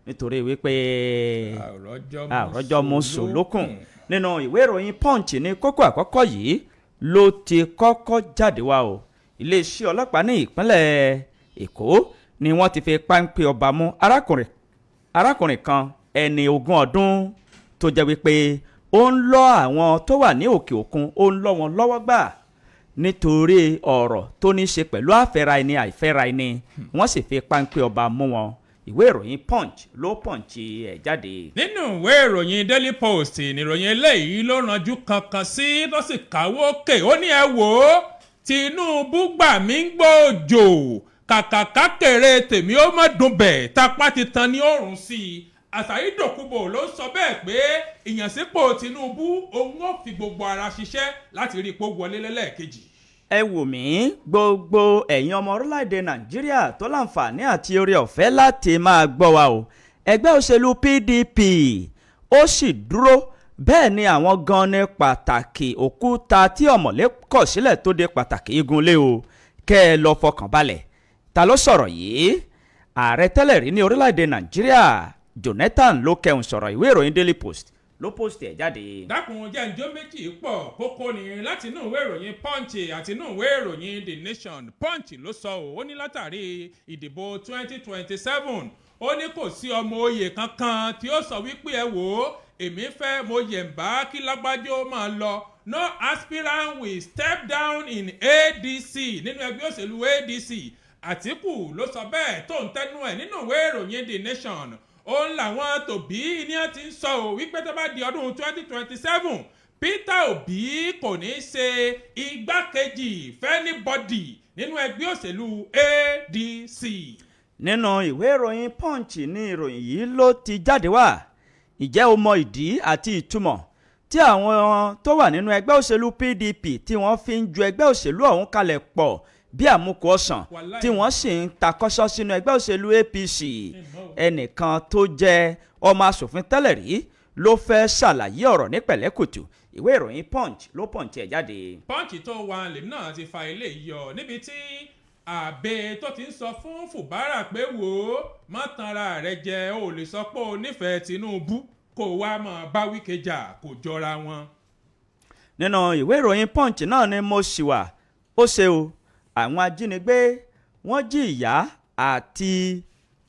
Nítorí wípé àròjọ mùsùlùkùn. Nínú ìwé ìròyìn Punch ní kókó àkọ́kọ́ yìí ló ti kọ́kọ́ jáde wá o. Iléeṣẹ́ ọlọ́pàá ní ìpínlẹ̀ Èkó ni wọ́n ti fi páńpẹ́ ọba mú arákùnrin kan, ẹni 20 ọdún, tó jẹ́ wípé ó ń lọ àwọn tó wà ní òkè òkun, ó ń lọ wọn lọ́wọ́ gbà nítorí ọ̀rọ̀ tó ní í ṣe pẹ̀lú àfẹ́ra ẹni àìfẹ́ra ẹni. Wọ́n sì fi páńpẹ́ ọba mú wọn. Ìwé ìròyìn Punch ló punch ẹ̀ jáde. Nínú ìwé ìròyìn Daily Post, nìròyìn eléyìí ló ranjú kankan sí, tó sì káwó kè. Ó ní, "Ẹ wò ó, Tinubu gbà mí ń gbòòjò, kàkàkà kéré tèmi ó má dùn bẹ̀, tapá ti tan ní òrùn sí i." Asari Dokubo ló sọ bẹ́ẹ̀ pé ìyànsípò Tinubu, òun ó fi gbogbo ara ṣiṣẹ́ láti rí i pé ó wọlé lẹ́lẹ́ẹ̀kejì. Ẹ wò mí, gbogbo ẹ̀yin ọmọ orílẹ̀-èdè Nàìjíríà tó láǹfààní àti oore ọ̀fẹ́ láti máa gbọ́ wa o, ẹgbẹ́ òṣèlú PDP ó sì dúró. Bẹ́ẹ̀ ni àwọn gan ni pàtàkì òkúta tí ọ̀mọ̀lé kọ̀ sílẹ̀ tó de pàtàkì igunlé o. Kẹ́ ẹ lọ fọkàn balẹ̀. Ta ló sọ̀rọ̀ yìí? Ààrẹ tẹ́lẹ̀ rí ní orílẹ̀-èdè Nàìjíríà, Jonathan, ló kẹhùn sọ̀rọ̀. Ìwé ìròyìn Daily Post ló post ẹ̀ jáde. Dákun, jẹ́ njó méjì pọ̀. Kókó ni láti inú ìwé ìròyìn Punch àti inú ìwé ìròyìn The Nation. Punch ló sọ ọ́, ó ní látàrí ìdìbò 2027, ó ní kò sí ọmọ oyè kankan tí ó sọ wípé, "Ẹ wò ó, èmi fẹ́ mo yẹ̀ǹbá kí lágbájá ó máa lọ." No aspirant will step down in ADC, nínú ẹgbẹ́ òṣèlú ADC. Àtìkù ló sọ bẹ́ẹ̀ tó ń tẹnu ẹ̀. Nínú ìwé ìròyìn The Nation, òun làwọn tòbí ní wọ́n ti ń sọ ò wípé tó bá di ọdún 2027, Peter Obi kò ní í ṣe igbákejì fún anybody nínú ẹgbẹ́ òṣèlú ADC. Nínú ìwé ìròyìn Punch ní ìròyìn yìí ló ti jáde wá. Ìjẹ́ o mọ ìdí àti ìtumọ̀ tí àwọn tó wà nínú ẹgbẹ́ òṣèlú PDP tí wọ́n fi ń ju ẹgbẹ́ òṣèlú ọ̀hún kalẹ̀ pọ̀ bí àmukù ọ̀sán, Wàláì. tí wọ́n sì ń takọ́sọ́ sínú ẹgbẹ́ òṣèlú APC? Ẹnìkan tó jẹ́ ọmọ asòfin tẹ́lẹ̀ rí ló fẹ́ ṣàlàyé ọ̀rọ̀ ní pẹ̀lẹ́kùtù. Ìwé ìròyìn Punch ló punch ẹ̀ jáde. Punch tó wà lèmi náà ti fa ilé yọ, níbi tí àbẹ tó ti ń sọ fún Fubara pé, "Wò ó, má tanra rẹ jẹ, o lè sọ pé o nífẹ̀ẹ́ Tinubu kó o wá máa bá Wike jà, kò jọra wọn." Nínú ìwé ìròyìn Punch náà ni mo ṣì wà. Ó ṣe o, àwọn ajínigbé wọ́n jí ìyá àti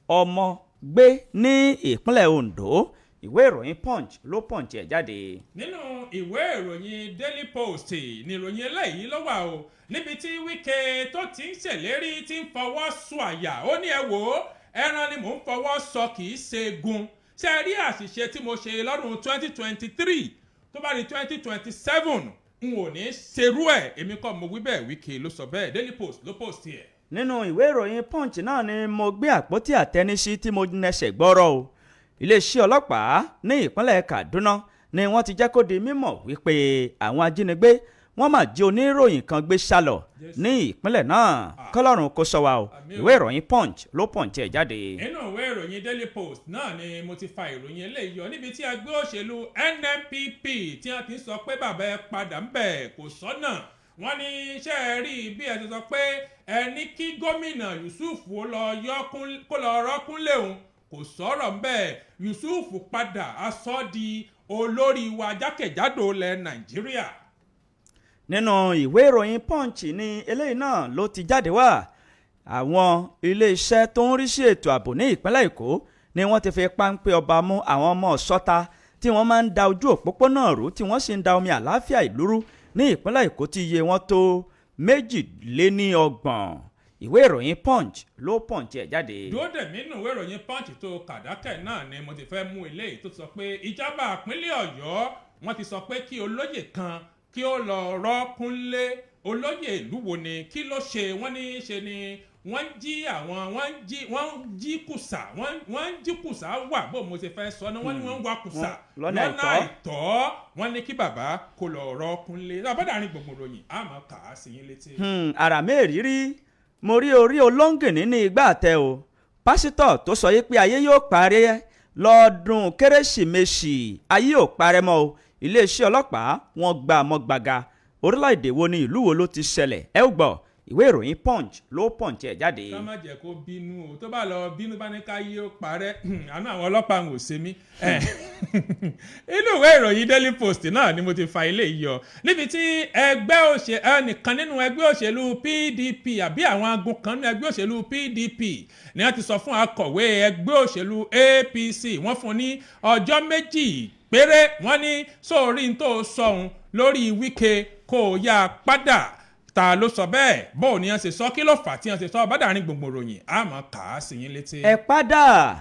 ọmọ gbé ní ìpínlẹ̀ Ondo. Ìwé ìròyìn Punch ló punch ẹ̀ jáde. Nínú ìwé ìròyìn Daily Post ní ìròyìn eléyìí ló wà o, níbi tí Wike tó ti ń ṣèlérí, tí ń fọwọ́ sọ àyà. Ó ní, "Ẹ wò ó, ẹran ni mò ń fọwọ́ sọ, kì í ṣe gun. Ṣe rí àṣìṣe tí mo ṣe lọ́dún 2023, tó bá di 2027, n ò ní ṣerú ẹ̀. Èmi kọ́ mo wí bẹ́ẹ̀, Wike ló sọ bẹ́ẹ̀." Daily Post ló post ẹ̀. Nínú ìwé ìròyìn Punch náà ni mo gbé àpótí àtẹnisí tí mo nẹsẹ̀ gbọ́rọ̀ o. Iléeṣẹ́ ọlọ́pàá ní ìpínlẹ̀ Kaduna ni wọ́n ti jẹ́ kó di mímọ̀ wípé àwọn ajínigbé wọ́n máa jí oníròyìn kan gbé sálọ ní ìpínlẹ̀ náà. Kọ́lọ́run kó sọ wa o. Àmín o. Ìwé ìròyìn Punch ló punch ẹ̀ jáde. Nínú ìwé ìròyìn Daily Post náà ni mo ti fa ìròyìn eléyìí yọ, níbi tí ẹgbẹ́ òṣèlú NNPP tí wọ́n ti ń sọ pé bàbá ẹ padà ń bẹ̀, kò sọ́nà. Wọ́n ní, ṣé ẹ rí bí ẹ ti sọ pé ẹ ní kí gómìnà Yusuf ó lọ kó lọ rọ́kúnlé òun, kò sọ̀rọ̀ ń bẹ̀. Yusuf padà aṣọ di olórí wa jákèjádò ilẹ̀ Nàìjíríà. Nínú ìwé ìròyìn Punch ní eléyìí náà ló ti jáde wá. Àwọn iléeṣẹ́ tó ń rí sí ètò ààbò ní ìpínlẹ̀ Èkó ni wọ́n ti fi páńpẹ́ ọba mú àwọn ọmọ ọ̀ṣọ́ta tí wọ́n máa ń da ojú òpópónà rú, tí wọ́n sì ń da omi àláfíà ìlú rú ní ìpínlẹ̀ Èkó, tí iye wọn tó 32. Ìwé ìròyìn Punch ló punch ẹ̀ jáde. Dúró dè mí, nínú ìwé ìròyìn Punch tó kàdákẹ́ náà ni mo ti fẹ́ mú eléyìí tó sọ pé ìjọba ìpínlẹ̀ Ọ̀yọ́, wọ́n ti sọ pé kí olóyè kan kí ó lọ rọ́kúnlé. Olóyè ìlú wo ni? Kí ló ṣe? Wọ́n ní ṣe ni wọ́n ń jí àwọn wọ́n ń jí kùsà, wọ́n ń jí kùsà wà. Bó mo ṣe fẹ́ sọ ni, wọ́n ní wọ́n ń wa kùsà lọ́nà àìtọ́. Àìtọ́. Wọ́n ní kí bàbá kó lọ rọ́kúnlé. Lábàdàrin gbogbo ròyìn, á máa kà á sí yín létí. Àrà mẹ́rìírí, mo rí orí olóńgìní ní igbá àtẹ o. Pásítọ̀ tó sọ yìí pé ayé yóò parẹ́ lọ́dún Kérésìmesì, ayé ò parẹ́ mọ́ o. Iléeṣẹ́ ọlọ́pàá, wọ́n gbà mọ́ gbàgà. Orílẹ̀-èdè wo ni, ìlú wo ló ti ṣẹlẹ̀? Ẹ ó gbọ́. Ìwé ìròyìn Punch ló punch ẹ̀ jáde. Ká má jẹ́ kó bínú o. Tó bá lọ bínú, bá ní ká yí ó parẹ́, àánú àwọn ọlọ́pàá ń wò ṣe mí. Inú ìwé ìròyìn Daily Post náà ni mo ti fa ilé yìí yọ, níbi tí ẹgbẹ́ òṣèlú ẹnìkan nínú ẹgbẹ́ òṣèlú PDP, àbí àwọn agun kan nínú ẹgbẹ́ òṣèlú PDP, ni wọ́n ti sọ fún akọ̀wé ẹgbẹ́ òṣèlú APC. Wọ́n fún ní ọjọ́ 2 péré. Wọ́n ní sóòrí tó sọ̀hún lórí Wike, kó o yá padà. Ta ló sọ bẹ́ẹ̀? Bó ni wọ́n ṣe sọ? Kí ló fà tí wọ́n ṣe sọ? Bá dàrin gbogbo ròyìn, àmọ́ kà á sí yín létí. Ẹ padà,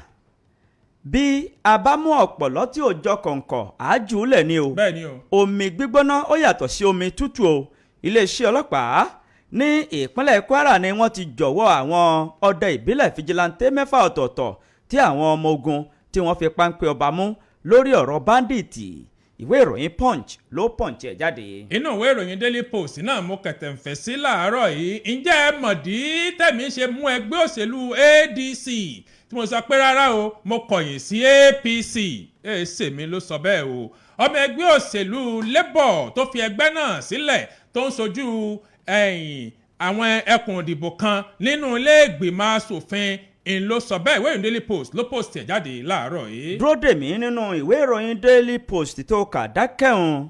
bí a bá mú ọ̀pọ̀lọ́ tí ò jọ kọ̀ǹkọ̀, àájùlẹ̀ ni o. Bẹ́ẹ̀ ni o. Omi gbígbóná ó yàtọ̀ sí omi tútù o. Iléeṣẹ́ ọlọ́pàá ní ìpínlẹ̀ Kwara ni wọ́n ti jọ̀wọ́ àwọn ọdẹ ìbílẹ̀ vigilante mẹ́fà ọ̀tọ̀ọ̀tọ̀ tí àwọn ọmọ ogun tí wọ́n fi páńpẹ́ ọba mú lórí ọ̀rọ̀ bandit. Ìwé ìròyìn Punch ló punch ẹ̀ jáde. Inú ìwé ìròyìn Daily Post náà mo kẹ̀tẹ̀ǹfẹ̀ sí làárọ̀ yìí. Ǹjẹ́ ẹ mọ̀dí tẹ̀mí ṣe mú ẹgbẹ́ òṣèlú ADC tí mo sọ pé rárá o, mo kọ̀yìn sí APC? Èsè mi ló sọ bẹ́ẹ̀ o. Ọmọ ẹgbẹ́ òṣèlú Labour tó fi ẹgbẹ́ náà sílẹ̀, tó ń sojú ẹ̀yìn àwọn ẹkùn ìdìbò kan nínú ilé ìgbìmọ̀ asòfin ń ló sọ bẹ́ẹ̀. Ìwé ìròyìn Daily Post ló post ẹ̀ jáde láàárọ̀ yìí. Dúró dè mí nínú ìwé ìròyìn Daily Post tó kà dákẹ́hùn.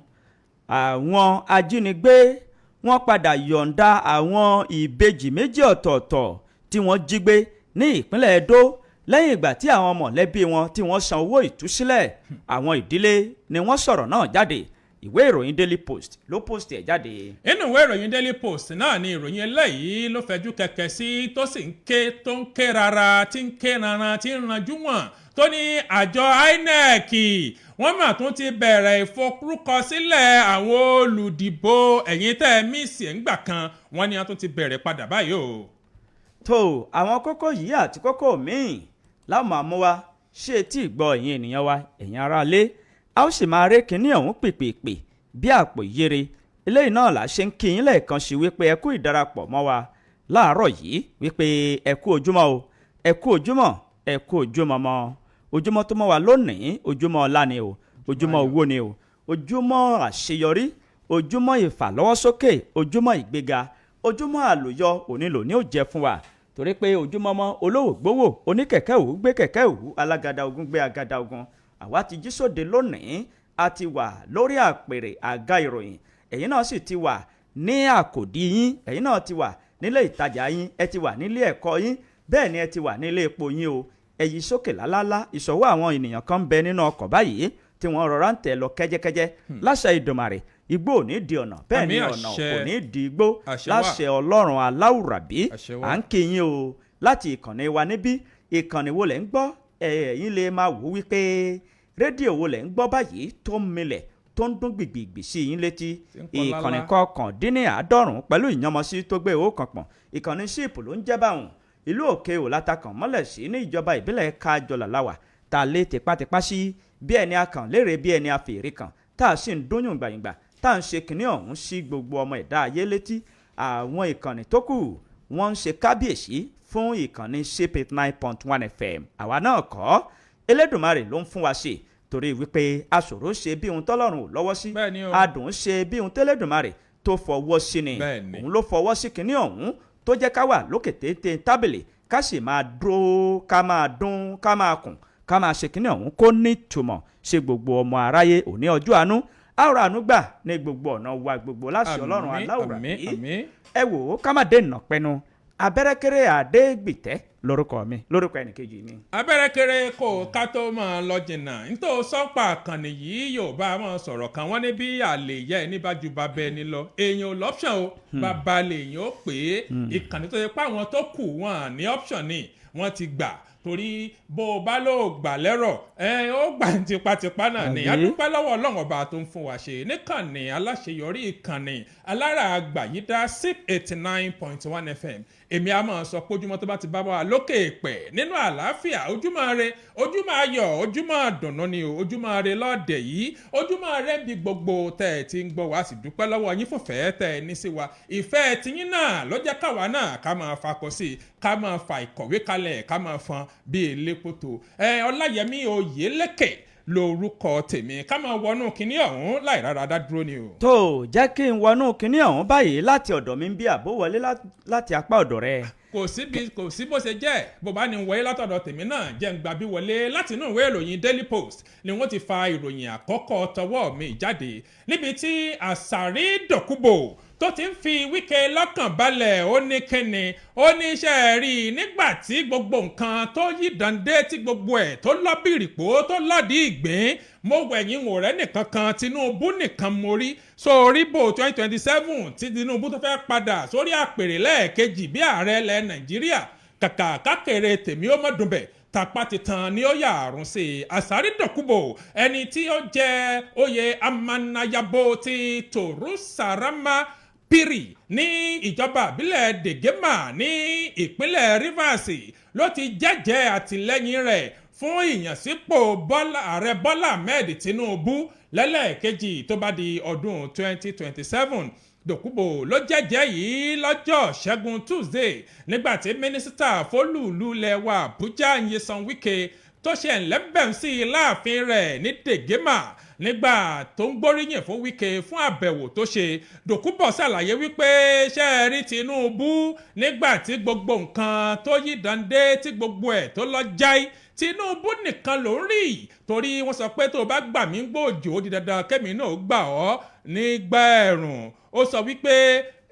Àwọn ajínigbé, wọ́n padà yọ̀ǹda àwọn ìbejì méjì ọ̀tọ̀ọ̀tọ̀ tí wọ́n jí gbé ní ìpínlẹ̀ Edo, lẹ́yìn ìgbà tí àwọn mọ̀lẹ́bí wọn tí wọ́n san owó ìtúsílẹ̀. Àwọn ìdílé ni wọ́n sọ̀rọ̀ náà jáde. Ìwé ìròyìn Daily Post ló post ẹ̀ jáde. Inú ìwé ìròyìn Daily Post náà ni ìròyìn eléyìí ló fẹjú kẹ̀kẹ́ sí, tó sì ń ké, tó ń ké rárá, tí ń ké rárá, tí ń ranjú wọ̀n, tó ní àjọ INEC, wọ́n mà tún ti bẹ̀rẹ̀ ìforúkọsílẹ̀ àwọn olùdìbò. Ẹ̀yin tẹ́ ẹ miss ẹ̀ ńgbà kan, wọ́n ní wọ́n tún ti bẹ̀rẹ̀ padà báyìí o. Tó àwọn kókó yìí àti kókó míì láwọn àmúwa ṣé tí ìgbọ́ ẹ̀yin ènìyàn wa, ẹ̀yin aráalé, a ó sì máa ré kínní ọ̀hún pèpèpè bí àpò yére. Eléyìí náà là ṣe ń kí yín lẹ́ẹ̀kan sí wípé ẹ kú ìdarapọ̀ mọ́ wa láàárọ̀ yìí, wípé ẹ kú ojúmọ́ o, ẹ kú ojúmọ́, ẹ kú ojúmọ́ mọ́. Ojúmọ́ tó mọ́ wa lónìí, ojúmọ́ ọlá ni o, ojúmọ́ owó ni o, ojúmọ́ àṣeyọrí, ojúmọ́ ìfàlọ́wọ́sókè, ojúmọ́ ìgbéga, ojúmọ́ àlùyọ òní lòní ò jẹ́ fún wa, torí pé ojúmọ́ mọ́, olówó gbówó, oníkẹ̀kẹ́ òwú gbé kẹ̀kẹ́ òwú, alágàdá ogun gbé agàdá ogun. Àwa ti jí sóde lónìí, a ti wà lórí àpèrè àga ìròyìn. Ẹ̀yin náà sì ti wà ní àkòdí yín, ẹ̀yin náà ti wà nílé ìtajà yín, ẹ ti wà nílé ẹ̀kọ́ yín, bẹ́ẹ̀ ni ẹ ti wà nílé epo yín o. Ẹ yí sókè lálálá. Ìṣọwọ́ àwọn ènìyàn kan ń bẹ nínú ọkọ̀ báyìí tí wọ́n rọra ń tẹ̀ lọ kẹ́jẹ́kẹ́jẹ́. Láṣẹ Ìdùmarè, igbó ò ní di ọ̀nà, bẹ́ẹ̀ ni Àmín, ọ̀nà àṣẹ. kò ní di igbó. Àṣẹ wà. Láṣẹ Ọlọ́run Aláwùrábí. Àṣẹ wà. À ń kí yín o láti ìkànnì wa níbí. Ìkànnì wo lẹ̀ ń gbọ́? Ẹ̀yin lè máa wò wípé rédíò wo lẹ̀ ń gbọ́ báyìí tó ń milẹ̀, tó ń dún gbìgbìgbì sí yín létí? Tí ń kọ Ìkànnì lálá. 99 pẹ̀lú ìyànmọ́sí tó gbé owó kan pọ̀n, ìkànnì síìpù ló ń jẹ́ báwọn. Ìlú Òkè Òlátakàn mọ́lẹ̀ sí ní ìjọba ìbílẹ̀ Kájọlà láwà, tá a lé tipátipá sí bí ẹni akàn léèrè, bí ẹni afèrè kan, tá a sì ń dún yùngbàyùngbà, tá à ń ṣe kínní ọ̀hún sí gbogbo ọmọ ẹ̀dá ayé létí. Àwọn ìkànnì tó kù, wọ́n ń ṣe kábíyèsí fún ìkànnì sip 9.1 FM. Àwa náà kọ́, Elédùmarè ló ń fún wa ṣe, torí wípé aṣòro ṣe bí ohun tọ́lọ́run ò lọ́wọ́ sí. Bẹ́ẹ̀ ni o. Adùn ṣe bí ohun tẹ́lẹ̀dùmarè tó fọwọ́ sí ni. Bẹ́ẹ̀ ni. Òun ló fọwọ́ sí kinní ọ̀hún tó jẹ́ ká wà lókè téńté tábìlì, ká sì máa dúró, ká máa dún, ká máa kùn, ká máa ṣe kinní ọ̀hún kó nítumọ̀ ṣe gbogbo ọmọ aráyé. Òní ọjọ́ àánú, àwòrán àánú gbà ní gbogbo ọ̀nà wa gbogbo láṣẹ Ọlọ́run Àmín, aláwòrán. àmín, àmín. Ẹ wò ó, ká má dènà pẹnu. Abẹ́rẹ́kẹ́rẹ́ Àdégbìtẹ́ lórúkọ mi, lórúkọ ẹnìkejì mi. Abẹ́rẹ́ kéré kó ká tó máa lọ jìnnà, nítorí sọ́pà àkànnì yìí, yóò bá máa sọ̀rọ̀ kan. Wọ́n ní bí àlè ìyá ẹni bá ju bàbá ẹni lọ, èèyàn ò l'option o, bàbá lèèyàn ó pè é. Ìkànnì tó yẹ pé àwọn tó kù wọn ní option ni wọ́n ti gbà, torí bó o bá lò gbà lẹ́rọ̀ ẹ ó gbà tipátipá náà ni. Àbí? A dúpẹ́ lọ́wọ́ Ọlọ́run Ọba tó ń fún wa ṣe níkànnì aláṣeyọrí, ìkànnì alára àgbàyídá, sip 89.1 FM. Èmi a máa sọ pé ojúmọ́ tó bá ti bá wa lókè èpẹ̀ nínú àlàáfíà, ojúmọ́ re, ojúmọ́ ayọ̀, ojúmọ́ dùnnú ni o. Ojúmọ́ re lọ́ọ̀dẹ̀ yìí, ojúmọ́ re ń bi gbogbo tẹ́ ẹ ti ń gbọ́ wá. Sì dúpẹ́ lọ́wọ́ yín fúnfẹ́ tẹ́ ẹ ní sí wa. Ìfẹ́ tiyín náà ló jẹ́ káwa náà ká máa fakọ sí i, ká máa fa ìkọ̀wé kalẹ̀, ká máa fọn bí elékòtò. Ẹ Ọláyẹmí Oyèlékè. Lórúkọ tèmi, ká máa wọnú kinní ọ̀hún láì rárá dá dúró ni o. Tó jẹ́ kí n wọnú kinní ọ̀hún báyìí láti ọ̀dọ̀ mi, ń bí àbó wọlé láti apá ọ̀dọ̀ rẹ. Kò síbi, kò sí bó ṣe jẹ́. Bó bá ní wọlé látọ̀dọ̀ tèmi náà, jẹ́ ń gba bí wọlé. Láti inú ìwé ìròyìn Daily Post ni wọ́n ti fa ìròyìn àkọ́kọ́ tọwọ́ mi jáde, níbi tí Àsàrí Dòkúbò tó ti ń fi Wike lọ́kàn balẹ̀. Ó ní kíni? Ó ní iṣẹ́ rí i nígbà tí gbogbo nǹkan tó yí dande, tí gbogbo ẹ̀ tó lọ́bìrìpò, tó lọ́dí ìgbín, mo wẹ̀yìn wò rẹ́ nìkan kan, Tinubu nìkan mo rí. Sórí bò 2027 tí Tinubu tó fẹ́ padà sórí àpèrè lẹ́ẹ̀kejì bí ààrẹ ilẹ̀ Nàìjíríà, kàkà kákèrè tèmi ó mọ̀ dùn bẹ̀, tàpá ti tàn ni ó yà àrùn sí i. Àsàrí Dòkúbò, ẹni tí ó jẹ oyè Amanayabo ti Torusarama Piri ní ìjọba àbílẹ̀ Degema ní ìpínlẹ̀ Rivers, ló ti jẹ́jẹ́ àtìlẹ́yìn rẹ̀ fún ìyànsípò Bọ́lá, ààrẹ Bọ́lá Ahmed Tinubu lẹ́lẹ́ẹ̀kejì tó bá di ọdún 2027. Dòkúbò ló jẹ́jẹ́ yìí lọ́jọ́ Ṣẹ́gun Tuesday, nígbà tí mínísítà fólùlù lẹ́wà Àbújá, Nyesom Wike, tó ṣe ẹ̀ńlẹ́bẹ̀m sí i láàfin rẹ̀ ní Degema. Nígbà tó ń gbóríyìn fún Wike fún àbẹ̀wò tó ṣe, Dòkúbọ̀ ṣàlàyé wípé ṣe é rí Tinubu, nígbà tí gbogbo nǹkan tó yí dande, tí gbogbo ẹ̀ tó lọ jáì, Tinubu nìkan ló ń rí, torí wọ́n sọ pé tó o bá gbà mí gbòòjò, ó di dandan kẹ́mi náà gbà ọ́ nígbà ẹ̀rùn. Ó sọ wípé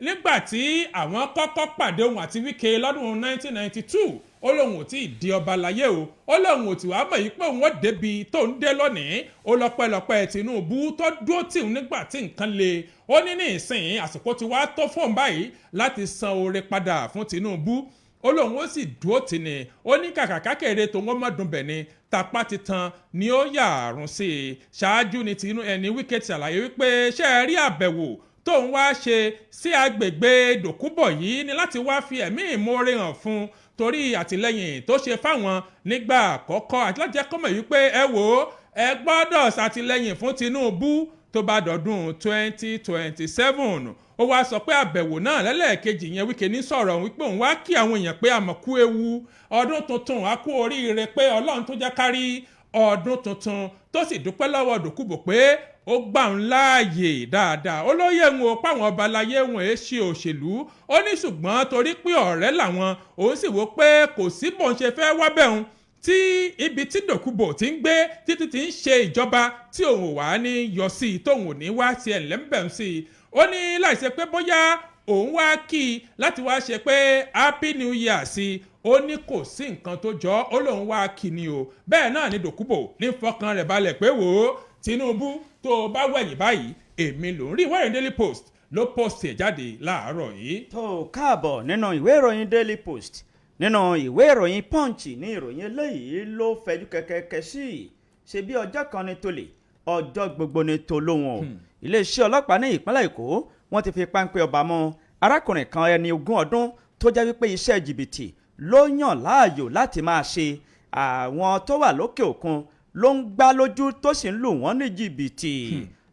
nígbà tí àwọn kọ́kọ́ pàdé, òun àti Wike, lọ́dún 1992, ó lóun ò tí ì di ọba láyé o. Ó lóun ò tí wàá mọ̀ yìí pé òun ó débi tó ń dé lónìí. Ó lọ́pẹ́lọpẹ́ Tinubu tó dúró tì ń nígbà tí nǹkan le. Ó ní ní ìsìn, àsìkò tí wàá tó fóun báyìí láti san oore padà fún Tinubu. Ó lóun ó sì dúró tì ní. Ó ní kàkà kákèrè tó wọ́n mọ̀dún bẹ̀ ni, tapá ti tan ni ó yà àrùn sí i. Ṣáájú ni tinú ẹni Wike ti ṣàlàyé wípé ṣé ẹ rí àbẹ̀wò tóun wá ṣe sí agbègbè Dòkúbọ̀ yìí ni láti wá fi ẹ̀mí ìmoore hàn fún torí àtìlẹ́yìn tó ṣe fáwọn nígbà àkọ́kọ́, àti láti jẹ́ kọ́mọ̀ wípé ẹ wò ó, ẹ gbọ́dọ̀ ṣàtìlẹ́yìn fún Tinubu tó bá dọ̀dún 2027. Ó wá sọ pé àbẹ̀wò náà lẹ́lẹ́ẹ̀kejì yẹn, Wike ní sọ̀rọ̀ wípé òun wá kí àwọn èèyàn pé àmọ́ kú ewu ọdún tuntun, á kú oríire pé Ọlọ́run tó jẹ́ kárí ọdún tuntun, tó sì dúpẹ́ lọ́wọ́ Dòkúbò pé ó gbà ń láàyè dáadáa. Ó lóye ń wo páwọn ọba láyé wọn èé ṣe òṣèlú. Ó ní ṣùgbọ́n torí pé ọ̀rẹ́ làwọn, òun sì wò pé kò sí bóun ṣe fẹ́ wá bẹ̀hùn tí ibi tí Dòkúbò ti ń gbé títí ti ń ṣe ìjọba tí òun ò wá ní yọ sí i, tóun ò ní wá tiẹ̀ lẹ́ńbẹ̀ẹ́ sí i. Ó ní láìsẹ pé bóyá òun wá kí i láti wá ṣe pé Happy New Year sí i, ó ní kò sí nǹkan tó jọ. Ó lóun wá kí ni o. Bẹ́ẹ̀ náà ni Dòkúbò ní fọkàn rẹ̀ balẹ̀ pé wò ó, Tinubu, tó o bá wẹ̀yìn báyìí, èmi ló ń rí. Ìwé ìròyìn Daily Post ló post ẹ̀ jáde láàárọ̀ yìí. Tó káàbọ̀ nínú ìwé ìròyìn Daily Post. Nínú ìwé ìròyìn Punch ní ìròyìn eléyìí ló fẹjú kẹkẹkẹ sí i. Ṣe bí ọjọ́ kan ní tolè, ọjọ́ gbogbo ní tolóhùn o. Iléeṣẹ́ ọlọ́pàá ní ìpínlẹ̀ Èkó, wọ́n ti fi páńpẹ́ ọba mú arákùnrin kan, ẹni 20 ọdún, tó jẹ́ wípé iṣẹ́ jìbìtì ló yàn láàyò láti máa ṣe. Àwọn tó wà lókè òkun ló ń gbá lójú, tó sì ń lù wọ́n ní jìbìtì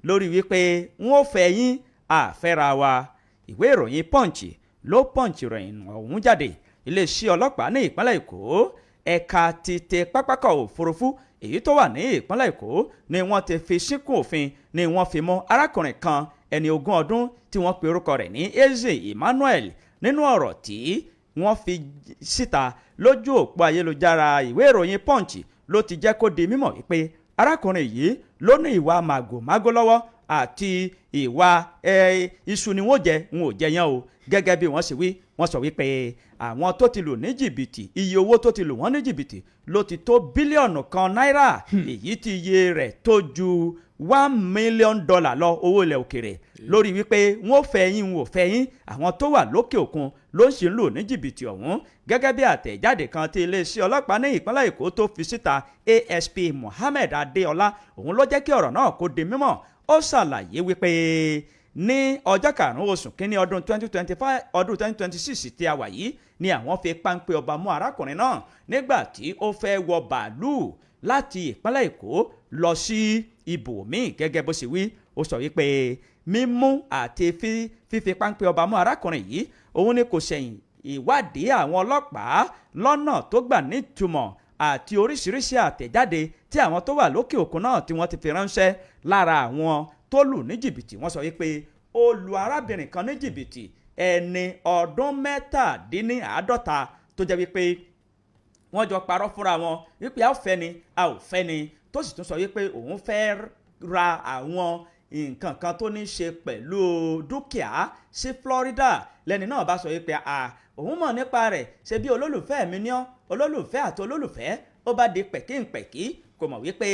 lórí wípé wọ́n ò fẹ́ yín àfẹ́ra wa. Ìwé ìròyìn Punch ló punch ìròyìn ọ̀hún jáde. Iléeṣẹ́ ọlọ́pàá ní ìpínlẹ̀ Èkó, ẹ̀ka ti tẹ pápákọ̀ òfurufú èyí tó wà ní ìpínlẹ̀ Èkó, ni wọ́n ti fi síkùn òfin ni wọ́n fi mú arákùnrin kan, ẹni 20 ọdún, tí wọ́n pe orúkọ rẹ̀ ní Eze Emmanuel. Nínú ọ̀rọ̀ tí wọ́n fi síta lójú òpó ayélujára ìwé ìròyìn Punch ló ti jẹ́ kó di mímọ̀ wípé arákùnrin yìí ló ní ìwà màgòmágó lọ́wọ́ àti ìwà iṣu ni wọ́n jẹ, wọn ò jẹ yẹn o. Gẹ́gẹ́ bí wọ́n ṣe wí, wọ́n sọ wípé àwọn tó ti lù ní jìbìtì, iye owó tó ti lù wọ́n ní jìbìtì ló ti tó bílíọ̀nù 1 náírà, èyí tí iye rẹ̀ tó ju $1 million lọ, owó ilẹ̀ òkèrè, lórí wípé wọ́n fẹ́ yín, wọ́n ò fẹ́ yín, àwọn tó wà lókè òkun ló ń ṣe ń lò ní jìbìtì ọ̀hún. Gẹ́gẹ́ bí àtẹ̀jáde kan tí iléeṣẹ́ ọlọ́pàá ní ìpínlẹ̀ Èkó tó fi síta, ASP Mohammed Adeola òun ló jẹ́ kí ọ̀rọ̀ náà kó di mímọ̀. Ó ṣàlàyé wípé ní ọjọ́ 5 oṣù kínní ọdún 2025, ọdún 2026 tí a wà yìí ni àwọn fi páńpẹ́ ọba mú arákùnrin náà nígbà tí ó fẹ́ wọ bàálù láti ìpínlẹ̀ Èkó lọ sí ibòmíì. Gẹ́gẹ́ bó ṣe wí, ó sọ wípé mímú àti fífi páńpẹ́ ọba mú arákùnrin yìí òun ni kò ṣẹ̀yìn ìwádìí àwọn ọlọ́pàá lọ́nà tó gbà nítumọ̀. Àti oríṣiríṣi àtẹ̀jáde tí àwọn tó wà lókè òkun náà tí wọ́n ti fi ránṣẹ́. Lára àwọn tó lù ní jìbìtì, wọ́n sọ wípé ó lu arábìnrin kan ní jìbìtì, ẹni ọdún 47, tó jẹ́ wípé wọ́n jọ parọ́ fúnra wọn wípé a ò fẹ́ ni, a ò fẹ́ ni, tó sì tún sọ wípé òun fẹ́ ra àwọn nǹkan kan tó ní ṣe pẹ̀lú dúkìá sí Florida. Lẹ́ni náà bá sọ wípé à òun mọ̀ nípa rẹ̀, ṣe bí olólùfẹ́ mi ní ọ́, olólùfẹ́ àti olólùfẹ́ ó bá di pẹ̀kínpẹ̀kí. Kò mọ̀ wípé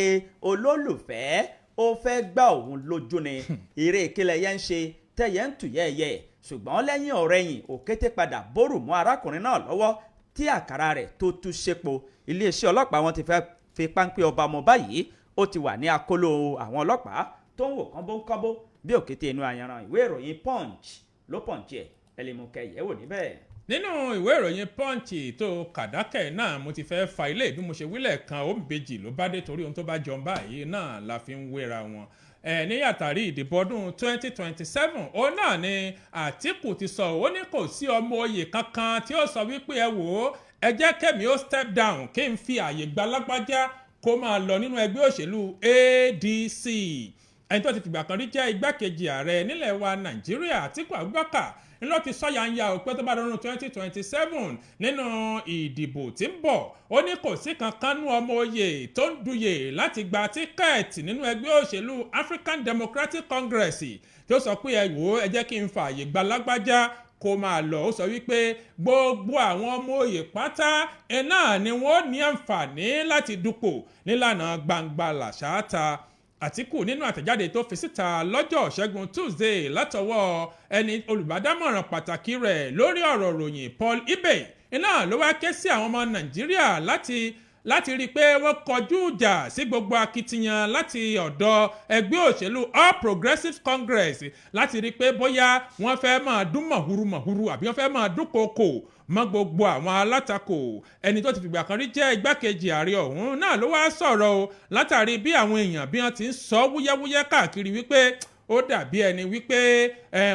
olólùfẹ́ ó fẹ́ gbá òun lójú ni. Eré ìkìlẹ̀ yẹn ń ṣe tẹ̀yẹ̀ ń tù yẹ́yẹ́, ṣùgbọ́n lẹ́yìn ọ̀rẹ́yìn, òkété padà bórù mọ́ arákùnrin náà lọ́wọ́ tí àkàrà rẹ̀ tó tú sépo. Iléeṣẹ́ ọlọ́pàá, wọn ti fẹ́ fi páńpẹ́ ọba mọ́ báyìí. Ó ti wà ní akóló àwọn ọlọ́pàá tó ń wò kánbókánbó bí òkété inú ayanran. Ìwé ìròyìn Punch ló punch ẹ̀, ẹ lè mú kẹyẹ̀ wò níbẹ̀. Nínú ìwé ìròyìn Punch tó kàdákẹ́ náà, mo ti fẹ́ fa ilé bí mo ṣe wílẹ̀ kan ó ń bejì ló bá dé, torí ohun tó bá jọ báyìí náà la fi ń wéra wọn. Ẹ ní àtàrí ìdìbò ọdún 2027, òun náà ni Àtíkù ti sọ, ó ní kò sí ọmọ oyè kankan tí ó sọ wípé, "Ẹ wò ó, ẹ jẹ́ kẹ́mi ó step down kí n fi àyè gba lágbájá kó máa lọ nínú ẹgbẹ́ òṣèlú ADC." Ẹni tó ti fìgbà kan rí jẹ́ igbákejì ààrẹ nílẹ̀ wa Nàìjíríà, Àtíkù Abubakar, ńlọ ti sọ yanya òpin tó bá dọdún 2027 nínú ìdìbò tí ń bọ̀. Ó ní kò sí kankan nú ọmọ oyè tó ń duyè láti gba ticket nínú ẹgbẹ́ òṣèlú African Democratic Congress tó sọ pé, "Ẹ wò ó, ẹ jẹ́ kí n fààyè gba lágbájá kó máa lọ." Ó sọ wípé gbogbo àwọn ọmọ oyè pátá iná ni wọ́n ní àǹfààní láti dupò nílànà gbangba làṣááta. Àtìkù, nínú àtẹ̀jáde tó fi síta lọ́jọ́ Ṣẹ́gun Tuesday látọwọ́ ẹni olùbádámọ̀ràn pàtàkì rẹ̀ lórí ọ̀rọ̀ ròyìn, Paul Ibe, iná ló wá ké sí àwọn ọmọ Nàìjíríà láti rí i pé wọ́n kọjú ìjà sí gbogbo akitiyan láti ọ̀dọ̀ ẹgbẹ́ òṣèlú All Progressives Congress láti rí i pé bóyá wọ́n fẹ́ máa dún mọ̀húrú mọ̀húrú àbí wọ́n fẹ́ máa dúnkookò mọ́ gbogbo àwọn alátakò. Ẹni tó ti fìgbà kan rí jẹ́ igbákejì ààrẹ ọ̀hún náà ló wá sọ̀rọ̀ o, látàrí bí àwọn èèyàn bí wọ́n ti ń sọ wúyẹ́wúyẹ́ káàkiri wípé ó dàbí ẹni wípé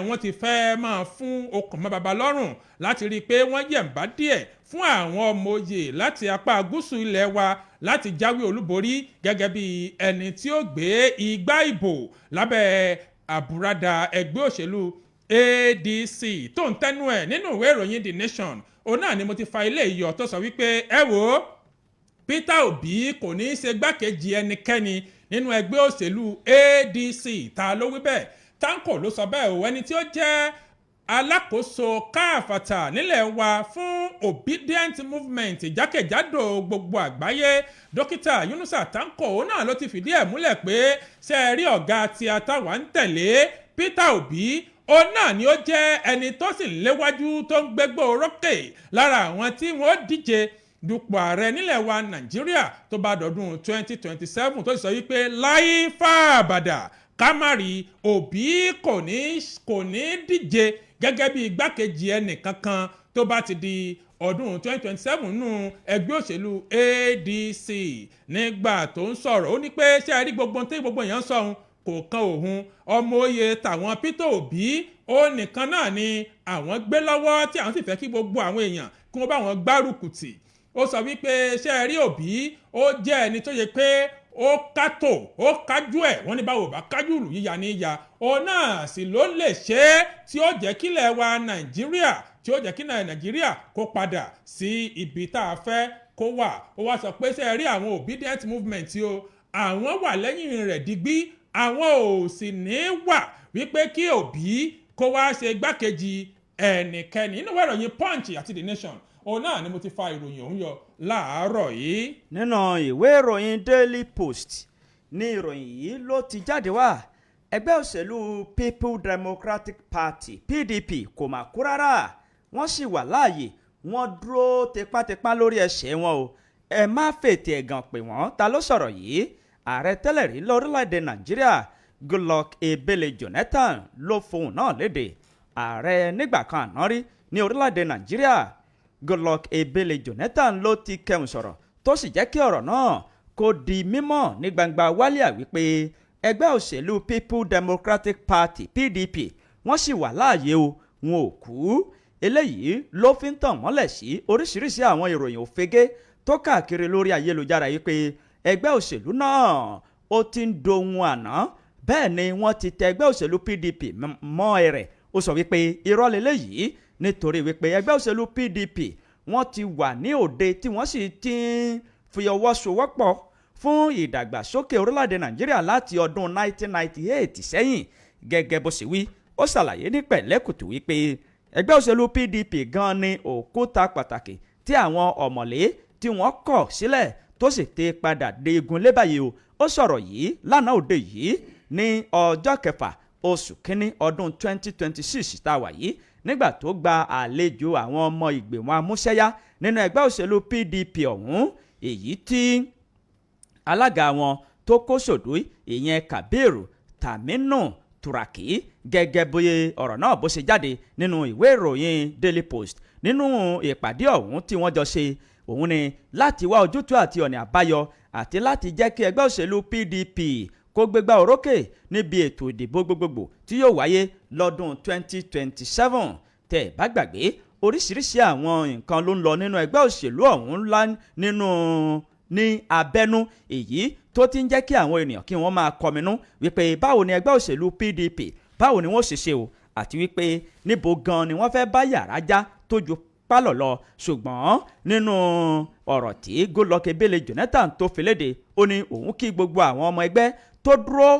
wọ́n ti fẹ́ máa fún okùn mọ́ baba lọ́rùn láti rí i pé wọ́n yẹ̀ǹbá díẹ̀ fún àwọn ọmọ oyè láti apá gúúsù ilẹ̀ wa láti jáwé olúborí gẹ́gẹ́ bí ẹni tí ó gbé igbá ìbò lábẹ́ àbúradà ẹgbẹ́ òṣèlú ADC. Tó ń tẹnu ẹ̀ nínú ìwé ìròyìn The Nation, òun náà ni mo ti fa ilé ìyọ̀ tó sọ wípé, ẹ wò ó, Peter Obi kò ní í ṣe gbákejì ẹnikẹ́ni nínú ẹgbẹ́ òṣèlú ADC. Ta ló wí bẹ́ẹ̀? Tanko ló sọ bẹ́ẹ̀ o, ẹni tí ó jẹ́ alákòóso káàfàtà nílẹ̀ wa fún Obedient Movement jákèjádò gbogbo àgbáyé, Dókítà Yunusa Tanko. Òun náà ló ti fìdí ẹ̀ múlẹ̀ pé ṣe é rí ọ̀gá tí a táwa ń tẹ̀lé, Peter Obi, òun náà ni ó jẹ́ ẹni tó sì léwájú tó ń gbégbó orókè lára àwọn tí wọ́n díje dupò ààrẹ nílẹ̀ wa Nàìjíríà tó bá dọdún 2027, tó sì sọ wípé láì fàbàdà kámárì, Òbí kò ní díje gẹ́gẹ́ bí igbákejì ẹnìkankan tó bá ti di ọdún 2027 nínú ẹgbẹ́ òṣèlú ADC. Nígbà tó ń sọ̀rọ̀, ó ní pé ṣé ẹ rí gbogbo tí gbogbo èèyàn ń sọ òun kò kan òun. Ọmọ oyè tàwọn, Peter Obi, ó nìkan náà ni àwọn gbé lọ́wọ́ tí àwọn sì fẹ́ kí gbogbo àwọn èèyàn kí wọ́n bá wọn gbárùkù tì. Ó sọ wípé ṣé ẹ rí Òbí, ó jẹ́ ẹni tó yẹ pé ó kátó, ó kájú ẹ̀. Wọ́n ní báwo bá kájú ìlú yíya ní ya, òun náà sì ló lè ṣe é tí ó jẹ́ kílẹ̀ wa Nàìjíríà, tí ó jẹ́ kí Nàìjíríà kó padà sí ibi tá a fẹ́ kó wà. Ó wá sọ pé ṣé ẹ rí àwọn Obedient Movement o, àwọn wà lẹ́yìn rẹ̀ digbí, àwọn ò sì ní wà wípé kí Òbí kó wá ṣe igbákejì ẹnikẹ́ni. Nínú ìwé ìròyìn Punch àti The Nation, òun náà ni mo ti fa ìròyìn ọ̀hún yọ láàárọ̀ yìí. Nínú ìwé ìròyìn Daily Post ní ìròyìn yìí ló ti jáde wá. Ẹgbẹ́ òṣèlú People Democratic Party, PDP, kò mà kú rárá, wọ́n sì wà láàyè, wọ́n dúró tipátipá lórí ẹsẹ̀ wọn o. Ẹ má fètè ẹ̀gàn pè wọ́n. Ta ló sọ̀rọ̀ yìí? Ààrẹ tẹ́lẹ̀ rí lórílẹ̀‐èdè Nàìjíríà, Goodluck Ebele Jonathan, ló fohùn náà léde. Ààrẹ nígbà kan àná rí ní orílẹ̀‐èdè Nàìjíríà, Goodluck Ebele Jonathan, ló ti kẹhùn sọ̀rọ̀ tó sì jẹ́ kí ọ̀rọ̀ náà kó di mímọ̀ ní gbangba wálíà wípé ẹgbẹ́ òṣèlú People Democratic Party, PDP, wọ́n sì wà láàyè o, wọn ò kú. Eléyìí ló fi ń tàn mọ́lẹ̀ sí oríṣiríṣi àwọn ìròyìn òfegè tó tó káàkiri lórí ayélujára yìí pé ẹgbẹ́ òṣèlú náà ó ti ń dohun àná, bẹ́ẹ̀ ni wọ́n ti tẹ ẹgbẹ́ òṣèlú PDP mọ́ ẹrẹ̀. Ó sọ wípé irọ́ leléyìí, nítorí wípé ẹgbẹ́ òṣèlú PDP wọ́n ti wà ní òde tí wọ́n sì ti ń fi ọwọ́ sowọ́pọ̀ fún ìdàgbàsókè orílẹ̀-èdè Nàìjíríà láti ọdún 1998 sẹ́yìn. Gẹ́gẹ́ bó ṣe wí, ó ṣàlàyé ní pẹ̀lẹ́kùtù wípé ẹgbẹ́ òṣèlú PDP gan ni òkúta pàtàkì tí àwọn ọ̀mọ̀lé tí wọ́n kọ̀ sílẹ̀ tó sì ti padà dé igun lé báyìí o. Ó sọ̀rọ̀ yìí lánàá òde yìí ní ọjọ́ kẹfà oṣù kínní ọdún 2026 tá a wà yìí, nígbà tó gba àlejò àwọn ọmọ ìgbìmọ̀ amúṣẹ́yá nínú ẹgbẹ́ òṣèlú PDP ọ̀hún, èyí tí alága wọn tó kó sòdú, ìyẹn Kabiru Taminu Turaki. Gẹ́gẹ́ bí ọ̀rọ̀ náà bó ṣe jáde nínú ìwé ìròyìn Daily Post, nínú ìpàdé ọ̀hún tí wọ́n jọ ṣe òun ni láti wá ojútùú àti ọ̀nà àbáyọ àti láti jẹ́ kí ẹgbẹ́ òṣèlú PDP kó gbégbá orókè níbi ètò ìdìbò gbogbogbò tí yóò wáyé lọ́dún 2027. Tẹ́ ẹ̀ bá gbàgbé, oríṣiríṣi àwọn nǹkan ló ń lọ nínú ẹgbẹ́ òṣèlú ọ̀hún ńlá nínú ní abẹ́nú, èyí tó ti ń jẹ́ kí àwọn ènìyàn kí wọ́n máa kọminú wípé báwo ni ẹgbẹ́ òṣèlú PDP, báwo ni wọ́n ṣe ṣe o, àti wípé níbo gan ni wọ́n fẹ́ bá yàrá já tó ju pálọ̀ lọ. Ṣùgbọ́n nínú ọ̀rọ̀ tí Goodluck Ebele Jonathan tó fi léde, ó ní òun kí gbogbo àwọn ọmọ ẹgbẹ́ tó dúró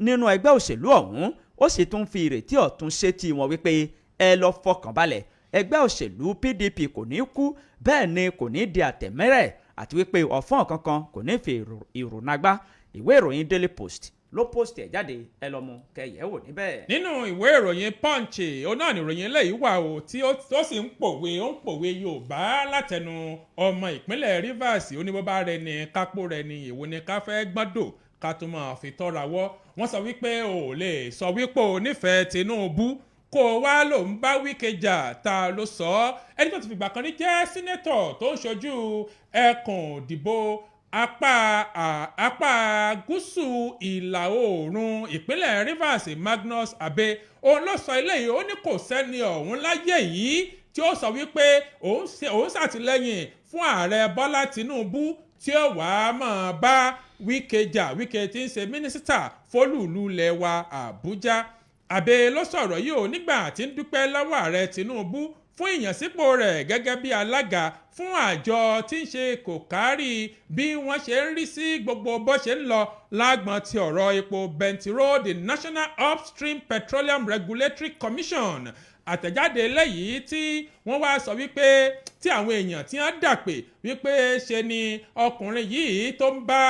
nínú ẹgbẹ́ òṣèlú ọ̀hún, ó sì tún fi ìrètí ọ̀tun sétí wọn wípé ẹ lọ fọkàn balẹ̀, ẹgbẹ́ òṣèlú PDP kò ní kú, bẹ́ẹ̀ ni kò ní di àtẹ̀mẹ́rẹ̀, àti wípé ọ̀fọ́n kankan kò ní fi ìrònàgbá. Ìwé ìròyìn Daily Post ló post ẹ̀ jáde, ẹ lọ mú kẹyẹ̀ wò níbẹ̀. Nínú ìwé ìròyìn Punch, ó náà ní ìròyìn eléyìí wà o, tí ó sì ń pòwe, ó ń pòwe Yorùbá látẹnu ọmọ ìpínlẹ̀ Rivers. Ó ní bó bá rẹ ni kápó rẹ ni, èwo ni ká fẹ́ gbọ́dọ̀ ká tún máa fi tọ́ra wọ́. Wọ́n sọ wípé o ò lè sọ wípé o nífẹ̀ẹ́ Tinubu kó o wá ló ń bá Wike jà. Ta ló sọ ọ́? Ẹni tó ti fìgbà kan rí jẹ́ senator tó ń ṣojú ẹkùn ìdìbò apá gúúsù ìlà oòrùn ìpínlẹ̀ Rivers, Magnus Abe, òun ló sọ eléyìí. Ó ní kò sẹ́ni ọ̀hún láyé yìí tí ó sọ wípé òun ṣàtìlẹ́yìn fún ààrẹ Bọ́lá Tinubu tí ó wàá máa bá Wike jà, Wike tí ń ṣe mínísítà fólùlù ilẹ̀ wa Àbújá. Abe ló sọ̀rọ̀ yìí ò nígbà tí ń dúpẹ́ lọ́wọ́ ààrẹ Tinubu fún ìyànsípò rẹ̀ gẹ́gẹ́ bí alága fún àjọ tí ń ṣe kò kárí bí wọ́n ṣe ń rí sí gbogbo bó ṣe ń lọ lágbọn ti ọ̀rọ̀ epo bẹntiró, the National Upstream Petroleum Regulatory Commission. Àtẹ̀jáde eléyìí tí wọ́n wá sọ wípé tí àwọn èèyàn tí wọ́n dàpè wípé ṣe ni ọkùnrin yìí tó ń bá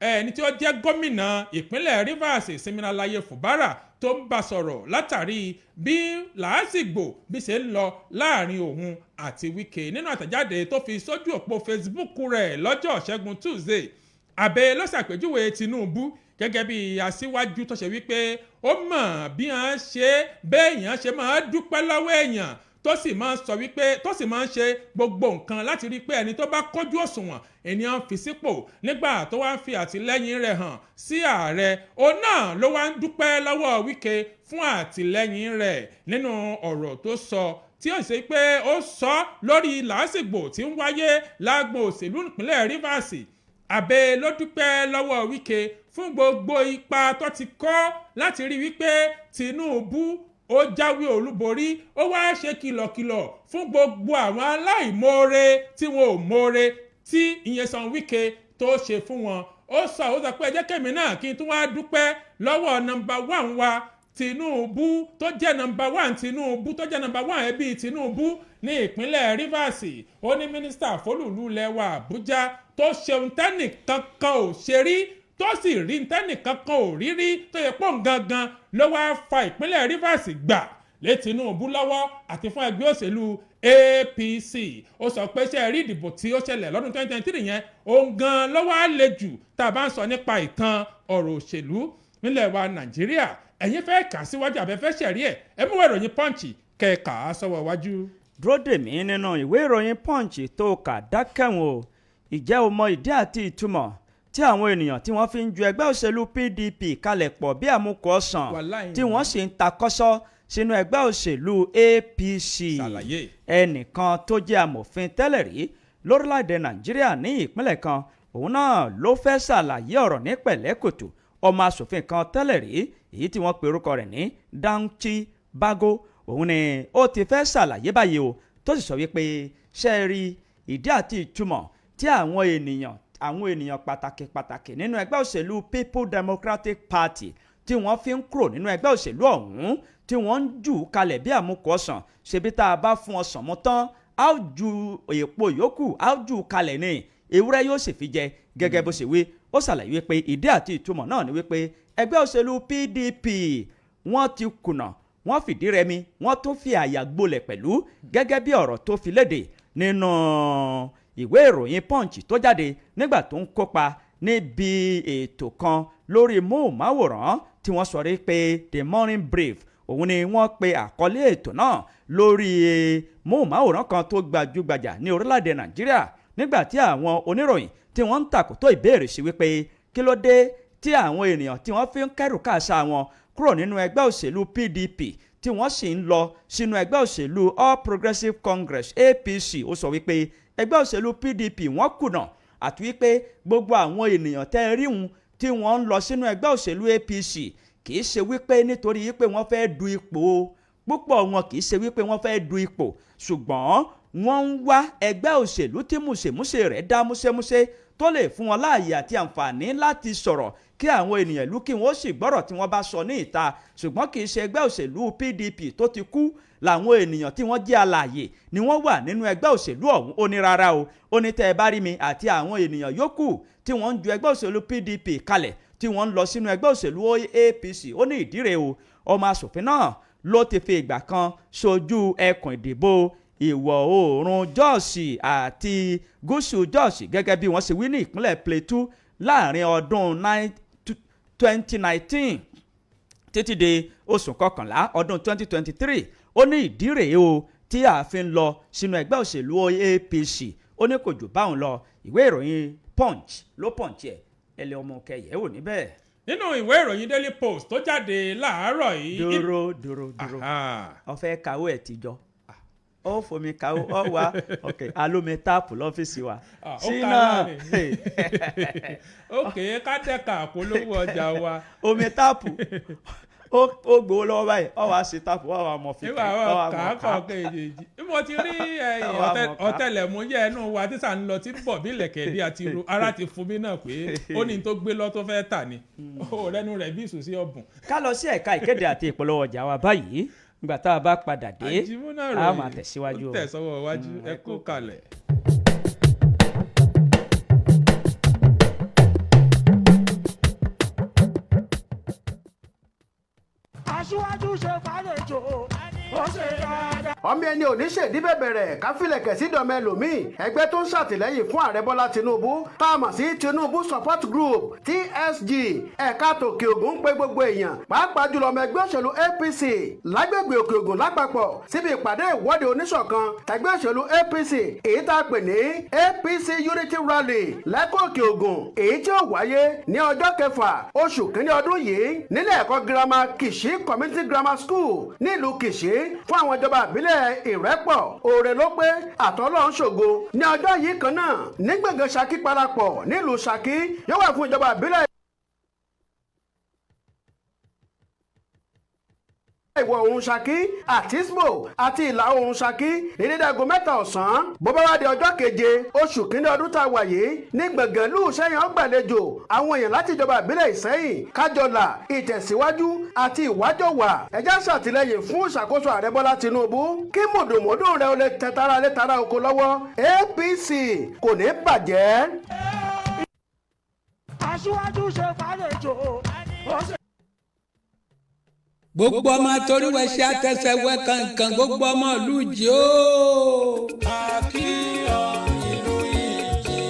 ẹni tí ó jẹ́ gómìnà ìpínlẹ̀ Rivers, Siminalayi Fubara, tó ń bá sọ̀rọ̀ látàrí bí làásìgbò bí ṣe ń lọ láàrin òun àti Wike. Nínú àtẹ̀jáde tó fi sójú òpó Facebook rẹ̀ lọ́jọ́ Ṣẹ́gun Tuesday, Abe ló ṣàpèjúwe Tinubu gẹ́gẹ́ bí aṣíwájú tó ṣe wípé ó mọ̀ bí wọ́n ṣe béèyàn ṣe máa dúpẹ́ lọ́wọ́ èèyàn, tó sì máa ń sọ wípé tó sì máa ń ṣe gbogbo nǹkan láti rí i pé ẹni tó bá kójú òṣùwọ̀n ènìyàn fi sípò. Nígbà tó wá ń fi àtìlẹ́yìn rẹ̀ hàn sí ààrẹ, òun náà ló wá ń dúpẹ́ lọ́wọ́ Wike fún àtìlẹ́yìn rẹ̀. Nínú ọ̀rọ̀ tó sọ, tí ó ṣe pé ó sọ lórí làásìgbò tí ń wáyé lágbo òṣèlú ìpínlẹ̀ Rivers, Abe ló dúpẹ́ lọ́wọ́ Wike fún gbogbo ipa tó ti kọ́ láti rí wípé Tinubu ó jáwé olúborí. Ó wá ṣe kìlọ̀kìlọ̀ fún gbogbo àwọn aláìmoore tí wọn ò moore tí Nyesom Wike tó ṣe fún wọn. Ó sọ pé ẹ jẹ́ kẹ́mi náà kí n tún wá dúpẹ́ lọ́wọ́ number one wa Tinubu, tó jẹ́ number one Tinubu, tó jẹ́ number one ẹbí Tinubu ní ìpínlẹ̀ Rivers. Ó ní mínísítà fólùlù lẹ́wà Àbújá tó ṣeun tẹ́nìkankan ò ṣe rí, tó sì rí tẹ́nìkankan ò rí rí, tó yẹ pọ̀ gangan ló wáá fa ìpínlẹ̀ Rivers gbà lé Tinubu lọ́wọ́ àti fún ẹgbẹ́ òṣèlú APC. Ó sọ pé ṣe rí ìdìbò tí ó ṣẹlẹ̀ lọ́dún 2023 yẹn, òun gan ló wá le jù tá a bá ń sọ nípa ìtàn ọ̀rọ̀ òṣèlú nílẹ̀ wa Nàìjíríà. Ẹ̀yin fẹ́ kà síwájú àbẹ́fẹ́ ṣẹ̀rí ẹ̀, ẹ mú ìròyìn Punch kẹ̀ka sọ́wọ́ iwájú. Dúró dè mí nínú ìwé ìròyìn Punch tó kà dákẹ́wọ̀n o. Ìjẹ́ o mọ ìdí àti ìtumọ̀ tí àwọn ènìyàn tí wọ́n fi ń ju ẹgbẹ́ òṣèlú PDP kalẹ̀ pọ̀ bí àmukù ọ̀sán, tí wọ́n sì ń takọ́sọ́ sínú ẹgbẹ́ òṣèlú APC? Ṣàlàyé. Ẹnìkan tó jẹ́ amòfin tẹ́lẹ̀ rí Lórílẹ̀‐èdè Nàìjíríà ní ìpínlẹ̀ kan, òun náà ló fẹ́ ṣàlàyé ọ̀rọ̀ ní pẹ̀lẹ́kùtù. Ọmọ asòfin kan tẹ́lẹ̀ rí, èyí tí wọ́n pe orúkọ rẹ̀ ní Danchi Bago, òun ni ó ti fẹ́ ṣàlàyé báyìí o, tó sì sọ wípé ṣe é rí ìdí àti ìtumọ̀ tí àwọn ènìyàn pàtàkì pàtàkì nínú ẹgbẹ́ òṣèlú People Democratic Party tí wọ́n fi ń kúrò nínú ẹgbẹ́ òṣèlú ọ̀hún, tí wọ́n ń jù kalẹ̀ bí àmukù ọsàn. Ṣebí tá a bá fún ọsàn mu tán, a ó ju èèpo yòókù, a ó jù kalẹ̀ ní ewúrẹ́ yóò sì fi jẹ. Gẹ́gẹ́ bó ṣe wí, ó ṣàlàyé wípé ìdí àti ìtumọ̀ náà ni wípé ẹgbẹ́ òṣèlú PDP, wọ́n ti kùnà, wọ́n fìdí rẹmi, wọ́n tún fi àyà gbolẹ̀ pẹ̀lú. Gẹ́gẹ́ bí ọ̀rọ̀ tó fi léde nínú ìwé ìròyìn Punch tó jáde nígbà tó ń kópa níbi ètò kan lórí móhùnmáwòrán tí wọ́n sọ rí pé The Morning Brief, òun ni wọ́n pe àkọlé ètò náà lórí móhùnmáwòrán kan tó gbajúgbajà ní orílẹ̀-èdè Nàìjíríà, nígbà tí àwọn oníròyìn tí wọ́n ń tàkótó ìbéèrè sí wípé kí ló dé tí àwọn ènìyàn tí wọ́n fi ń kẹ́rù káàsà wọn kúrò nínú ẹgbẹ́ òṣèlú PDP, tí wọ́n sì ń lọ sínú ẹgbẹ́ òṣèlú All Progressives Congress, APC. Ó sọ wípé ẹgbẹ́ òṣèlú PDP, wọ́n kùnà, àti wípé gbogbo àwọn ènìyàn tẹ́ rí wọn tí wọ́n ń lọ sínú ẹgbẹ́ òṣèlú APC, kì í ṣe wípé nítorí wípé wọ́n fẹ́ du ipò. Púpọ̀ wọn kì í ṣe wípé wọ́n fẹ́ du ipò, ṣùgbọ́n wọ́n ń wá ẹgbẹ́ òṣèlú tí mùsèmúsè rẹ̀ dá múṣẹ́múṣẹ́, tó lè fún wọn láàyè àti àǹfààní láti sọ̀rọ̀ kí àwọn ènìyàn ìlú kí wọ́n sì gbọ́rọ̀ tí wọ́n bá sọ ní ìta. Ṣùgbọ́n kì í ṣe ẹgbẹ́ òṣèlú PDP tó ti kú làwọn ènìyàn tí wọ́n jẹ́ alààyè ni wọ́n wà nínú ẹgbẹ́ òṣèlú ọ̀hún. Ó ní rárá o. Ó ní tẹ́ ẹ bá rí mi àti àwọn ènìyàn yòókù tí wọ́n ń ju ẹgbẹ́ òṣèlú PDP kalẹ̀, tí wọ́n ń lọ sínú ẹgbẹ́ òṣèlú APC, ó ní ìdí rèé o. Ọmọ asòfin náà ló ti fi ìgbà kan ṣojú ẹkùn ìdìbò ìwọ̀ oòrùn Jọ́ọ̀sì àti gúúsù Jọ́ọ̀sì, gẹ́gẹ́ bí wọ́n ṣe wí, ní ìpínlẹ̀ Plateau láàrin ọdún 2019 títí di oṣù kọkànlá ọdún 2023. Ó ní ìdí rèé o tí a fi ń lọ sínú ẹgbẹ́ òṣèlú APC. Ó ní kò jù báwọn lọ. Ìwé ìròyìn Punch ló punch ẹ̀, ẹ lè ọmọ kẹyẹ wò níbẹ̀. Nínú ìwé ìròyìn Daily Post tó jáde láàárọ̀ yìí. Dúró, dúró, dúró. Ó fẹ́ kàwé ẹ̀ tìjọ, ó fomi kàwé ọ wá. Ok, alómi tap lọ́fíìsì wa. Sínú ok, ká dẹ́ka àpolówó ọjà wa. Omi tap ó gbowó lọ́wọ́ báyìí, ọ wá sí tap, ọ wá mọ̀ fi kẹ́, ọ wá mọ̀ ká kèjèèjì. Mo ti rí ọ̀tẹlẹ̀múyẹ́ ẹnu wa tí sà ń lọ tí ń bọ̀ bí ilẹ̀kẹ̀ bí àti ru ara ti fún mi náà pé ó ní tó gbé lọ tó fẹ́ tà ní ó rẹ́nu rẹ̀ bí ìsúsí ọ̀bùn. Ká lọ sí ẹ̀ka ìkéde àti ìpolówó ọjà wa báyìí. Nígbà tá a bá padà dé, a máa tẹ̀síwájú o. Tẹ̀sọ́wọ́ iwájú, ẹ kú kalẹ̀. Aṣíwájú ṣe fàlejò, ó ṣe dáadáa. Ọmọ ẹni ò ní ṣèdí bẹ̀bẹ̀rẹ̀ káfílẹ̀kẹ̀ sí dọ̀mọ ẹlòmíì. Ẹgbẹ́ tó ń ṣàtìlẹ́yìn fún Ààrẹ Bọ́lá Tinubu tá a mọ̀ sí Tinubu Support Group, TSG, ẹ̀ka tòkè Ògùn ń pe gbogbo èèyàn, pàápàá jùlọ ọmọ ẹgbẹ́ òṣèlú APC lágbègbè Òkè Ògùn lápapọ̀, síbi ìpàdé ìwọ́de oníṣọ̀kan tẹgbẹ́ òṣèlú APC, èyí tá a pè ní APC Unity Rally lẹ́kọ̀ọ́ Òkè Ògùn, èyí tí ó wáyé ní ọjọ́ 6 oṣù kínní ọdún yìí nílẹ̀ ẹ̀kọ́ girama Kìṣí Community Grammar School nílùú Kìṣí, fún àwọn ìjọba ìbílẹ̀ Ìrẹ́pọ̀, Òòrè ló pé àtọ́lọ́hún ṣògo. Ní ọjọ́ yìí kan náà, ní gbọ̀ngàn Ṣakí parapọ̀ nílùú Ṣakí, yóò wà fún ìjọba ìbílẹ̀ ìwọ̀ oòrùn Ṣakí àti Isbo àti ìlà oòrùn Ṣakí ní dédé aago 3 ọ̀sán. Bó bá wá di ọjọ́ 7 oṣù kínní ọdún tá a wà yìí, ní gbọ̀ngàn ìlú Ìṣẹ́yìn, ó gbàlejò àwọn èèyàn láti ìjọba ìbílẹ̀ Ìṣẹ́yìn, Kájọlà, Ìtẹ̀síwájú àti Ìwájọwà. Ẹ jẹ́ ṣàtìlẹ́yìn fún ìṣàkóso Ààrẹ Bọ́lá Tinubu kí mùdùmùdù rẹ̀ ó lè tẹ tara lé tara oko lọ́wọ́. APC kò ní bàjẹ́. Aṣíwájú ṣe fàlejò, ó ṣe. Gbogbo ọmọ toríwẹsẹ àtẹsẹwẹ kankan, gbogbo ọmọ ìlú Ìjì ó. Àkíyọ ìlú Ìjì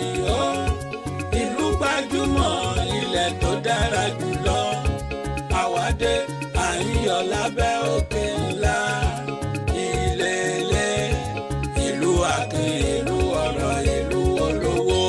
ó, ìlú gbajúmọ̀, ilẹ̀ tó dára jùlọ. Àwádé à ń yọ̀ lábẹ́ òkè ńlá ìlẹ̀lẹ̀ ìlú Akin, ìlú ọ̀rọ̀, ìlú olówó.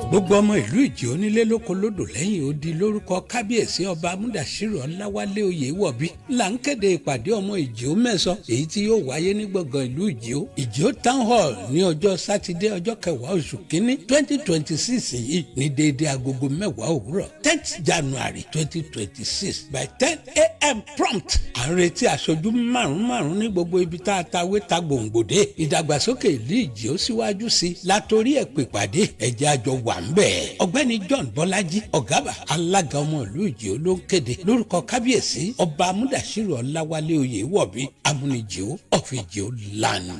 Gbogbo Gbogbo ọmọ ìlú Ìjì onílé lóko lódò lẹ́yìn odi, lórúkọ kábíyèsí Ọba Múdàṣírò Ọláwálé Oyèwọ̀bí là ń kéde ìpàdé ọmọ Ìjì mẹ́sàn, èyí tí yóò wáyé ní gbọ̀ngàn ìlú Ìjì, Ìjì Town Hall, ní ọjọ́ sátidé, ọjọ́ 10 oṣù kínní 2026 yìí, ní déédéé agogo 10 òwúrọ̀, 10th January 2026 by 10 a.m. prompt. À ń retí aṣojú márùn márùn ní gbogbo ibi tá a tawé ta gbòǹgbòdé. Ìdàgbàsókè ìlú Ìjì ó síwájú sí i látòrí ẹ̀ pè pàdé ẹ̀jẹ̀ àjọ wà ń bẹ̀. Ọ̀gbẹ́ni John Bọ́lájí Ọ̀gábà, alága ọmọ ìlú Ìjì, ló ń kéde lórúkọ kábíyèsí Ọba Amúdàṣírò Ọláwálé Oyèwọ̀bí, Amúnijìó of Ìjìó land.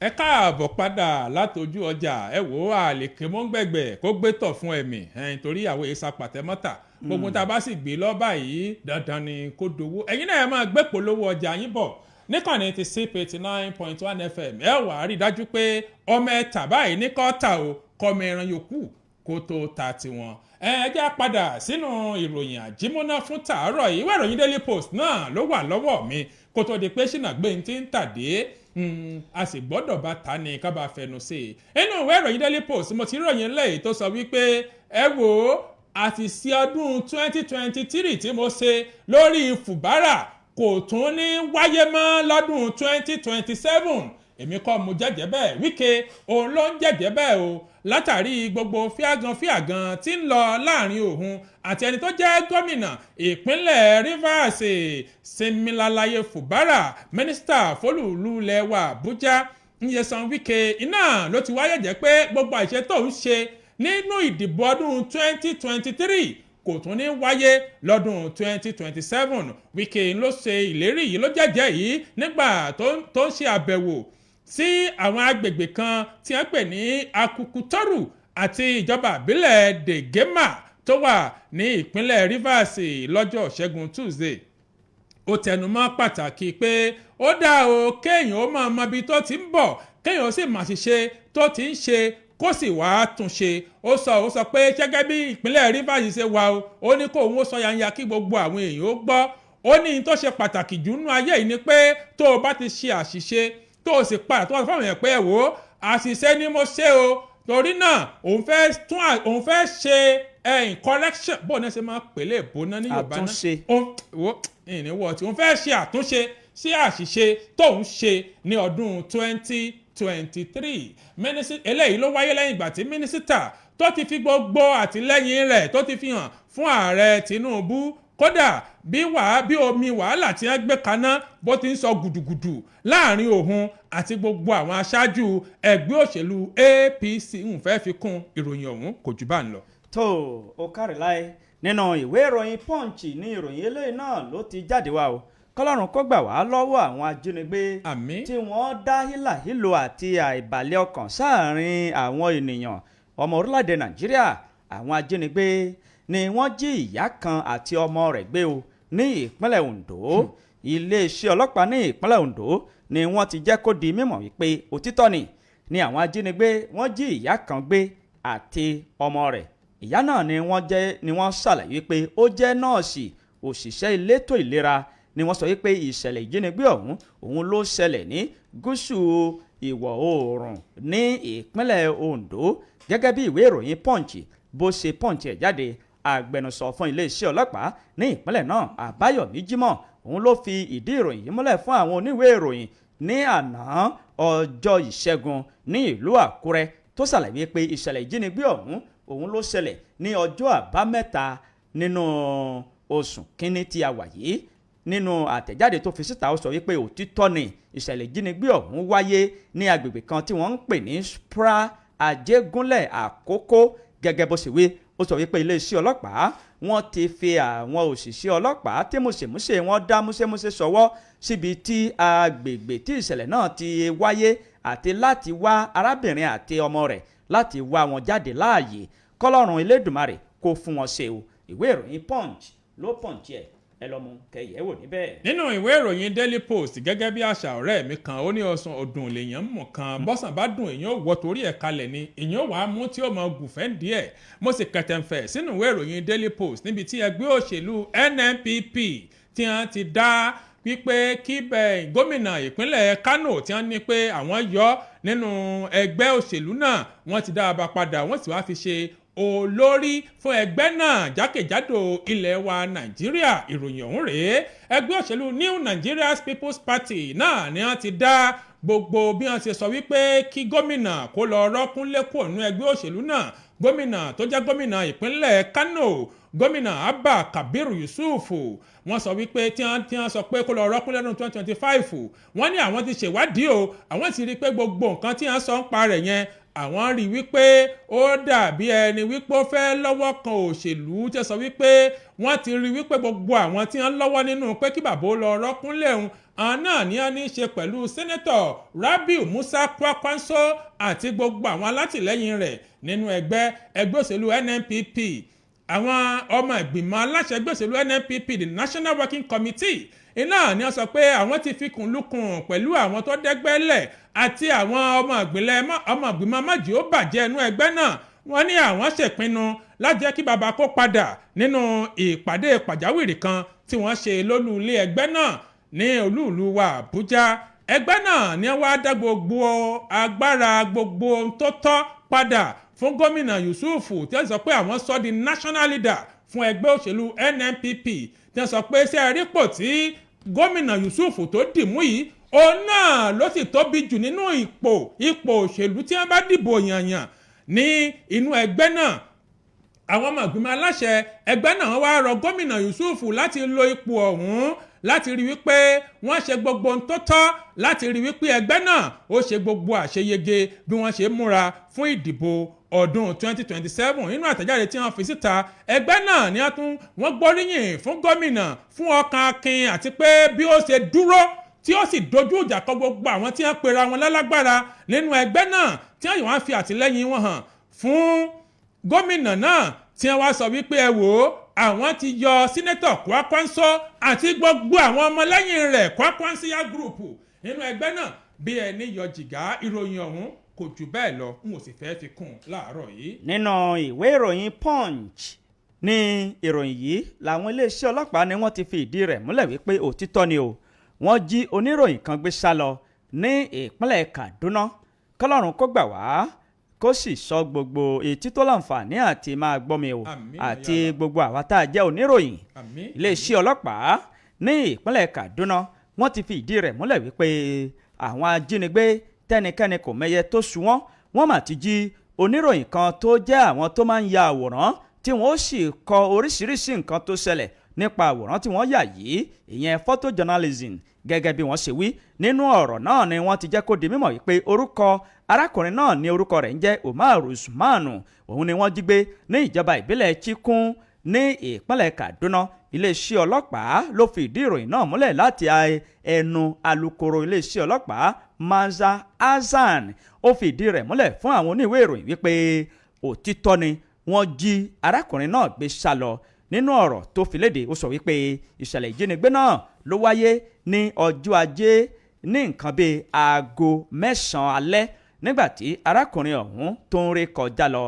Ẹ káàbọ̀ padà látọjú ọjà. Ẹ wò ó, àlèkè mọ́ngbẹ̀gbẹ̀ kó gbé tọ̀ fún ẹ̀mí ẹ̀yìn torí àwọn èsà pàtẹ́mọ́tà gbogbo tá a bá sì gbé lọ́ba yìí, dandan ni kó dowó. Ẹ̀yin náà, ẹ máa gbé polówó ọjà yín bọ̀ níkànnì ti CP 89.1 FM. Ẹ wà á rí i dájú pé ọmọ ẹ tà báyìí ní kọ́ tà o, kọ́mọ ẹran yòókù kó tó ta tiwọn. Ẹ jẹ́ padà sínú ìròyìn àjímúná fún tàárọ̀ yìí. Ìwé ìròyìn Daily Post náà ló wà lọ́wọ́ mi kó tó di pé ṣìnà gbé ní ti ń tàdé, a sì gbọ́dọ̀ bá ta ni ká bá fẹnu sí i. Inú ìwé ìròyìn Daily Post mo ti ròyìn lẹ́yìn tó sọ wípé, ẹ wò ó, àti sí ọdún 2023 tí mo ṣe lórí Fubara kò tún ní wáyé mọ́ lọ́dún 2027. Èmi kọ́ mo jẹ́jẹ́ bẹ́ẹ̀, Wike òun ló ń jẹ́jẹ́ bẹ́ẹ̀ o, látàrí gbogbo fíàgàn fíàgàn tí ń lọ láàrin òun àti ẹni tó jẹ́ gómìnà ìpínlẹ̀ Rivers, Siminalayi Fubara. Mínísítà fólùlù lẹ́wà Àbújá, Nyesom Wike, iná ló ti wáyé jẹ́ pé gbogbo àìṣe tó ń ṣe nínú ìdìbò ọdún 2023 kò tún ní wáyé lọ́dún 2027. Wike ló ṣe ìlérí yìí, ló jẹ́jẹ́ yìí nígbà tó ń ṣe àbẹ̀wò sí àwọn agbègbè kan tí wọ́n pè ní Akukutoru àti ìjọba ìbílẹ̀ Degema tó wà ní ìpínlẹ̀ Rivers lọ́jọ́ Ṣẹ́gun Tuesday. Ó tẹnumọ́ pàtàkì pé ó dá o, kéèyàn ó máa mọ ibi tó ti ń bọ̀, kéèyàn ó sì máa ṣiṣẹ́ tó ti ń ṣe, kó sì wá tún ṣe. Ó sọ pé gẹ́gẹ́ bí ìpínlẹ̀ Rivers ṣe wà o, ó ní kó òun ó sọ yanya kí gbogbo àwọn èèyàn ó gbọ́. Ó ní tó ṣe pàtàkì jù nínú ayé yìí ni pé tó o bá ti ṣe àṣìṣe, tó o sì padà tó wà fáwọn èèyàn pé, ẹ wò ó, àṣìṣe ni mo ṣe o, torí náà òun fẹ́ ṣe ẹ̀yìn correction. Bóun náà ṣe máa pèlè ìbóná ní Yorùbá náà? Àtúnṣe. Wo ìníwọ̀ tí òun fẹ́ ṣe àtúnṣe sí àṣìṣe tóun ṣe ní ọdún 2023. Eléyìí ló wáyé lẹ́yìn ìgbà tí mínísítà tó ti fi gbogbo àtìlẹ́yìn rẹ̀ tó ti fi hàn fún ààrẹ Tinubu, kódà bí wàá bí omi wàhálà tí wọ́n gbé kaná bó ti ń sọ gùdùgùdù láàrin òun àti gbogbo àwọn aṣáájú ẹgbẹ́ òṣèlú APC, ń fẹ́ fi kún ìròyìn ọ̀hún, kò jù bá ń lọ. Tó o kárí láì, nínú ìwé ìròyìn Punch ní ìròyìn eléyìí náà ló ti jáde wá o. Kọlọ́run kó gbà wá lọ́wọ́ àwọn ajínigbé Àmín. tí wọ́n dá hílàhílo àti àìbàlẹ̀ ọkàn sáàrin àwọn ènìyàn ọmọ orílẹ̀-èdè Nàìjíríà. Àwọn ajínigbé ni wọ́n jí ìyá kan àti ọmọ rẹ̀ gbé o ní ìpínlẹ̀ Ondo. Iléeṣẹ́ ọlọ́pàá ní ìpínlẹ̀ Ondo ni wọ́n ti jẹ́ kó di mímọ̀ wípé òtítọ́ ni àwọn ajínigbé wọ́n jí ìyá kan gbé àti ọmọ rẹ̀. Ìyá náà ni wọ́n jẹ́ ni wọ́n ṣàlàyé pé ó jẹ́ nọ́ọ̀sì, òṣìṣẹ́ elétò ìlera ni. Wọ́n sọ wípé ìṣẹ̀lẹ̀ ìjínigbé ọ̀hún òun ló ṣẹlẹ̀ ní gúúsù ìwọ̀ oòrùn ní ìpínlẹ̀ Ondo. Gẹ́gẹ́ bí ìwé ìròyìn Punch bó ṣe punch ẹ̀ jáde, agbẹnusọ fún iléeṣẹ́ ọlọ́pàá ní ìpínlẹ̀ náà, Àbáyọ̀mí Jímọ̀, òun ló fi ìdí ìròyìn yìí múlẹ̀ fún àwọn oníwèé ìròyìn ní àná ọjọ́ Ìṣẹ́gun ní ìlú Àkúrẹ́, tó ṣàlàyé pé ìṣẹ̀lẹ̀ ìjínigbé ọ̀hún òun ló ṣẹlẹ̀ ní ọjọ́ Àbámẹ́ta nínú oṣù kínní tí a wà yìí. Nínú àtẹ̀jáde tó fi síta, ó sọ wípé òtítọ́ ni ìṣẹ̀lẹ̀ ìjínigbé ọ̀hún wáyé ní agbègbè kan tí wọ́n ń pè ní Spra Àjẹgúnlẹ̀ Àkókó. Gẹ́gẹ́ bó ṣe wí, ó sọ wípé iléeṣẹ́ ọlọ́pàá, wọ́n ti fi àwọn òṣìṣẹ́ ọlọ́pàá tí mùsèmùsè wọn dá múṣẹ́múṣẹ́ sọwọ́ síbi tí agbègbè tí ìṣẹ̀lẹ̀ náà ti wáyé, àti láti wá arábìnrin àti ọmọ rẹ̀, láti wá wọn jáde láàyè. Kọlọ́run Elédùmarè kó fún wọn ṣe o. Ìwé ìròyìn Punch ló punch ẹ̀ Ẹ lọ mú kẹyẹ wò níbẹ̀. Nínú ìwé ìròyìn Daily Post, gẹ́gẹ́ bí àṣà ọ̀rẹ́ mi kan, ó ní ọsàn ọdún lèèyàn mọ̀ kan, bọ́sàn bá dùn, èèyàn ò wọ́ torí ẹ̀ kalẹ̀ ni, èèyàn wàá mú tí ó mọ gùnfẹ́ díẹ̀. Mo sì kẹtẹ̀ǹfẹ̀ sínú ìwé ìròyìn Daily Post níbi tí ẹgbẹ́ òṣèlú NNPP tí wọ́n ti dá wípé kí bẹ́ẹ̀ gómìnà ìpínlẹ̀ Kano tí wọ́n ní pé àwọn yọ nínú ẹgbẹ́ òṣèlú náà, wọ́n ti dá a bá padà, wọ́n sì wá fi ṣe olórí fún ẹgbẹ́ náà jákèjádò ilẹ̀ wa Nàìjíríà. Ìròyìn ọ̀hún rèé: ẹgbẹ́ òṣèlú New Nigeria People's Party náà ni wọ́n ti dá gbogbo bí wọ́n ṣe sọ wípé kí gómìnà kó lọ rọ́kúnlé kúrò nínú ẹgbẹ́ òṣèlú náà. Gómìnà tó jẹ́ gómìnà ìpínlẹ̀ Kano, Gómìnà Abba Kabiru Yusuf, wọ́n sọ wípé tí wọ́n sọ pé kó lọ rọ́kún lẹ́nu 2025, wọ́n ní àwọn ti ṣèwádìí o, àwọn ti rí i pé gbogbo nǹkan tí wọ́n sọ ń pa rẹ̀ yẹn, àwọn rí i wípé ó dàbí ẹni wípé ó fẹ́ lọ́wọ́ kan òṣèlú, tí wọ́n sọ wípé wọ́n ti rí i wípé gbogbo àwọn tí wọ́n lọ́wọ́ nínú pé kí bàbá ó lọ rọ́kún lẹ́hùn, àwọn náà ní wọ́n ní í ṣe pẹ̀lú Senator Rabiu Musa Kwankwaso àti gbogbo àwọn alátìlẹ́yìn rẹ̀ nínú ẹgbẹ́ òṣèlú NNPP. Àwọn ọmọ ìgbìmọ̀ aláṣẹ ẹgbẹ́ òṣèlú NNPP, the National Working Committee, iná ni wọ́n sọ pé àwọn ti fi kùn lukùn pẹ̀lú àwọn tó dẹ́gbẹ́lẹ̀ àti àwọn ọmọ ìgbìmọ̀ májì ó bàjẹ́ inú ẹgbẹ́ náà. Wọ́n ní àwọn ṣèpinnu láti jẹ́ kí bàbá kó padà nínú ìpàdé pàjáwìrì kan tí wọ́n ṣe lólú ilé ẹgbẹ́ náà ní olúùlú wa Àbújá. Ẹgbẹ́ náà ni wọ́n á dá gbogbo agbára, gbogbo ohun tó tọ́ padà fún Gómìnà Yusuf, tí wọ́n sọ pé àwọn sọ di national leader fún ẹgbẹ́ òṣèlú NNPP, tí wọ́n sọ pé ṣé ẹ rí pò tí Gómìnà Yusuf tó dì mú yìí, òun náà ló sì tóbi jù nínú ipò òṣèlú tí wọ́n bá dìbò yànyàn ní inú ẹgbẹ́ náà. Àwọn ọmọ ìgbìmọ̀ aláṣẹ ẹgbẹ́ náà wá rọ Gómìnà Yusuf láti lo ipò ọ̀hún láti rí wípé wọ́n ṣe gbogbo ohun tó tọ́, láti rí wípé ẹgbẹ́ náà ó ṣe gbogbo àṣeyege bí wọ́n ṣe múra fún ìdìbò ọdún 2027. Nínú àtẹ̀jáde tí wọ́n fi síta, ẹgbẹ́ náà ni wọ́n tún wọ́n gbóríyìn fún gómìnà fún ọkàn akin àti pé bí ó ṣe dúró tí ó sì dojú ìjà kọ gbogbo àwọn tí wọ́n pera wọn lálágbára nínú ẹgbẹ́ náà, tí wọ́n wá fi àtìlẹ́yìn wọn hàn fún gómìnà náà, tí wọ́n wá sọ wípé ẹ wò ó, àwọn ti yọ Senator Kwankwaso àti gbogbo àwọn ọmọlẹ́yìn rẹ̀, Kwankwansia Group, nínú ẹgbẹ́ náà bí ẹni yọ jìgá. Ìròyìn ọ̀hún kò jù bẹ́ẹ̀ lọ, n ò sì fẹ́ fi kún un láàárọ̀ yìí. Nínú ìwé ìròyìn Punch ní ìròyìn yìí, làwọn iléeṣẹ́ ọlọ́pàá ni wọ́n ti fi ìdí rẹ̀ múlẹ̀ wípé òtítọ́ ni o, wọ́n jí oníròyìn kan gbé sá lọ ní ìpínlẹ̀ Kaduna. Kọlọ́run kó gbà wá, kó sì sọ gbogbo etí tó láǹfààní àti máa gbọ́ mi o Àmín, àti yàrá. gbogbo àwa tá a jẹ́ oníròyìn. Àmín. Iléeṣẹ́ ọlọ́pàá ní ìpínlẹ̀ Kaduna, wọ́n ti fi ìdí rẹ̀ múlẹ̀ wípé àwọn ajínigbé tẹ́nikẹ́ni kò mẹyẹ tó sú wọn, wọ́n mà ti jí oníròyìn kan tó jẹ́ àwọn tó máa ń ya àwòrán, tí wọ́n ó sì kọ oríṣiríṣi nǹkan tó ṣẹlẹ̀ nípa àwòrán tí wọ́n yà yìí, ìyẹn photojournalism. Gẹ́gẹ́ bí wọ́n ṣe wí nínú ọ̀rọ̀ náà ni wọ́n ti jẹ́ kó di mímọ̀ wípé orúkọ arákùnrin náà ní orúkọ rẹ̀ ń jẹ́ Umar Usman. Òun ni wọ́n jí gbé ní ìjọba ìbílẹ̀ Chikun ní ìpínlẹ̀ Kaduna. Iléeṣẹ́ ọlọ́pàá ló fi ìdí ìròyìn náà múlẹ̀ láti ẹnu alukoro iléeṣẹ́ ọlọ́pàá, Manza Hasan. Ó fi ìdí rẹ̀ múlẹ̀ fún àwọn oníwèé ìròyìn wípé òtítọ́ ni wọ́n jí arákùnrin náà gbé sá lọ. Nínú ọ̀rọ̀ tó fi léde, ó sọ wípé ìṣẹ̀lẹ̀ ìjínigbé náà ló wáyé ní ọjọ́ Ajé ní nǹkan bíi aago 9 alẹ́, nígbà tí arákùnrin ọ̀hún tó ń ré kọjá lọ.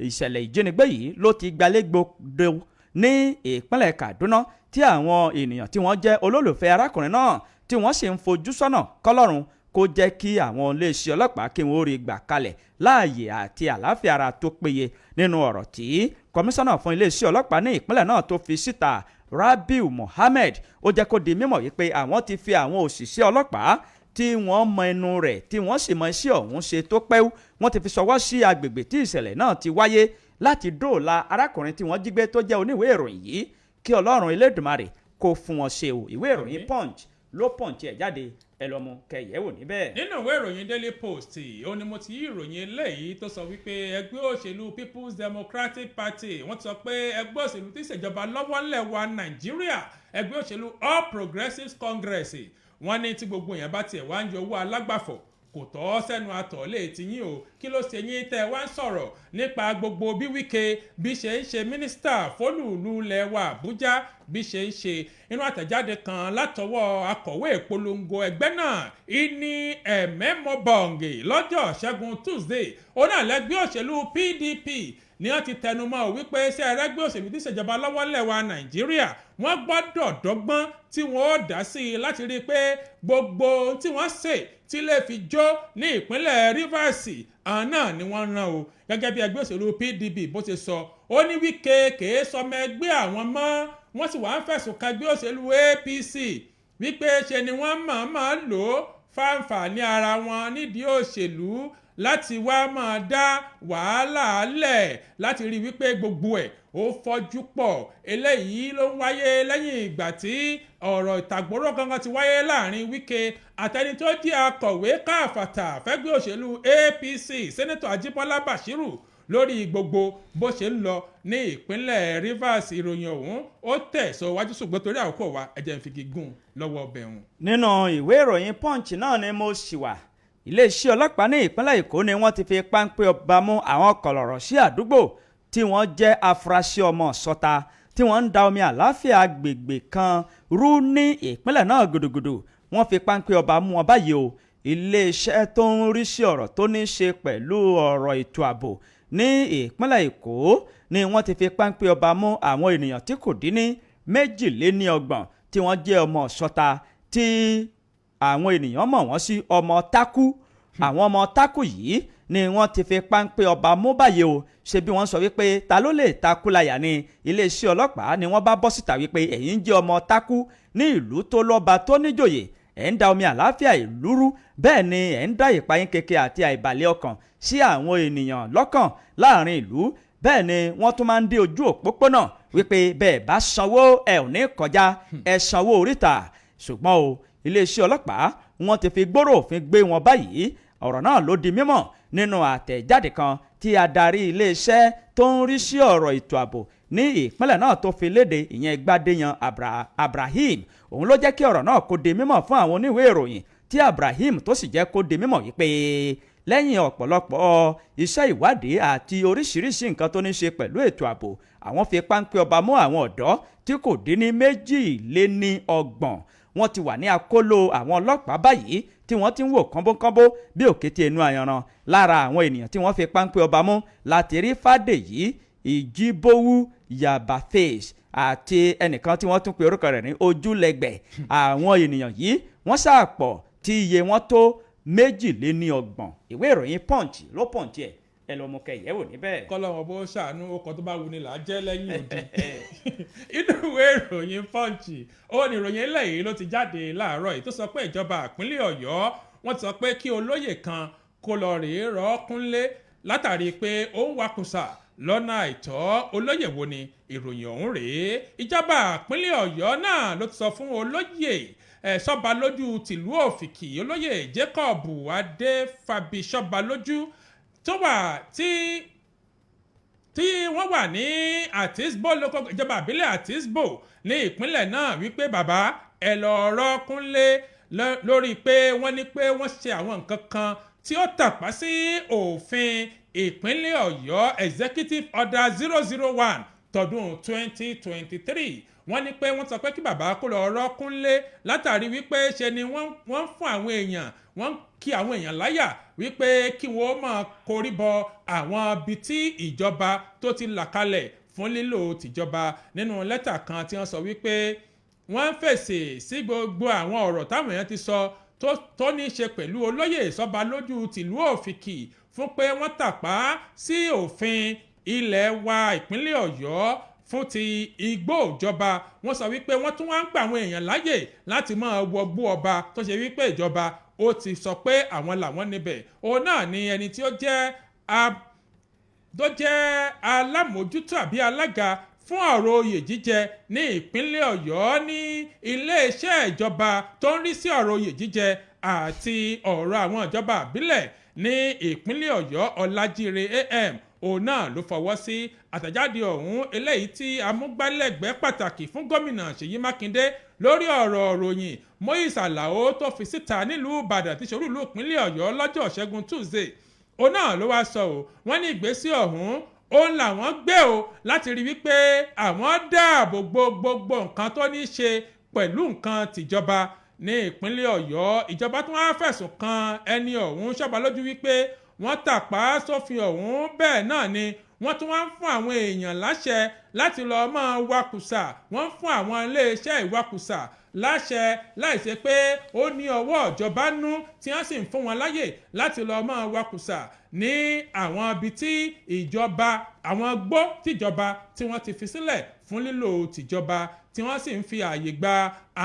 Ìṣẹ̀lẹ̀ ìjínigbé yìí ló ti gbalégbodò ní ìpínlẹ̀ Kaduna, tí àwọn ènìyàn tí wọ́n jẹ́ olólùfẹ́ arákùnrin náà tí wọ́n sì ń fojú sọ́nà kọ́lọ́run kó jẹ́ kí àwọn iléeṣẹ́ ọlọ́pàá kí wọ́n rí gbà kalẹ̀ láàyè àti àlàáfíà ara tó péye. Nínú ọ̀rọ̀ tí kọmíṣánná fún iléeṣẹ́ ọlọ́pàá ní ìpínlẹ̀ náà tó fi síta, Rabiu Mohammed, ó jẹ́ kó di mímọ̀ wípé àwọn ti fi àwọn òṣìṣẹ́ ọlọ́pàá tí wọ́n mọ ẹnu rẹ̀, tí wọ́n sì mọ iṣẹ́ ọ̀hún ṣe tó pẹ́, wọ́n ti fi ṣọwọ́ sí agbègbè tí ìṣẹ̀lẹ̀ náà ti wáyé láti dóòlà arákùnrin tí wọ́n jí gbé tó jẹ́ oníwèé ìròyìn yìí. Kí Ọlọ́run Elédùmarè kó fún wọn ṣe o. Ìwé ìròyìn Punch ló punch ẹ̀ jáde, ẹ lọ mú kẹyẹ wò níbẹ̀. Nínú ìwé ìròyìn Daily Post, ó ní mo ti yí ìròyìn eléyìí tó sọ wípé ẹgbẹ́ òṣèlú People's Democratic Party, wọ́n ti sọ pé ẹgbẹ́ òṣèlú tí ìṣèjọba lọ́wọ́ ńlẹ̀ wa Nàìjíríà, ẹgbẹ́ òṣèlú All Progressives Congress, wọ́n ní tí gbogbo èèyàn bá tiẹ̀ wá ń yọ owó alágbàfọ̀ Kò tọ́ sẹ́nu àtọ̀ lè ti yín o. Kí ló ṣe yín tẹ́ wá ń sọ̀rọ̀ nípa gbogbo bí Wike bí ṣe ń ṣe mínísítà fólùlù lẹ́wà Àbújá bí ṣe ń ṣe? Inú àtẹ̀jáde kan látọwọ́ akọ̀wé ìpolongo ẹgbẹ́ náà, Ìní Ẹ̀mẹ́mọ́bọ̀ǹgì, lọ́jọ́ Ṣẹ́gun Tuesday, ó náà lẹ́gbẹ́ òṣèlú PDP ni wọ́n ti tẹnumọ́ wípé ṣé ẹrẹ́gbẹ́ òṣèlú tí ìṣèjọba lọ́wọ́ lẹ́wà Nàìjíríà, wọ́n gbọ́dọ̀ dọ́gbọ́n tí wọ́n ó dá sí i láti rí i pé gbogbo ohun tí wọ́n ṣe tí lè fi jó ní ìpínlẹ̀ Rivers, àwọn náà ni wọ́n rán o. Gẹ́gẹ́ bí ẹgbẹ́ òṣèlú PDP bó ṣe sọ, ó ní Wike kèé sọmọ ẹgbẹ́ àwọn mọ́. Wọ́n sì wá ń fẹ̀sùn kan ẹgbẹ́ òṣèlú APC wípé ṣe ni wọ́n mọ̀ọ́mọ̀ lò ó fáǹfààní ara wọn nídìí òṣèlú láti wá máa dá wàhálà lẹ̀, láti rí wípé gbogbo ẹ̀ ó fọ́jú pọ̀. Eléyìí ló ń wáyé lẹ́yìn ìgbà tí ọ̀rọ̀ ìtàgbọ́rọ̀ gangan ti wáyé láàrin Wike àtẹni tó jẹ́ akọ̀wé káfàtà fẹ́gbẹ́ òṣèlú APC, Sẹ́nẹ́tọ̀ Ajíbọ́lá Bashiru, lórí gbogbo bó ṣe ń lọ ní ìpínlẹ̀ Rivers. Ìròyìn ọ̀hún ó tẹ̀ sọ wájú, ṣùgbọ́n torí àkókò wa, ẹ jẹ́ n fi gígùn lọ́wọ́ ọbẹ̀ ọ̀hún. Nínú ìwé ìròyìn Punch náà ni mo ṣì wà. Iléeṣẹ́ ọlọ́pàá ní ìpínlẹ̀ Èkó ni wọ́n ti fi páńpẹ́ ọba mú àwọn kọ̀lọ̀rọ̀ sí àdúgbò tí wọ́n jẹ́ afurasí ọmọ sọ́ta tí wọ́n ń da omi àláfíà agbègbè kan rú ní ìpínlẹ̀ náà gùdùgùdù. Wọ́n fi páńpẹ́ ọba mú wọn báyìí o. Iléeṣẹ́ tó ń rí sí ọ̀rọ̀ tó ní í ṣe pẹ̀lú ọ̀rọ̀ ètò ààbò ní ìpínlẹ̀ Èkó ni wọ́n ti fi páńpẹ́ ọba mú àwọn ènìyàn tí kò dín ní 32 tí wọ́n jẹ́ ọmọ sọ́ta tí àwọn ènìyàn mọ̀ wọ́n sí ọmọ tákú. Àwọn ọmọ tákù yìí ni wọ́n ti fi páńpẹ́ ọba mú báyìí o. Ṣe bí wọ́n sọ wípé ta ló lè takú láyà ni iléeṣẹ́ ọlọ́pàá ni wọ́n bá bọ́ síta wípé ẹ̀yin jẹ́ ọmọ tákú ní ìlú tó lọ́ba tó níjòyè, ẹ̀ ń da omi àláfíà ìlú rú, bẹ́ẹ̀ ni ẹ̀ ń dá ìpayín keke àti àìbàlẹ̀ ọkàn sí àwọn ènìyàn lọ́kàn láàrin ìlú. Bẹ́ẹ̀ ni wọ́n tún máa ń dé ojú òpópónà wípé bẹ́ẹ̀ bá sanwó ẹ̀ ò ní kọjá, ẹ̀ sanwó oríta. Ṣùgbọ́n o, iléeṣẹ́ ọlọ́pàá wọ́n ti fi gbóró òfin gbé wọn báyìí. Ọ̀rọ̀ náà ló di mímọ̀ nínú àtẹ̀jáde kan tí adarí iléeṣẹ́ tó ń rí sí ọ̀rọ̀ ètò ààbò ní ìpínlẹ̀ náà tó fi léde, ìyẹn Gbádéyan Abrahim. Òun ló jẹ́ kí ọ̀rọ̀ náà kó di mímọ̀ fún àwọn oníwèé ìròyìn, tí Abrahim tó sì jẹ́ kó di mímọ̀ wípé lẹ́yìn ọ̀pọ̀lọpọ̀ iṣẹ́ ìwádìí àti oríṣiríṣi nǹkan tó ní ṣe pẹ̀lú ètò ààbò, àwọn fi páńpẹ́ ọba mú àwọn ọ̀dọ́ tí kò dín ní 32. Wọ́n ti wà ní akóló àwọn ọlọ́pàá báyìí tí wọ́n ti ń wò kánbókánbó bí òkété inú ayanran. Lára àwọn ènìyàn tí wọ́n fi páńpẹ́ ọba mú láti rí Fàdèyí Ìjíbówú, Yaba Face, àti ẹnìkan tí wọ́n tún pe orúkọ rẹ̀ ní Ojúlẹ̀gbẹ̀. Àwọn ènìyàn yìí wọ́n ṣàpọ̀ tí iye wọn tó 32. Ìwé ìròyìn Punch ló punch ẹ̀, ẹ lọ mú kẹyẹ̀wò níbẹ̀. Kọ́lọ́wọ́n bó ṣàánú, ọkọ̀ tó bá wuni là á jẹ́ lẹ́yìn òdì. Inú ìwé ìròyìn Punch ó ní ìròyìn eléyìí ló ti jáde láàárọ̀ yìí tó sọ pé ìjọba ìpínlẹ̀ Ọ̀yọ́, wọ́n ti sọ pé kí olóyè kan kó lọ rèé rọ́ọ̀kúnlé látàrí pé ó ń wakùsà lọ́nà àìtọ́. Olóyè wo ni? Ìròyìn ọ̀hún rèé. Ìjọba ìpínlẹ̀ Ọ̀yọ́ náà ló ti sọ fún olóyè Sọ́balójú tìlú Òfìkì, olóyè Jacob Adéfàbí Sọ́balójú, tó wà tí wọ́n wà ní Àtisbo local, ìjọba àbílẹ̀ Àtisbo ní ìpínlẹ̀ náà, wípé bàbá, ẹ lọ rọ́ọ̀kúnlé lórí pé wọ́n ní pé wọ́n ṣe àwọn nǹkan kan tí ó tàpá sí òfin ìpínlẹ̀ Ọ̀yọ́, Executive Order 001 tọdún 2023. Wọ́n ní pé wọ́n sọ pé kí bàbá kó lọ rọ́ọ̀kúnlé látàrí wípé ṣe ni wọ́n ń fún àwọn èèyàn, wọ́n ń kí àwọn èèyàn láyà wípé kí wọ́n máa korí bọ àwọn ibi tí ìjọba tó ti là kalẹ̀ fún lílò tìjọba. Nínú lẹ́tà kan tí wọ́n sọ wípé wọ́n ń fèsì sí gbogbo àwọn ọ̀rọ̀ táwọn èèyàn ti sọ tó ní í ṣe pẹ̀lú olóyè Sọ́balójú tìlú Òfìkì fún pé wọ́n tàpá sí òfin ilẹ̀ wa ìpínlẹ̀ Ọ̀yọ́ fún ti igbó ìjọba. Wọ́n sọ wípé wọ́n tún wá ń gbà àwọn èèyàn láàyè láti máa wọgbó ọba tó ṣe wípé ìjọba ó ti sọ pé àwọn làwọn níbẹ̀. Òun náà ni ẹni tí ó jẹ́ tó jẹ́ alámòójútó àbí alága fún ọ̀rọ̀ oyè jíjẹ ní ìpínlẹ̀ Ọ̀yọ́ ní iléeṣẹ́ ìjọba tó ń rí sí ọ̀rọ̀ oyè jíjẹ àti ọ̀rọ̀ àwọn ìjọba àbílẹ̀ ní ìpínlẹ̀ Ọ̀yọ́, Ọlájíire am. Òun náà ló fọwọ́ sí àtẹ̀jáde ọ̀hún, eléyìí tí amúgbálẹ́gbẹ̀ẹ́ pàtàkì fún Gómìnà Ṣèyí Mákindé lórí ọ̀rọ̀ ròyìn, Moise Alao, tó fi síta nílùú Ìbàdàn tí ṣolú ìlú ìpínlẹ̀ Ọ̀yọ́ lọ́jọ́ Ṣẹ́gun Tuesday. Òun náà ló wá sọ ọ́. Wọ́n ní ìgbésẹ̀ ọ̀hún òun làwọn gbé o láti rí wípé àwọn dáàbò bo gbogbo nǹkan tó ní í ṣe pẹ̀lú nǹkan tìjọba ní ìpínlẹ̀ Ọ̀yọ́. Ìjọba tó wá fẹ̀sùn kan ẹni ọ̀hún ṣọ́ba lójú wípé wọ́n tàpá sófin ọ̀hún. Bẹ́ẹ̀ náà ni wọ́n tún wá ń fún àwọn èèyàn láṣẹ láti lọ́ọ́ máa wakùsà. Wọ́n ń fún àwọn iléeṣẹ́ ìwakùsà láṣẹ láìṣe pé ó ní ọwọ́ ìjọba nú, tí wọ́n sì ń fún wọn láyè láti lọ́ọ́ máa wakùsà ní àwọn ibi tí ìjọba, àwọn gbó tìjọba tí wọ́n ti fi sílẹ̀ fún lílò tìjọba, tí wọ́n sì ń fi ààyè gba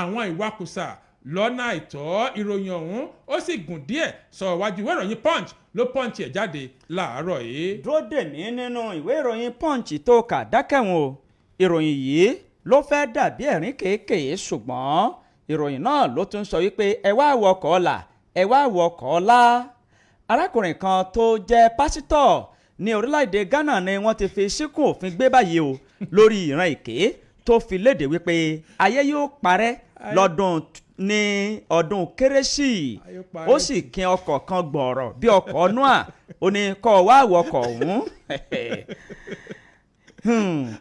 àwọn ìwakùsà lọ́nà àìtọ́. Ìròyìn ọ̀hún ó sì gùn díẹ̀ sọ wájú. Ìwé ìròyìn Punch ló punch ẹ̀ jáde láàárọ̀ yìí. Dúró dè mí nínú ìwé ìròyìn Punch tó kà dákẹ́wọ̀n o. Ìròyìn yìí ló fẹ́ dàbí ẹ̀rín kéékèé, ṣùgbọ́n ìròyìn náà ló tún sọ wípé ẹ wá wọkọ̀ ọ̀la, ẹ wá wọkọ̀ ọ̀la. Arákùnrin kan tó jẹ́ pásítọ̀ ní orílẹ̀-èdè Ghana ni wọ́n ti fi síkùn òfin gbé báyìí o lórí ìran èké tó fi léde wípé ayé yóò parẹ́ lọ́dún ní ọdún Kérésì. Ó sì kin ọkọ̀ kan gbọ̀ọ̀rọ̀ bí ọkọ̀ Noah. Ó ní kọ́ wá wọkọ̀ ọ̀hún.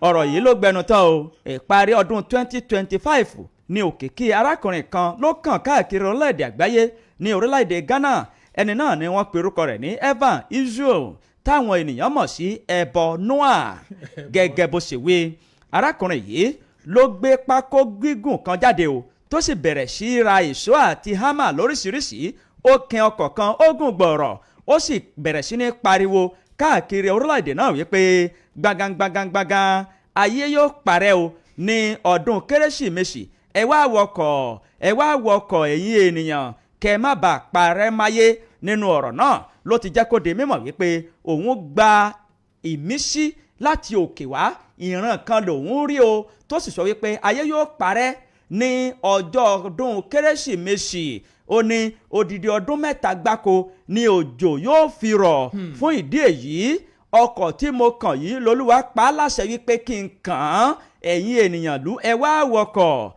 Ọ̀rọ̀ yìí ló gbẹnu tán o. Ìparí ọdún 2025 ní òkìkí arákùnrin kan ló kàn káàkiri orílẹ̀-èdè àgbáyé ní orílẹ̀-èdè Ghana. Ẹni náà ni wọ́n pe orúkọ rẹ̀ ní Evan Israel, táwọn ènìyàn mọ̀ sí Ẹbọ Noah. Gẹ́gẹ́ bó ṣe wí, arákùnrin yìí ló gbé pákó gígùn kan jáde o, tó sì bẹ̀rẹ̀ sí í ra ìṣó àti hámà lóríṣiríṣi. Ó kin ọkọ̀ kan, ó gùn gbọ̀rọ̀, ó sì bẹ̀rẹ̀ sí ní pariwo káàkiri orílẹ̀-èdè náà wípé gbàngàngbàngàngbàngàn, ayé yóò parẹ́ o ní ọdún Kérésìmesì. Ẹ wá wọkọ̀, ẹ wá wọkọ̀, ẹ̀yin ènìyàn, kẹ má bàa parẹ́ máyé. Nínú ọ̀rọ̀ náà ló ti jẹ́ kó di mímọ̀ wípé òun gba ìmísí láti òkè wá, ìran kan lòun rí o, tó sì sọ wípé ayé yóò parẹ́ ní ọjọ́ ọdún Kérésìmesì. Ó ní odidi ọdún 3 gbáko ní òjò yóò fi rọ̀. Fún ìdí èyí, ọkọ̀ tí mo kàn yìí lolúwa pa á láṣẹ wípé kí n kàn án. Ẹ̀yin ènìyàn lú, ẹ wá wọkọ̀.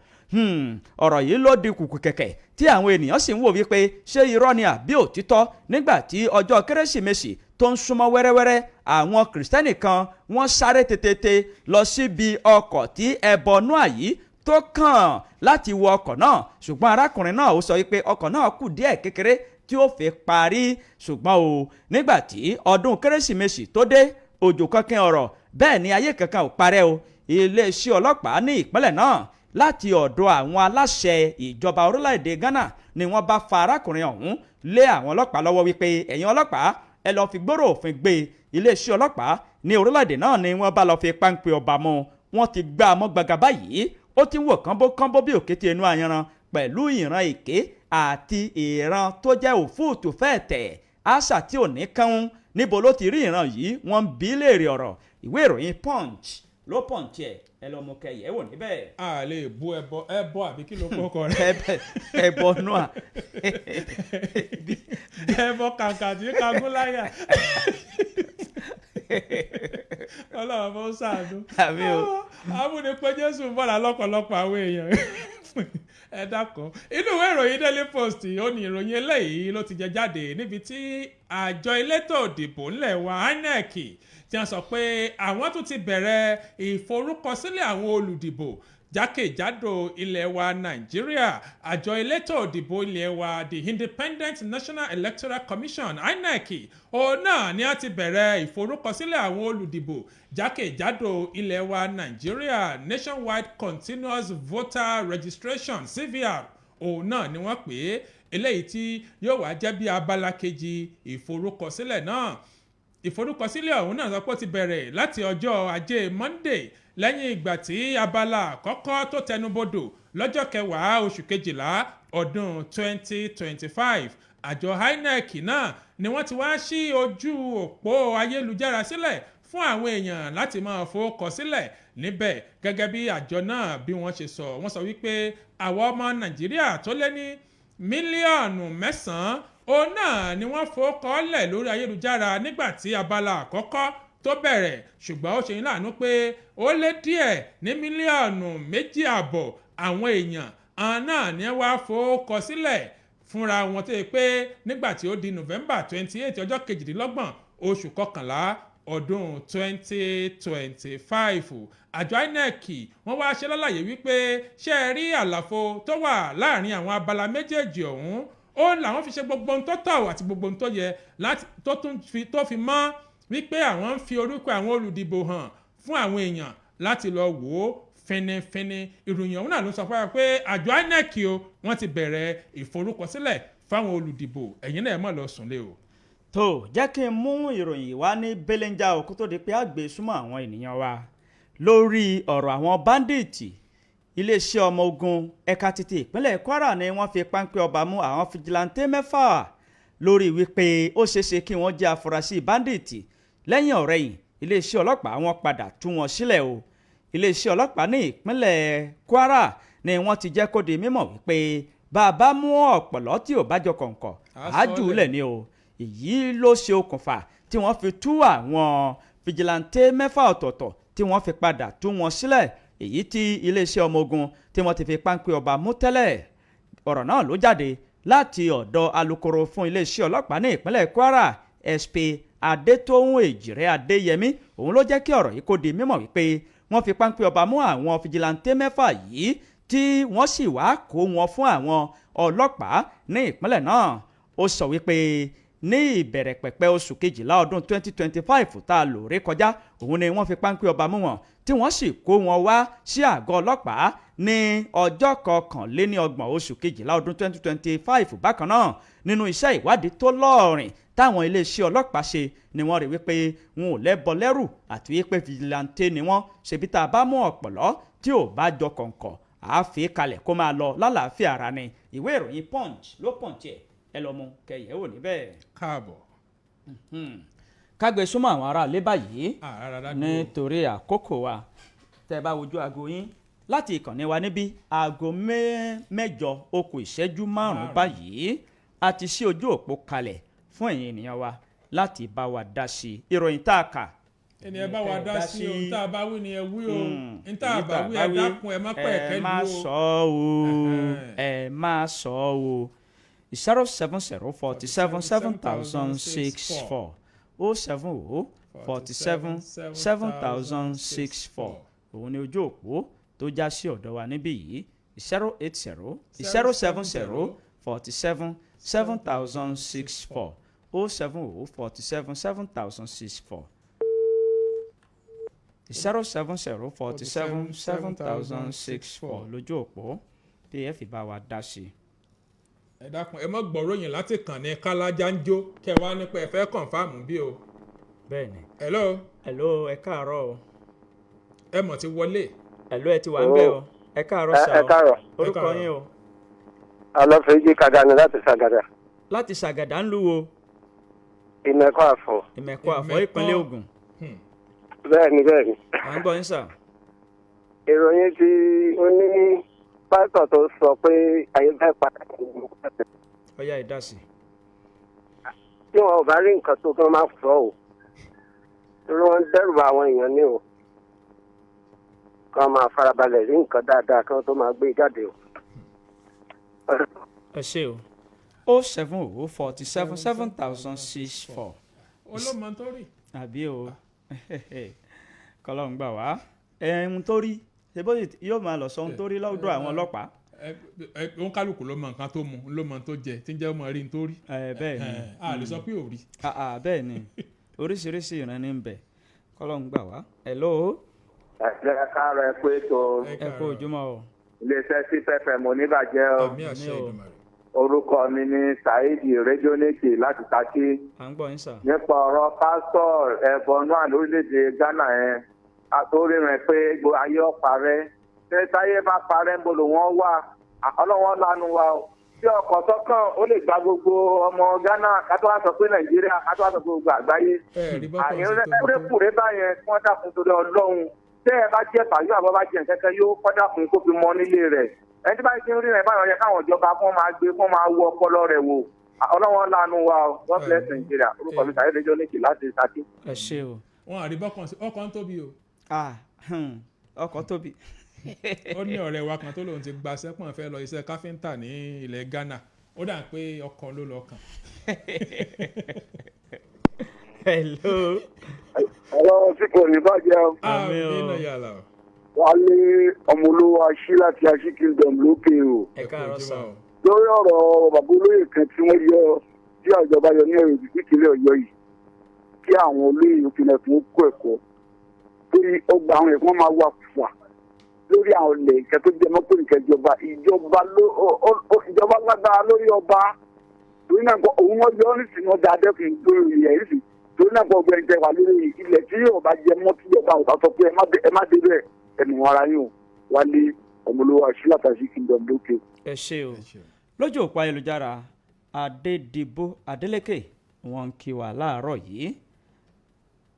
Ọ̀rọ̀ yìí ló di kùkù kẹ̀kẹ́ tí àwọn ènìyàn sì ń wò wípé ṣé irọ́ ni àbí òtítọ́. Nígbà tí ọjọ́ Kérésìmesì tó ń súnmọ́ wẹ́rẹ́wẹ́rẹ́, àwọn Kìrìsìtẹ́nì kan wọ́n sáré tètè lọ síbi ọkọ̀ tí ẹbọ Nóà yìí tó kàn láti wọ ọkọ̀ náà, ṣùgbọ́n arákùnrin náà ó sọ wípé ọkọ̀ náà kù díẹ̀ kékeré tí ó fi parí. Ṣùgbọ́n o, nígbà tí ọdún Kérésìmesì tó dé, òjò kankan ọ̀rọ̀, bẹ́ẹ̀ ni ayé kankan ò parẹ́ o. Iléeṣẹ́ ọlọ́pàá ní ìpínlẹ̀ náà láti ọ̀dọ̀ àwọn aláṣẹ ìjọba orílẹ̀-èdè Ghana ni wọ́n bá fa arákùnrin ọ̀hún lé àwọn ọlọ́pàá lọ́wọ́ wípé ẹ̀yin ọlọ́pàá, ẹ lọ́ọ́ fi gbóró òfin gbé. Iléeṣẹ́ ọlọ́pàá ní orílẹ̀-èdè náà ni wọ́n bá lọ́ọ́ fi páńpẹ́ ọba mú. Wọ́n ti gbá a mọ́ gbàgà báyìí. Ó ti ń wò kánbó kánbó bí òkété inú ayanran pẹ̀lú ìran èké àti ìran tó jẹ́ òfúùtù fẹ́ẹ̀tẹ̀ àṣà tí ò ní kán. Níbo ló ti rí ìran yìí? Wọ́n ń bi léèrè ọ̀rọ̀. Ìwé ìròyìn Punch ló punch ẹ̀. Ẹ lọ mú kẹyẹ wò níbẹ̀. A lè bu ẹbọ, ẹbọ àbí kí ló kọkọ rẹ? Ẹbọ Noah. Ẹbọ kàǹkà tí kagún láyà. Ọlọ́run bó ṣàánú. Àmín o. Amúnipẹ́ Jésù ń bọ̀dà lọ́pọ̀lọpọ̀ àwọn èèyàn. Ẹ dákun, inú ìwé ìròyìn Daily Post ó ní ìròyìn eléyìí ló ti jẹ jáde, níbi tí àjọ elétò òdìbò ńlẹ̀ wa INEC tí wọ́n sọ pé àwọn tún ti bẹ̀rẹ̀ ìforúkọsílẹ̀ àwọn olùdìbò jákèjádò ilẹ̀ wa Nàìjíríà. Àjọ elétò òdìbò ilẹ̀ wa, the Independent National Electoral Commission, INEC, òun náà ni a ti bẹ̀rẹ̀ ìforúkọsílẹ̀ àwọn olùdìbò jákèjádò ilẹ̀ wa Nàìjíríà. Nationwide Continuous Voter Registration, CVR, òun náà ni wọ́n pè é. Eléyìí tí yóò wá jẹ́ bí abala kejì ìforúkọsílẹ̀ náà. Ìforúkọsílẹ̀ ọ̀hún náà sọ pé ó ti bẹ̀rẹ̀ láti ọjọ́ Ajé Monday, lẹ́yìn ìgbà tí abala àkọ́kọ́ tó tẹnubodò lọ́jọ́ 10 oṣù 12 ọdún 2025. Àjọ INEC náà ni wọ́n ti wá sí ojú òpó ayélujára sílẹ̀ fún àwọn èèyàn láti máa forúkọ sílẹ̀ níbẹ̀. Gẹ́gẹ́ bí àjọ náà bí wọ́n ṣe sọ, wọ́n sọ wípé àwọn ọmọ Nàìjíríà tó lé ní mílíọ̀nù 9 òun náà ni wọ́n forúkọ lẹ̀ lórí ayélujára nígbà tí abala àkọ́kọ́. tó bẹ̀rẹ̀. Ṣùgbọ́n ó ṣe ní láàánú pé ó lé díẹ̀ ní 2.5 mílíọ̀nù àwọn èèyàn àwọn náà ní wàá fowókọ sílẹ̀ fúnra wọn, tó yẹ pé nígbà tí ó di November 28, ọjọ́ 28 oṣù kọkànlá ọdún 2025, àjọ INEC wọ́n wá ṣe lálàyé wípé ṣé ẹ rí àlàfo tó wà láàrin àwọn abala méjèèjì ọ̀hún, ó làwọn fi ṣe gbogbo ohun tó tọ́ àti gbogbo ohun tó yẹ láti tó tún fi tó fi mọ́ wípé àwọn ń fi orúkọ àwọn olùdìbò hàn fún àwọn èèyàn láti lọ wò ó fínífíní. Ìròyìn ọ̀hún náà ló sọ fún wa pé àjọ INEC o, wọ́n ti bẹ̀rẹ̀ ìforúkọsílẹ̀ fáwọn olùdìbò. Ẹ̀yin náà ẹ̀ mọ̀ lọ sùn lé o. Tó jẹ́ kí n mú ìròyìn wá ní belenja o, kó tó di pé a gbé súnmọ́ àwọn ènìyàn wa lórí ọ̀rọ̀ àwọn bandits. Iléeṣẹ́ ọmọ ogun ẹ̀ka títí ìpínlẹ̀ Kwara ni wọ́n fi páńpẹ́ ọba mú àwọn vigilante mẹ́fà lórí wípé ó ṣeéṣe kí wọ́n jẹ́ afurasí bandits. Lẹ́yìn ọ̀rẹ́yìn, iléeṣẹ́ ọlọ́pàá wọn padà tú wọn sílẹ̀ o. Iléeṣẹ́ ọlọ́pàá ní ìpínlẹ̀ Kwara ni wọ́n ti jẹ́ kó di mímọ̀ wípé bàbá mú ọ̀pọ̀lọ́ tí ò bá jọ kọ̀ǹkọ̀ àájù lẹ̀ ni o. Èyí ló ṣe okùnfà tí wọ́n fi tú àwọn vigilante mẹ́fà ọ̀tọ̀ọ̀tọ̀ tí wọ́n fi padà tú wọn sílẹ̀, èyí tí iléeṣẹ́ ọmọ ogun tí wọ́n ti fi páńpẹ́ ọba mú tẹ́lẹ̀. Ọ̀rọ̀ náà ló jáde láti ọ̀dọ̀ alukoro fún iléeṣẹ́ ọlọ́pàá ní ìpínlẹ̀ Kwara, SP Adétóhùn Èjìrẹ́ Adéyẹmí. Òun ló jẹ́ kí ọ̀rọ̀ yìí kó di mímọ̀ wípé wọ́n fi páńpẹ́ ọba mú àwọn vigilante mẹ́fà yìí, tí wọ́n sì wá kó wọn fún àwọn ọlọ́pàá ní ìpínlẹ̀ náà. Ó sọ wípé ní ìbẹ̀rẹ̀ pẹ̀pẹ̀ oṣù kejìlá ọdún 2025 tá a lò rí kọjá, òun ni wọ́n fi páńpẹ́ ọba mú wọn, tí wọ́n sì kó wọn wá sí àgọ́ ọlọ́pàá ní ọjọ́ 31 oṣù kejìlá ọdún 2025. Bákan náà, nínú iṣẹ́ ìwádìí tó lọ́ọ̀rìn táwọn iléeṣẹ́ ọlọ́pàá ṣe ni wọ́n rí wípé wọn ò lẹ́bọ lẹ́rù àti wípé vigilante ni wọ́n. Ṣebí tá a bá mú ọ̀pọ̀lọ́ tí ò bá jọ kọ̀ǹkọ̀, àá fi kalẹ̀ kó máa lọ lálàáfíà ara ni. Ìwé ìròyìn Punch ló punch ẹ̀, ẹ lọ mú kẹyẹ wò níbẹ̀. Káàbọ̀. Kágbé súnmọ́ àwọn aráalé báyìí Rárá. nítorí àkókò wa. Tẹ́ ẹ bá wojú aago yín láti ìkànnì wa níbí, aago 8 ó kù ìṣẹ́jú 5 báyìí. A ti ṣí ojú òpó kalẹ̀ fún ẹ̀yin ènìyàn wa láti bá wa dá sí ìròyìn tá a kà. Ẹni ẹ bá wa dá sí ohun tá a bá wí ni ẹ wí o. N tá a bá wí, ẹ dákun, ẹ má pẹ̀ ẹ kẹ́ má lu o. sọ o, ẹ má sọ o. 070 47 7064, 070 47 7064, òun ni ojú òpó tó já sí ọ̀dọ̀ wa níbí yìí. 080 070 47 7064, 070 47 7064, 070 47 7064 lójú òpó tí ẹ fi bá wa dá sí i. Ẹ dákun, ẹ má gbọ́ròyìn láti kàn ní kálájà ń jó kẹ wá nípa ẹ fẹ́ confirm bí o. Bẹ́ẹ̀ni. Hello. Hello, ẹ káàárọ̀ o. Ẹ mọ̀ ti wọlé. Hello, ẹ ti wà ń bẹ̀ o. Ẹ káàárọ̀ sà Ẹ o. káàárọ̀. Orúkọ Ẹ káàárọ̀. yín o? Alọ́fẹ́jì Kagani láti Ṣàgàdà. Láti Ṣàgàdà ń lu wo? Ìmẹ̀kọ Àfọ̀. Ìmẹ̀kọ Àfọ̀. Ìmẹ̀kọ. Ìpínlẹ̀ Ògùn. Bẹ́ẹ̀ni, bẹ́ẹ̀ni. À ń gbọ́ yín sà. Ìròyìn tí ó ní pásítọ̀ tó sọ pé ayé bẹ́ẹ̀ padà. Ọ̀yá, ìdásí. Tí wọn ò bá rí nǹkan tó kí wọ́n máa sọ ò, torí wọ́n ń dẹ́rù bà àwọn èèyàn ní o. Kí wọ́n máa farabalẹ̀ rí nǹkan dáadáa kí wọ́n tó máa gbé jáde o. Ẹ ṣé o. 070 47 7064. Olómọ tó rí. Àbí o, kọlọ́n gbà wá. Ẹ̀hún tó rí ṣe bó yóò máa lọ sọ ohun tó rí lọ́dọ̀ àwọn ọlọ́pàá. Ẹ ẹ, òun kálukú ló mọ nǹkan tó mu, ló mọ tó jẹ tí ń jẹ́ ọmọ rí n tó rí. Ẹ bẹ́ẹ̀ ni. Ẹ, a lè sọ pé ò rí. Ah, ah, bẹ́ẹ̀ ni, oríṣiríṣi ìran ní ń bẹ, kọlọ́n gbà wá. Hello. Ẹ káàárọ̀, ẹ pé tó. Ẹ kú ojúmọ́ o. Iléeṣẹ́ sí fẹ́fẹ́ mo níbàjẹ́ o. Àmì àṣẹ Àmín o. Èdùmàrè. Orúkọ mi ni Saheed Rédíónìkì láti Takí. À ń gbọ́ yín sà. Nípa ọ̀rọ̀ pásítọ̀ ẹ̀bọ̀nú lórílẹ̀‐èdè Ghana yẹn, àtòrí rẹ̀ pé gbogbo ayé ọ̀parẹ́, ṣé táyé bá parẹ́ ń bolo wọ́n wà? Ọlọ́wọ́n lanu wa o. Tí ọkọ̀ tọ́kàn ó lè gba gbogbo ọmọ Ghana, kátó wá sọ pé Nàìjíríà, kátó wá sọ pé gbogbo àgbáyé. Ẹ rí bọ́kọ̀ ṣe tóbi tó. Àìrẹ́kùrẹ́ báyẹn, kí wọ́n dákun torí Ọlọ́run. Tẹ́ ẹ bá jẹ́ fàyọ àbọ̀ bá jẹ nǹkan kan yóò kọ́, dákun kó fi mọ nílé rẹ̀. Ẹni tí báyìí ti ń rí rẹ̀ báyọ̀ yẹ káwọn ìjọba kó máa gbé kó máa wọ ọpọlọ rẹ̀ wò. Ọlọ́wọ́n lanu wa o. God bless Nigeria. Orúkọ mi Sàyẹ́dẹ́jọ́ Níkì láti Ṣakí. Ẹ ṣé o. Wọn àrí bọ́kàn sí ọkọ̀ ń tóbi o. Ah, ọkọ̀ tóbi. Ó ní ọ̀rẹ́ wa kan tó lóun ti gba sẹ́pọ̀n fẹ́ lọ iṣẹ́ káfíńtà ní ilẹ̀ Ghana, ó dà pé ọkọ̀ ló lọ kàn. Hello. Ọlọ́run tí kò ní bàjẹ́ o. Àmín o. Àmín yàrá o. Wálé ọmọ olówó aṣí láti Aṣí Kingdom lókè o. Ẹ káàárọ̀ sà. Lórí ọ̀rọ̀ bàbá olóyè kan tí wọ́n yọ, tí ìjọba yọ ní ẹ̀rọ ìpínlẹ̀ Ọ̀yọ́ yìí, kí àwọn olóyè ìpínlẹ̀ fún kó ẹ̀kọ́ lórí ọgbà àwọn ẹ̀kọ́ máa wà fà lórí àwọn ilẹ̀ ìkẹ́ tó jẹ mọ́tò nìkẹ́ ìjọba ìjọba ló ìjọba lágbára lórí ọba. Torí náà kọ́ òun wọ́n yọ ọ́ nísìnyí, wọ́n da adẹ́kùn lórí ilẹ̀ yìí. Torí náà kọ́ ọgbẹ́ni tẹ wà lórí ilẹ̀ tí yóò bá jẹ mọ́, tí ìjọba ò bá sọ pé ẹ má débẹ̀, ẹnu ara yín o. Wálé ọmọlúwa ṣílàtàṣí Kingdom lókè. Ẹ ṣé o. Lójú òpó ayélujára, Adédìbò Adélékè wọ́n ń kí wa láàárọ̀ yìí.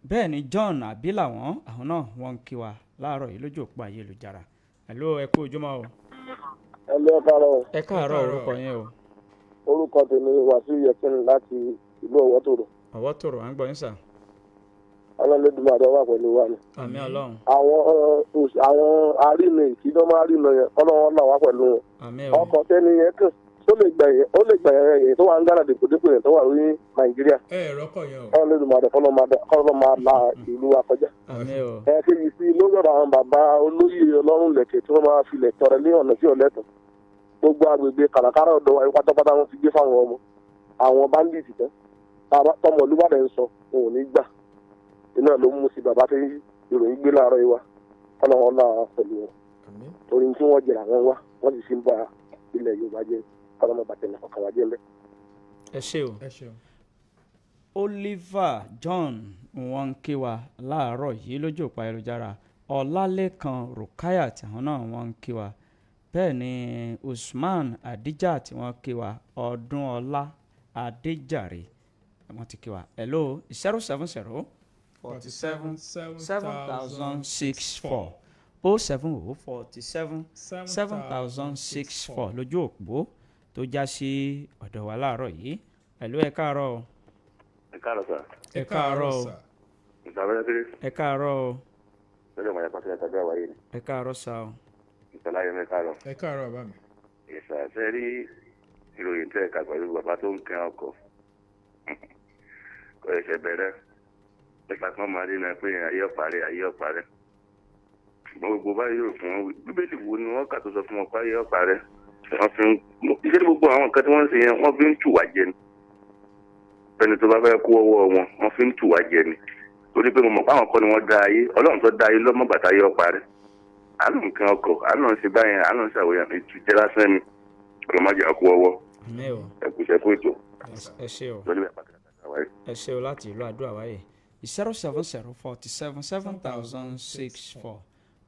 Bẹ́ẹ̀ ni John àbí làwọn àwọn náà wọ́n ń kí wa láàárọ̀ yìí lójú òpó ayélujára. Hello, ẹ kú ojúmọ́ o. Ẹ lọ káàárọ̀. Ẹ káàárọ̀, orúkọ yín o? Orúkọ tèmi Wàsíù Yẹkin láti ìlú Ọ̀wọ́tòrò. Ọ̀wọ́tòrò, à ń gbọ́ yín sà. Ọlọ́lẹ́dùnmáà wà pẹ̀lú wa ni. Àmín Ọlọ́run. Àwọn arìnrìn ìkíjọ́ máa rìnà yẹn, Ọlọ́run là wá pẹ̀lú wọn. Àmín o. Ọkọ̀ tẹ́ni yẹn kàn ó lè gbà yẹn, ó lè gbà yẹn tó wà ń Ghana dèpò dépò yẹn tó wà ní Nàìjíríà. Ẹ ẹ̀rọ kọ̀ yẹn o. Ọlọ́lẹ́dùnmáà kọ́lọ́ máa la ìlú wa kọjá. Àmín o. Ẹ kéjì sí lórí ọ̀rọ̀ àwọn bàbá olóyè ọlọ́run lẹ̀kẹ̀ tí wọ́n máa filẹ̀ tọrẹ ní ọ̀nà tí ò lẹ́tọ̀ọ́. Gbogbo agbègbè kàràkàrà ọ̀dọ̀ wa pátápátá wọn ti gbé fáwọn ọmọ àwọn bandits tán. Tọmọ Olúbàdàn ń sọ òun ò ní gbà, iná ló mú sí bàbá tí ìròyìn gbé láàárọ̀ yìí wá. Kọ́lọ́wọ́n náà pẹ̀lú wọn torí tí wọ́n jẹ̀rẹ̀ àwọn wá, wọ́n sì fi ń ba ilẹ̀ Yorùbá jẹ́. Kọ́lọ́mọ bàtẹ̀ ní ọkàn wá jẹ́ lẹ́. Ẹ ṣé o. Ẹ ṣeun. Oliver John wọ́n ń kí wa láàárọ̀ yìí lójú òpó ayélujára. Ọlálékan Rukayat àwọn náà wọ́n ń kí wa. Bẹ́ẹ̀ ni Usman Adija tí wọ́n kí wa. Ọdúnọlá Adéjàre wọ́n ti kí wa. Hello, 070 47 7064 070 47 7064 lójú òpó tó já sí ọ̀dọ̀ wa láàárọ̀ yìí. Hello, ẹ káàárọ̀ o. Ẹ káàárọ̀ sà. Ẹ káàárọ̀ o. Ìsàbẹ̀rẹ̀ kiri. Ẹ káàárọ̀ o. Lọ́jọ́ ìmọ̀ ìyàpá sílẹ̀ tàbí àwáyé ni. Ẹ káàárọ̀ sá o. Ìsàlàyé mi káàárọ̀. Ẹ káàárọ̀ bàbá mi. Ìsàṣẹ́ rí ìròyìn tẹ́ ẹ̀ka pẹ̀lú bàbá tó ń kẹ́ ọkọ̀. Kò ẹ̀ṣẹ̀ bẹ̀rẹ̀. Nípa kan máa rí náà pé ayé ọ̀parẹ́, ayé ọ̀parẹ́. Ṣùgbọ́n gbogbo báyìí yóò fún wọn. Bíbélì wo ni wọ́n kà tó sọ fún wọn pé ayé ọ̀parẹ́? Wọ́n fi ń iṣẹ́ ní gbogbo àwọn nǹkan tí wọ́n ń ṣe yẹn, wọ́n fi ń tù wá jẹ ni. Ẹni tó bá fẹ́ kó ọwọ́ wọn, wọ́n fi ń tù wá jẹ ni. Torí pé mo mọ̀ pé àwọn kọ́ ni wọ́n dá ayé, Ọlọ́run tó dá ayé lọ́mọ̀gbàtà ayé ọ̀parẹ́. Àánú nǹkan ọkọ̀, àánú ń ṣe báyẹn, àánú ń ṣàwòyàn, ìtújẹ́ lásán ni. Ọlọ́mọdé àkó ọwọ́. Àmín o. Ẹ kú iṣẹ́ kú ètò. Ẹ ṣé o. Lórí bẹ́ẹ̀ pàtàkì àwáyé. Ẹ ṣé o láti ìlú Àdó Àwáyé. 070 47 7064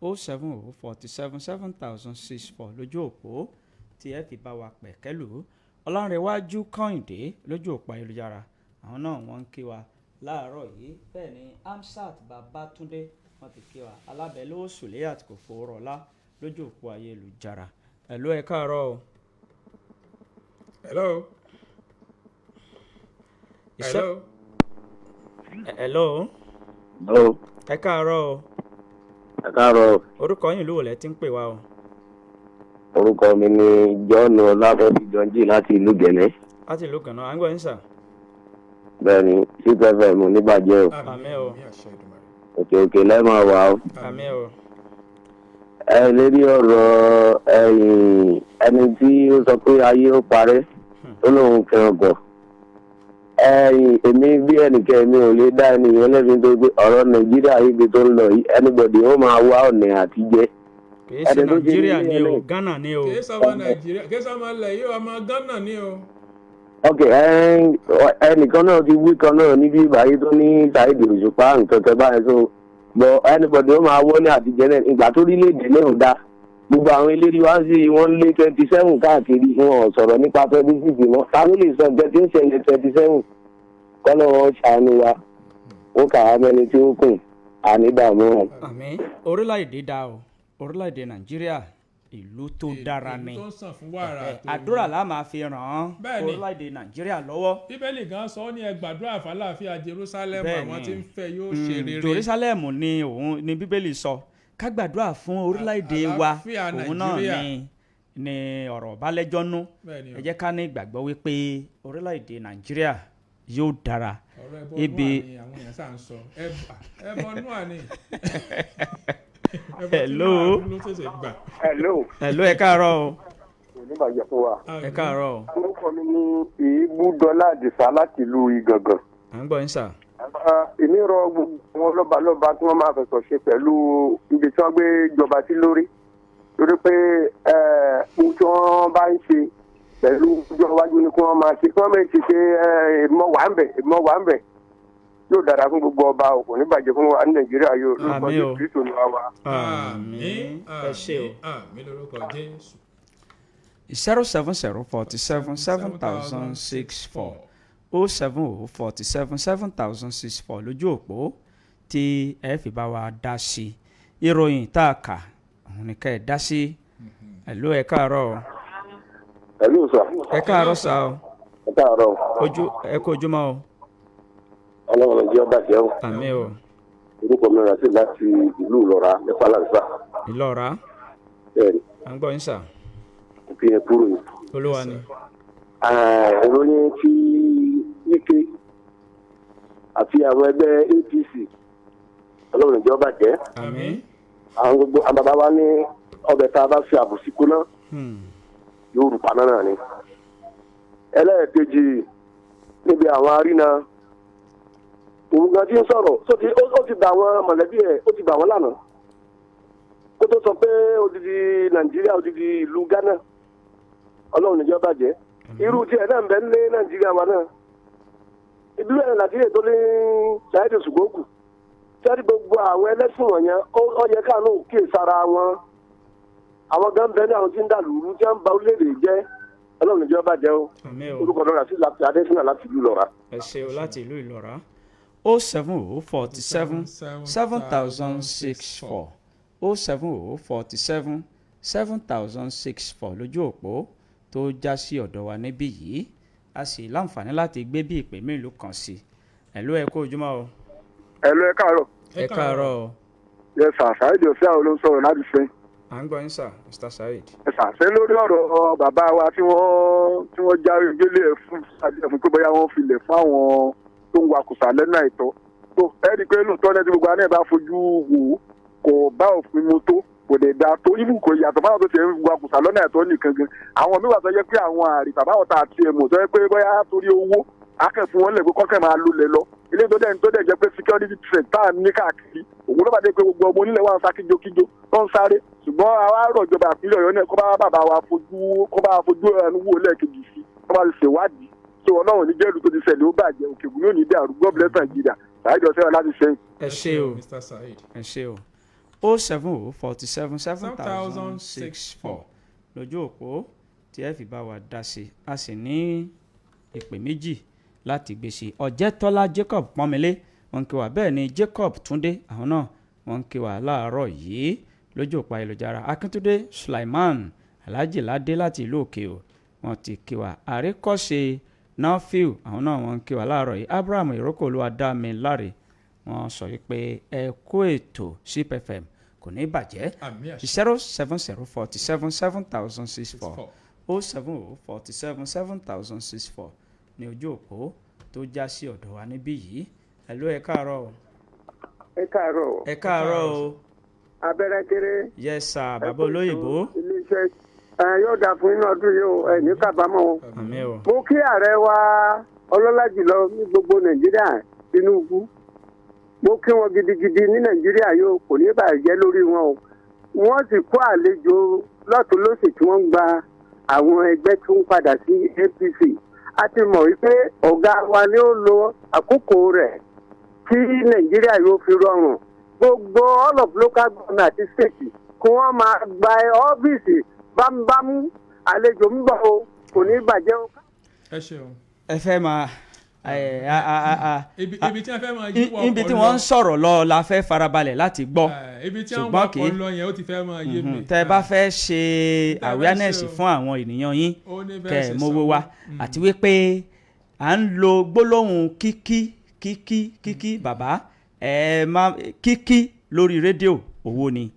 070 47 7064 lójú òpó tí ẹ fi bá wa pẹ̀kẹ́lù. Ọlárẹ̀wájú Kọ́hìndé lójú òpó ayélujára àwọn náà wọ́n ń kí wa láàárọ̀ yìí. Bẹ́ẹ̀ ni Amsat Babatunde wọ́n ti kí wa. Alábẹ́lówó Sùlẹ́yàt kò fowórọlá lójú òpó ayélujára. Hello, ẹ káàárọ̀ o. Hello. Hello. Hello. Hello. Ẹ káàárọ̀ o. Ẹ káàárọ̀. Orúkọ yín, ìlú wo lẹ ti ń pè wá o? Orúkọ mi ni John Ọlábẹ́bí Jọnjí láti ìlú Gẹ̀nẹ́. Láti ìlú Gànà, à ń gbọ́ yín sà. Bẹ́ẹ̀ni, CPFM níbàjẹ́ o. Àmín o. Òkè òkè lẹ́ẹ̀ máa wà o. Àmín o. Ẹ lérí ọ̀rọ̀ ẹ̀yìn ẹni tí ó sọ pé ayé ó parẹ́ tó lóun kẹrin ọkọ̀. Ẹ̀yìn èmi bí ẹnìkan mi ò lè dá ẹnìyẹn lẹ́bi tó gbé ọ̀rọ̀ Nàìjíríà ibi tó ń lọ yìí, anybody ó máa wá ọ̀nà àtijẹ́. Kìí ṣe Nàìjíríà ni o, Ghana ni o. Kìí ṣọmọ Nàìjíríà, kìí ṣọmọ ilẹ̀ yìí, ọmọ Ghana ni o. Ok, ẹnìkan náà ti wí kan náà níbi ìbáyé tó ní Saheed Òṣùpá nǹkan kan báyìí, so but anybody ó máa wọ́ ní àtijọ́ náà ìgbà tó orílẹ̀-èdè náà ò dáa. Gbogbo àwọn eléré wá sí wọ́n lé 27 káàkiri, wọn ò sọ̀rọ̀ nípa 26 mọ́. Ta ló lè sọ nǹkan tí ó ṣẹlẹ̀ 27? Kọ́lọ́ wọn ṣàánú wa, ó kà á mẹ́ni tí ó kùn ànídààmú wọn. Àmín. Orílẹ̀-èdè dá o, orílẹ̀-èdè Nàìjíríà Ìlú tó dára Ìlú ni. tó ń sàn fún wàrà tó Àdúrà la máa fi ràn án Bẹ́ẹ̀ni. orílẹ̀-èdè Nàìjíríà lọ́wọ́. Bíbélì gan sọ, ó ní ẹ gbàdúrà fàlàáfíà Jerusalem, àwọn tí ń fẹ́ yóò ṣe rere. Jerusalem ni òun ni Bíbélì sọ ká gbàdúrà fún orílẹ̀-èdè wa. Àlàáfíà Òun náà Nàìjíríà. ni ọ̀rọ̀ balẹ̀jọ́ nú. Bẹ́ẹ̀ni o. Ẹ jẹ́ ká ní ìgbàgbọ́ wípé orílẹ̀-èdè Nàìjíríà yóò dára. Ọ̀rọ̀ ẹbọ Ibi Nóà ni àwọn èèyàn sá ń sọ. Ẹbọ Nóà ni. Ẹbọ tí Hello. Nóà ló ṣẹ̀ṣẹ̀ gbà. Hello. Hello, ẹ káàárọ̀ o. Kò ní bàjẹ́ fún wa. Ẹ káàárọ̀ o. Orúkọ mi ní Èébúdọ́lá Àdìsá láti ìlú Ìgàngàn. À ń gbọ́ yín, sà. Èmi rọ gbogbo àwọn lọ́balọ́ba tí wọ́n máa fẹ̀sọ̀ ṣe pẹ̀lú ibi tí wọ́n gbé jọba sí lórí. Torí pé ohun tí wọ́n bá ń ṣe pẹ̀lú ọjọ́ iwájú ni kí wọ́n máa ṣe. Kí wọ́n máa ṣe ṣe ìmọ̀ wà ń bẹ̀, ìmọ̀ wà ń bẹ̀. Yóò dára fún gbogbo ọba o, kò ní bàjẹ́ fún wa ní Nàìjíríà yóò lórúkọ Àmín o. Jésù Kristo ni wá wa. Àmín. Ẹ ṣé o. Àmín lórúkọ Jésù. 070477064, 070477064 lójú òpó tí ẹ fi bá wa dá sí ìròyìn tá a kà, òun ni ká ẹ dá sí. Hello, ẹ káàárọ̀ o. Hello, sir. Ẹ káàárọ̀ sà o. Ẹ káàárọ̀. Ojú ẹ kú ojúmọ́ o. Ọlọ́run ló jẹ́ ọba jẹ́ o. Àmín o. Orúkọ mi rà sí láti ìlú Ìlọ́ra ní Fálànsá. Ìlọ́ra. Bẹ́ẹ̀ni. À ń gbọ́ yín, sà. Kò fi yẹn kúrò yìí. Olúwa ni. Ìròyìn ti Wike àti àwọn ẹgbẹ́ APC, Ọlọ́run ló jẹ́ ọba jẹ́. Àmín. Àwọn gbogbo àwọn bàbá wa ní ọbẹ̀ tá a bá fi àbùsí kúná yóò rù paná náà ni. Ẹlẹ́ẹ̀kejì níbi àwọn arínà, òun gan ti ń sọ̀rọ̀ ó ti ó ti bà àwọn mọ̀lẹ́bí ẹ̀, ó ti bà wọ́n lánàá kó tó sọ pé odidi Nàìjíríà, odidi ìlú Ghana. Ọlọ́run níjọ́ bàjẹ́. Irú tiẹ̀ náà ń bẹ ní Nàìjíríà wa náà, ìlú ẹ̀ Nàìjíríà tó ní Saheed Òṣùgbọ́kù sẹ́ni gbogbo àwọn ẹlẹ́sìn wọ̀nyẹn, ó yẹ káàánú kíyèsára wọn. Àwọn gan bẹ ní àwọn tí ń dà lùrú, tí wọ́n ń ba orílẹ̀-èdè jẹ́. Ọlọ́run níjọ́ bàjẹ́ o. Àmín o. Orúkọ lọ́ra sí láti Adésínà láti ìlú Ìlọ́ra. Ẹ ṣé o, láti ìlú Ìlọ́ra. 070477064, 070477064 lójú òpó tó já sí ọ̀dọ̀ wa níbí yìí. A sì láǹfààní láti gbé bí ìpè mélòó kan sí. Hello, ẹ kú ojúmọ́ o. Hello, ẹ káàárọ̀. Ẹ káàárọ̀ o. Yes sir, Saheed Ọ̀sẹ̀ àwọn ló ń sọ̀rọ̀ láti sẹ́yìn. À ń gbọ́ yín sà, Mr Saheed. Yes sir, ṣé lórí ọ̀rọ̀ bàbá wa tí wọ́n jáwé gbélé ẹ̀ fún fún pé bóyá wọ́n filẹ̀ fún àwọn tó ń wakùsà lẹ́nu àìtọ́. Tó ẹ rí i pé lóòótọ́ lẹ́ni gbogbo àná ẹ̀ bá fojú wò ó, kò bá òfin mu tó, kò dẹ̀ da tó ibù, kò yàtọ̀ fáwọn tó ti ń wakùsà lọ́nà àìtọ́ nìkan gan. Àwọn míì wà tó yẹ pé àwọn àrìbà báwọn tá àti ẹ̀mọ̀ tó yẹ pé bóyá torí owó akẹ́ fún wọn lẹ̀ pé kọ́kẹ́ máa lulẹ̀ lọ ilé tó dẹ̀ jẹ́ pé security threat tá à ń ní káàkiri, òun ló bá dé pé gbogbo ọmọ onílẹ̀ wa ń sá kíjokíjo tó ń sáré. Ṣùgbọ́n àwa rọ̀ ìjọba ìpínlẹ̀ Ọ̀yọ́ náà kó bá bàbá wa fojú, kó bá fojú ẹnu wò lẹ́ẹ̀kejì sí, kó bá ṣèwádìí tó. Ọlọ́run ní jẹ́rù tó ti ṣẹlẹ̀ ó bàjẹ́, Òkè Ògùn yóò ní dàrú. God bless Nigeria. Saheed Ọ̀sẹ̀ láti sẹ́yìn. Ẹ ṣé o. Mr Saheed. Ẹ ṣé o. 070477064 lójú òpó tí ẹ fi bá wa dá sí. A sì ní ìpè méjì láti gbé sí. Ọ̀jẹ̀tọ́lá Jacob Pọ́nmilé, wọ́n ń kí wa. Bẹ́ẹ̀ ni Jacob Túndé, àwọn náà wọ́n ń kí wa láàárọ̀ yìí lójú òpó ayélujára. Akíntúndé Sulaiman Alhaji Ládé láti ìlú Òkè o, wọ́n ti kí wa. Àríkọ́ṣe Nafiu, àwọn náà wọ́n ń kí wa láàárọ̀ yìí. Abraham Ìrókò Olúwadámiláre, wọ́n sọ wípé ẹ kú ètò, CPFM kò ní bàjẹ́. Àmín àṣẹ. 070477064, 070477064 ní ojú òpó tó já sí ọ̀dọ̀ wa níbí yìí. Hello, ẹ káàárọ̀ o. Ẹ káàárọ̀. Ẹ káàárọ̀ o. Abẹ́rẹ́ kéré. Yes sir, bàbá olóyìnbó. Iléeṣẹ́ ẹ yóò dáa fún inú ọdún yìí o, ẹ ní kábàámọ̀ o. Àmín o. Mo kí ààrẹ wa ọlọ́lá jùlọ ní gbogbo Nàìjíríà, Tinubu. Mo kí wọn gidigidi ní Nàìjíríà yóò kò ní bàjẹ́ lórí wọn o. Wọ́n sì kó àlejò lọ́tún lọ́sì tí wọ́n ń gba àwọn ẹgbẹ́ tó ń padà sí APC. A ti mọ̀ wípé ọ̀gá wa ni ó lo àkókò rẹ̀ tí Nàìjíríà yóò fi rọrùn. Gbogbo all of local government àti state kí wọ́n máa gba ọ́fíìsì bámúbámú. Àlejò ń bọ̀ o, kò ní bàjẹ́ o. Ẹ ṣeun. Ẹ fẹ́ máa Ibi tí wọ́n fẹ́ máa yíwọ́ ọkọ̀ Ibi tí wọ́n ń sọ̀rọ̀ lọ la fẹ́ farabalẹ̀ láti gbọ́. Ibi tí wọ́n wakọ̀ lọ yẹn, ó ti fẹ́ máa yé mi. Tẹ́ ẹ bá fẹ́ ṣe awareness fún àwọn ènìyàn yín, kẹ́ ẹ mówó wá, àti wípé à ń lo gbólóhùn kíkí kíkí kíkí. Bàbá, ẹ má kíkí lórí rédíò, owó ni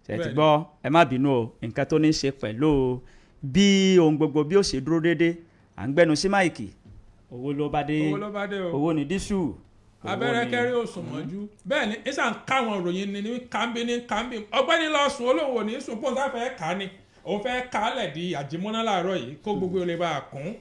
ṣe ti gbọ́. Ẹ má bínú o. Nǹkan tó ní í ṣe pẹ̀lú bí ohun gbogbo bí ó ṣe dúró déédéé, à ń gbẹnu sí mic, owó ló bá dé. Owó ló bá dé o. Owó ni dísù. Abẹ́rẹ́ kẹ́rí òsùn mọ́jú. Bẹ́ẹ̀ ni ìsàn káwọn ìròyìn ní kàmbí ní kàmbí. Ọgbẹ́ni lọ sùn, olóhùn ò ní sùn, pọ́n tá fẹ́ kà á ni òun fẹ́ kà á lẹ̀ di àjẹmọ́ná láàárọ̀ yìí, kó gbogbo lè bá a kún.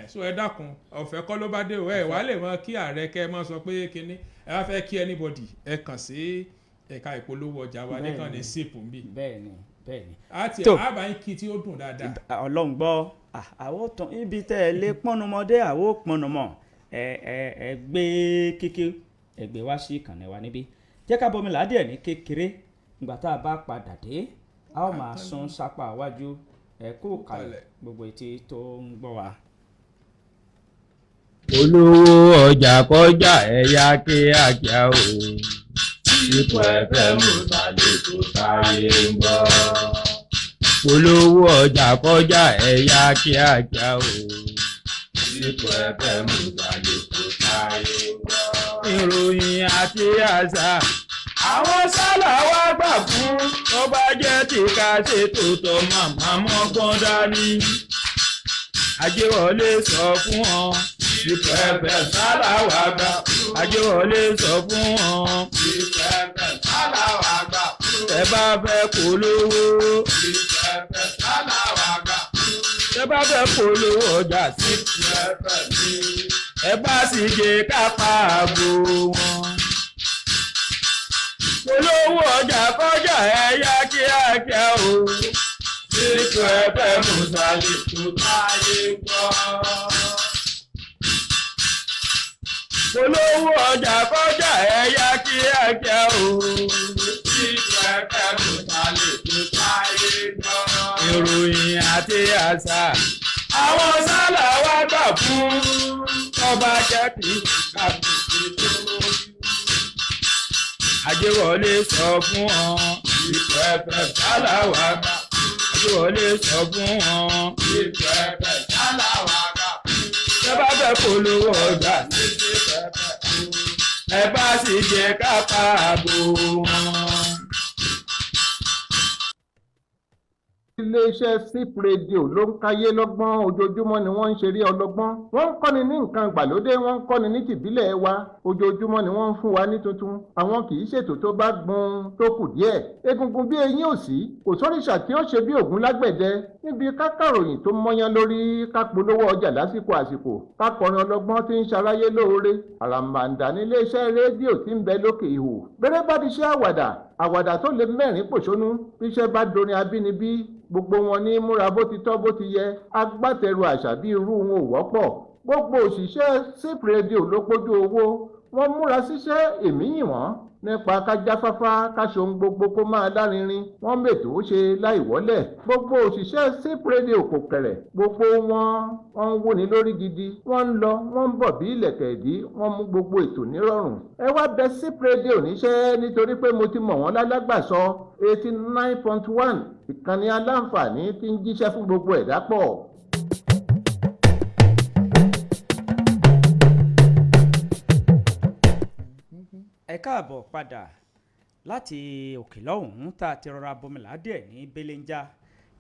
So ẹ dákun, ọ̀fẹ́ kọ́ ló bá dé o. Ẹ wàá lè mọ kí ààrẹ, kẹ́ ẹ mọ sọ pé kínní ẹ wá fẹ́ kí anybody, ẹ kàn sí ẹ̀ka ìpolówó ọjà wa nìkan ní SIP ń bì. Bẹ́ẹ̀ni, bẹ́ẹ̀ni. Àti àbá yín kí tí ó dùn dáadáa. Ọlọ́run gbọ́, àwọn tán ibi tẹ́ ẹ lé pọ́numọ́dé, àwọn ò pọ́numọ́. Ẹ ẹ ẹ gbé kéke, ẹ gbé wá sí ìkànnì wa níbí. Jẹ́ ká bọ́mi ládìẹ̀ ní kékeré. Ìgbà tá a bá padà dé, a ó máa sún sápá iwájú. Ẹ kú kalẹ̀, gbogbo etí tó ń gbọ́ wa. Olówó ọjà kọjá, ẹ̀yà kíákíá o. Ipò ẹ̀fẹ́ mú sàlẹ̀kù táyé ń bọ̀. Polówó ọjà kọjá, ẹ̀yà kíákíá o. Ipò ẹ̀fẹ́ mú sàlẹ̀kù táyé ń bọ̀. Ìròyìn àti àṣà, àwọn sálà wá gbà fún. Tó bá jẹ́ tí ká ṣètò tó màmá mọ́gbọ́n dání. Ajéwọlé sọ fún ọ. Ipò ẹ̀fẹ́ sálà wá gbà. Ajéwọlé sọ fún ọ. Ipò ẹ̀fẹ́ sálà wá gbà. Tẹ́ bá fẹ́ polówó. Ipò ẹ̀fẹ́ sálà wá gbà. Tẹ́ bá fẹ́ polówó ọjà sí. Ipò ẹ̀fẹ́ sí. Ẹ bá sì jẹ́ kápá àgbo wọn. Polówó ọjà kọjá, ẹ̀yà kíákíá o. Ipò ẹ̀fẹ́ mùsàlẹ̀ tó táyé gbọ́. Polówó ọjà kọjá, ẹ̀yà kíákíá o. Ipò ẹ̀fẹ́ mùsàlẹ̀ tó táyé gbọ́. Ìròyìn àti àṣà, àwọn sálà wá gbà fún. Ọba jẹ́ kí kàkùsì tó. Ajéwọlé sọ fún ọ. Ipò ẹ̀fẹ́ sálà wá gbà. Ajéwọlé sọ fún ọ. Ipò ẹ̀fẹ́ sálà wá gbà. Tẹ́ bá fẹ́ polówó ọjà, ẹ bá sì jẹ́ kápá àbò wọn. Iléeṣẹ́ SIP Radio ló ń káyé lọ́gbọ́n. Ojoojúmọ́ ni wọ́n ń ṣeré ọlọ́gbọ́n. Wọ́n ń kọ́ni ní nǹkan ìgbàlódé, wọ́n ń kọ́ni ní tìbílẹ̀ wa. Ojoojúmọ́ ni wọ́n ń fún wa ní tuntun. Àwọn kì í ṣètò tó bá gbọ́n tó kù díẹ̀. Egungun bí eyín òsì kò sóríṣà tí ó ṣe bí ògún lágbẹ̀dẹ níbi kákàròyìn tó mọ́yán lórí, kápolówó ọjà lásìkò àsìkò, kákọrin ọlọ́gbọ́n tí ń ṣaráyé lóore. Àràmàǹdà níléeṣẹ́ rédíò tí ń bẹ lókè ihò. Bẹ́rẹ̀ bá ti ṣe àwàdà àwàdà tó lè mẹ́rin pòṣónú, bíṣẹ́ bá dorin abínibí, gbogbo wọn ní múra bó ti tọ́ bó ti yẹ. Agbátẹrù àṣà bí irú wọn ò wọ́pọ̀. Gbogbo òṣìṣẹ́ SIP Radio ló pójú owó, wọ́n múra síṣẹ́. Èmi yìn wọ́n nípa kájáfáfá, káṣohun gbogbo kó máa lárinrin. Wọ́n mètò ó ṣe láì wọ́lẹ̀. Gbogbo òṣìṣẹ́ SIP Radio kò kẹ̀rẹ̀. Gbogbo wọn, wọ́n ń wúni lórí gidi. Wọ́n ń lọ, wọ́n ń bọ̀ bí ilẹ̀kẹ̀ ìdí. Wọ́n mú gbogbo ètò nírọ̀rùn. Ẹ wá bẹ SIP Radio níṣẹ́, nítorí pé mo ti mọ̀ wọ́n lálágbàsọ. 89.1, ìkànnì aláǹfààní tí ń jíṣẹ́ fún gbogbo ẹ̀dá pọ̀. Ẹ káàbọ̀ padà láti òkè lọ́hùn-ún tá a ti rọra bomìlà díẹ̀ ní belenja.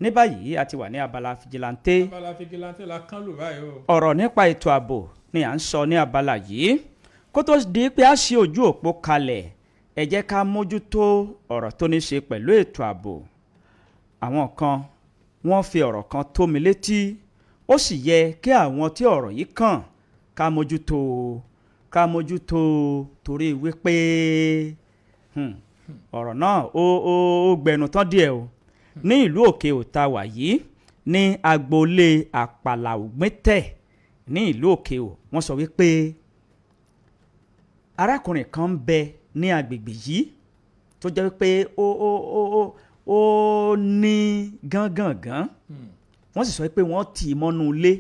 Ní báyìí, a ti wà ní abala fìjìláńtẹ́. Abala fìjìláńtẹ́ la kán lù báyìí o. Ọ̀rọ̀ nípa ètò ààbò ni à ń sọ ní abala yìí. Kó tó di pé a ṣe ojú òpó kalẹ̀, ẹ jẹ́ ká mójútó ọ̀rọ̀ tó ní ṣe pẹ̀lú ètò ààbò. Àwọn kan, wọ́n fi ọ̀rọ̀ kan tó mi létí, ó sì yẹ kí àwọn tí ọ̀rọ̀ yìí kàn ká mójútó, ká mójútó, torí wípé ọ̀rọ̀ náà ó gbẹnu tán díẹ̀ o. Ní ìlú Òkè Òta wà yìí, ní agboolé Àpàlà Ògbìntẹ̀ ní ìlú Òkè Ò, wọ́n sọ wípé arákùnrin kan ń bẹ ní agbègbè yìí tó jẹ́ wípé ó ní gángangan. Wọ́n sì sọ pé wọ́n tì í mọ́nú ilé.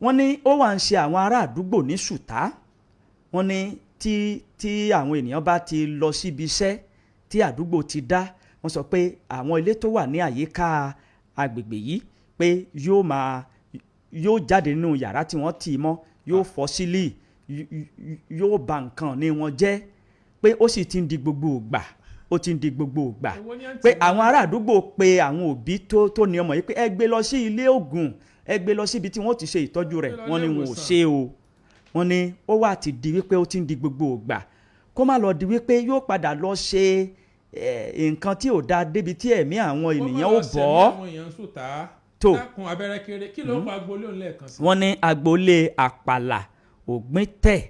Wọ́n ní ó wà ń ṣe àwọn ará àdúgbò ní ṣùtá. Wọ́n ní tí àwọn ènìyàn bá ti lọ síbi iṣẹ́ tí àdúgbò ti dá, wọ́n sọ pé àwọn ilé tó wà ní àyíká agbègbè yìí pé yóò jáde nínú yàrá tí wọ́n tì í mọ́, yóò fọ́ sílì, yóò bà nǹkan ní wọn jẹ́, pé ó sì ti ń di gbogbo ìgbà, ó ti ń di gbogbo ìgbà, pé àwọn ará àdúgbò pé àwọn òbí tó ní ọmọ yìí pé ẹ gbé lọ sí ilé ògùn, ẹ gbé lọ síbi tí wọ́n ti ṣe ìtọ́jú rẹ̀. Wọ́n ní wọn ò ṣe o. Wọ́n ní ó wà ti di wípé ó ti ń di gbogbo ìgbà, kó má lọ di wípé yóò padà lọ ṣe nǹkan tí ò da débi tí ẹ̀mí àwọn ènìyàn ó bọ́. Tó wọ́n ní agboolé Àpàlà Ògbìntẹ̀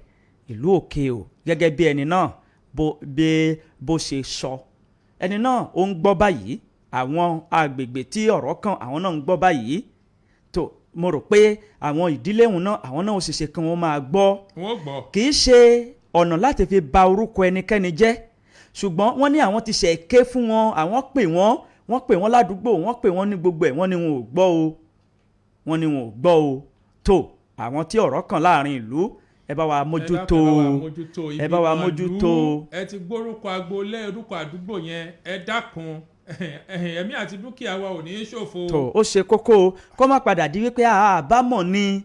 ìlú Òkè o, gẹ́gẹ́ bí ẹni náà bó ṣe sọ. Ẹni náà ó ń gbọ́ báyìí, àwọn agbègbè tí ọ̀rọ̀ kàn àwọn náà ń gbọ́ báyìí. Tó mo rò pé àwọn ìdílé òun náà, àwọn náà ó sì ṣe kí wọ́n máa gbọ́. Kì í ṣe ọ̀nà láti fi ba orúkọ ẹnikẹ́ni jẹ́, ṣùgbọ́n wọ́n ní àwọn ti ṣe ké fún wọn, àwọn pè wọ́n, wọ́n pè wọ́n ládùúgbò, wọ́n pè wọ́n ní gbogbo ẹ̀, wọ́n ní wọn ò gbọ́ o, wọ́n ní wọn ò gbọ́ o. Tó àwọn tí ọ̀rọ̀ kàn láàrin ìlú, ẹ bá wa mójútó, ẹ bá wa mójútó. Ẹ ti gbórúkọ agboolé, orúkọ àdúgbò yẹn, ẹ dákun, ẹ̀mí àti dúkìá wa ò ní í ṣòfò. Tó ó ṣe kókó kó má padà di wípé àbámọ̀ ni.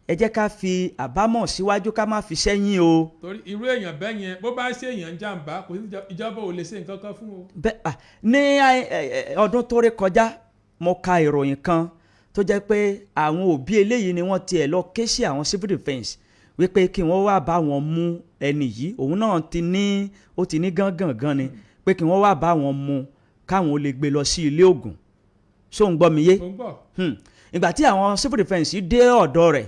Ẹ jẹ́ ká fi àbámọ̀ síwájú, ká má fi sẹ́yìn o. Torí irú èèyàn bẹ́ẹ̀ yẹn, bó bá ṣe èèyàn jàǹbá, kò sí ìjọba ò lè ṣe nǹkan kan fún o. Bẹ́ẹ̀ ní ọdún tó ré kọjá, mo ka ìròyìn kan tó jẹ́ pé àwọn òbí eléyìí ni wọ́n tiẹ̀ lọ ké sí àwọn civil defence wípé kí wọ́n wá bá wọn mú ẹni yìí. Òun náà ti ní, ó ti ní gángangan ni, pé kí wọ́n wá bá wọn mú káwọn ó lè gbé lọ sí ilé ògùn. Ṣó ń gbọ́ mi yé? Ìgbà tí àwọn civil defence dé ọ̀dọ̀ rẹ̀,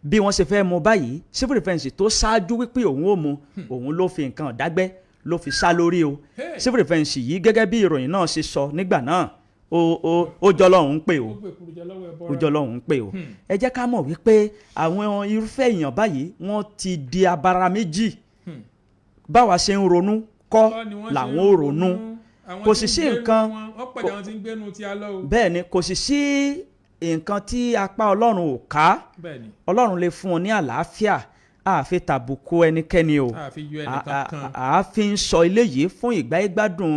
bí wọ́n ṣe fẹ́ mú báyìí, civil defence tó ṣáájú wípé òun ò mú, òun ló fi nǹkan dágbẹ́ ló fi sá lórí o. Civil defence yìí, gẹ́gẹ́ bí ìròyìn náà ṣe sọ nígbà náà, ó jọ lọ́hùn ń pè o, ó jọ lọ́hùn ń pè o. Ẹ jẹ́ ká mọ̀ wípé àwọn irúfẹ́ èèyàn báyìí wọ́n ti di abara méjì. Báwa ṣe ń ronú kọ́ làwọn ò ronú. Kò sì sí nǹkan, bẹ́ẹ̀ ni kò sì sí nǹkan tí apá Ọlọ́run ò ká. Ọlọ́run lè fún ọ ní àlàáfíà, àfi tàbùkù ẹnikẹ́ni o, àfi ń sọ eléyìí fún ìgbáyégbádùn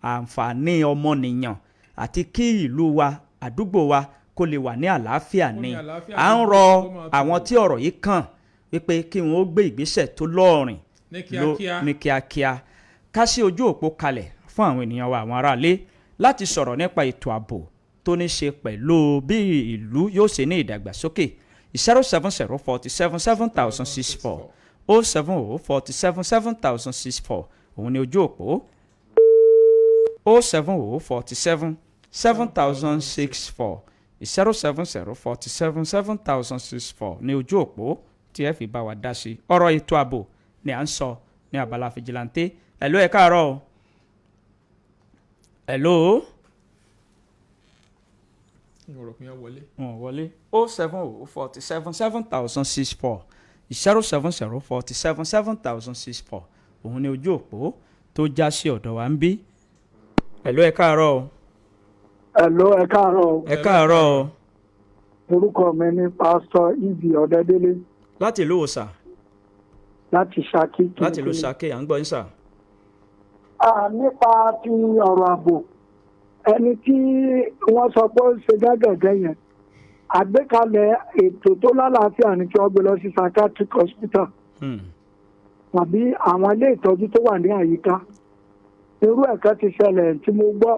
àǹfààní ọmọnìyàn àti kí ìlú wa, àdúgbò wa kó lè wà ní àlàáfíà ni. À ń rọ àwọn tí ọ̀rọ̀ yìí kàn wípé kí wọ́n ó gbé ìgbésẹ̀ tó lọ́ọ̀rìn ní kíákíá. Ká sí ojú òpó kalẹ̀ fún àwọn ènìyàn wa, àwọn aráalé, láti sọ̀rọ̀ nípa ètò ààbò tó ní ṣe pẹ̀lú bí ìlú yóò ṣe ní ìdàgbàsókè. 070 47 7064, 070 47 7064 òun ni ojú òpó. 070 47 7064, 070 47 7064 ní ojú òpó tí ẹ fi bá wa dá sí ọ̀rọ̀ ètò ààbò ni à ń sọ ní abala fìjìláńtẹ́. Hello, ẹ káàárọ̀ o. Hello. Wọ́n wọlé. 070 47 7064, 070 47 7064 òun ni ojú òpó tó já sí ọ̀dọ̀ wa ń bí. Hello, ẹ káàárọ̀ o. Hello, ẹ káàárọ̀ o. Ẹ káàárọ̀ o. Orúkọ mi ni Pásítọ̀ Ìbí Ọ̀dẹ́délé. Láti ìlú òòsà. Láti Ṣakí. Láti ìlú Ṣakí, à ń gbọ́ yín sà. Nípa ti ọ̀rọ̀ ààbò, ẹni tí wọ́n sọ pé ó ṣe gẹ́gẹ́gẹ́ yẹn, àgbékalẹ̀ ètò tó lálàáfíà ni kí wọ́n gbé lọ sí psychiatric hospital tàbí àwọn ilé ìtọ́jú tó wà ní àyíká. Irú ẹ̀ka ti ṣẹlẹ̀ tí mo gbọ́,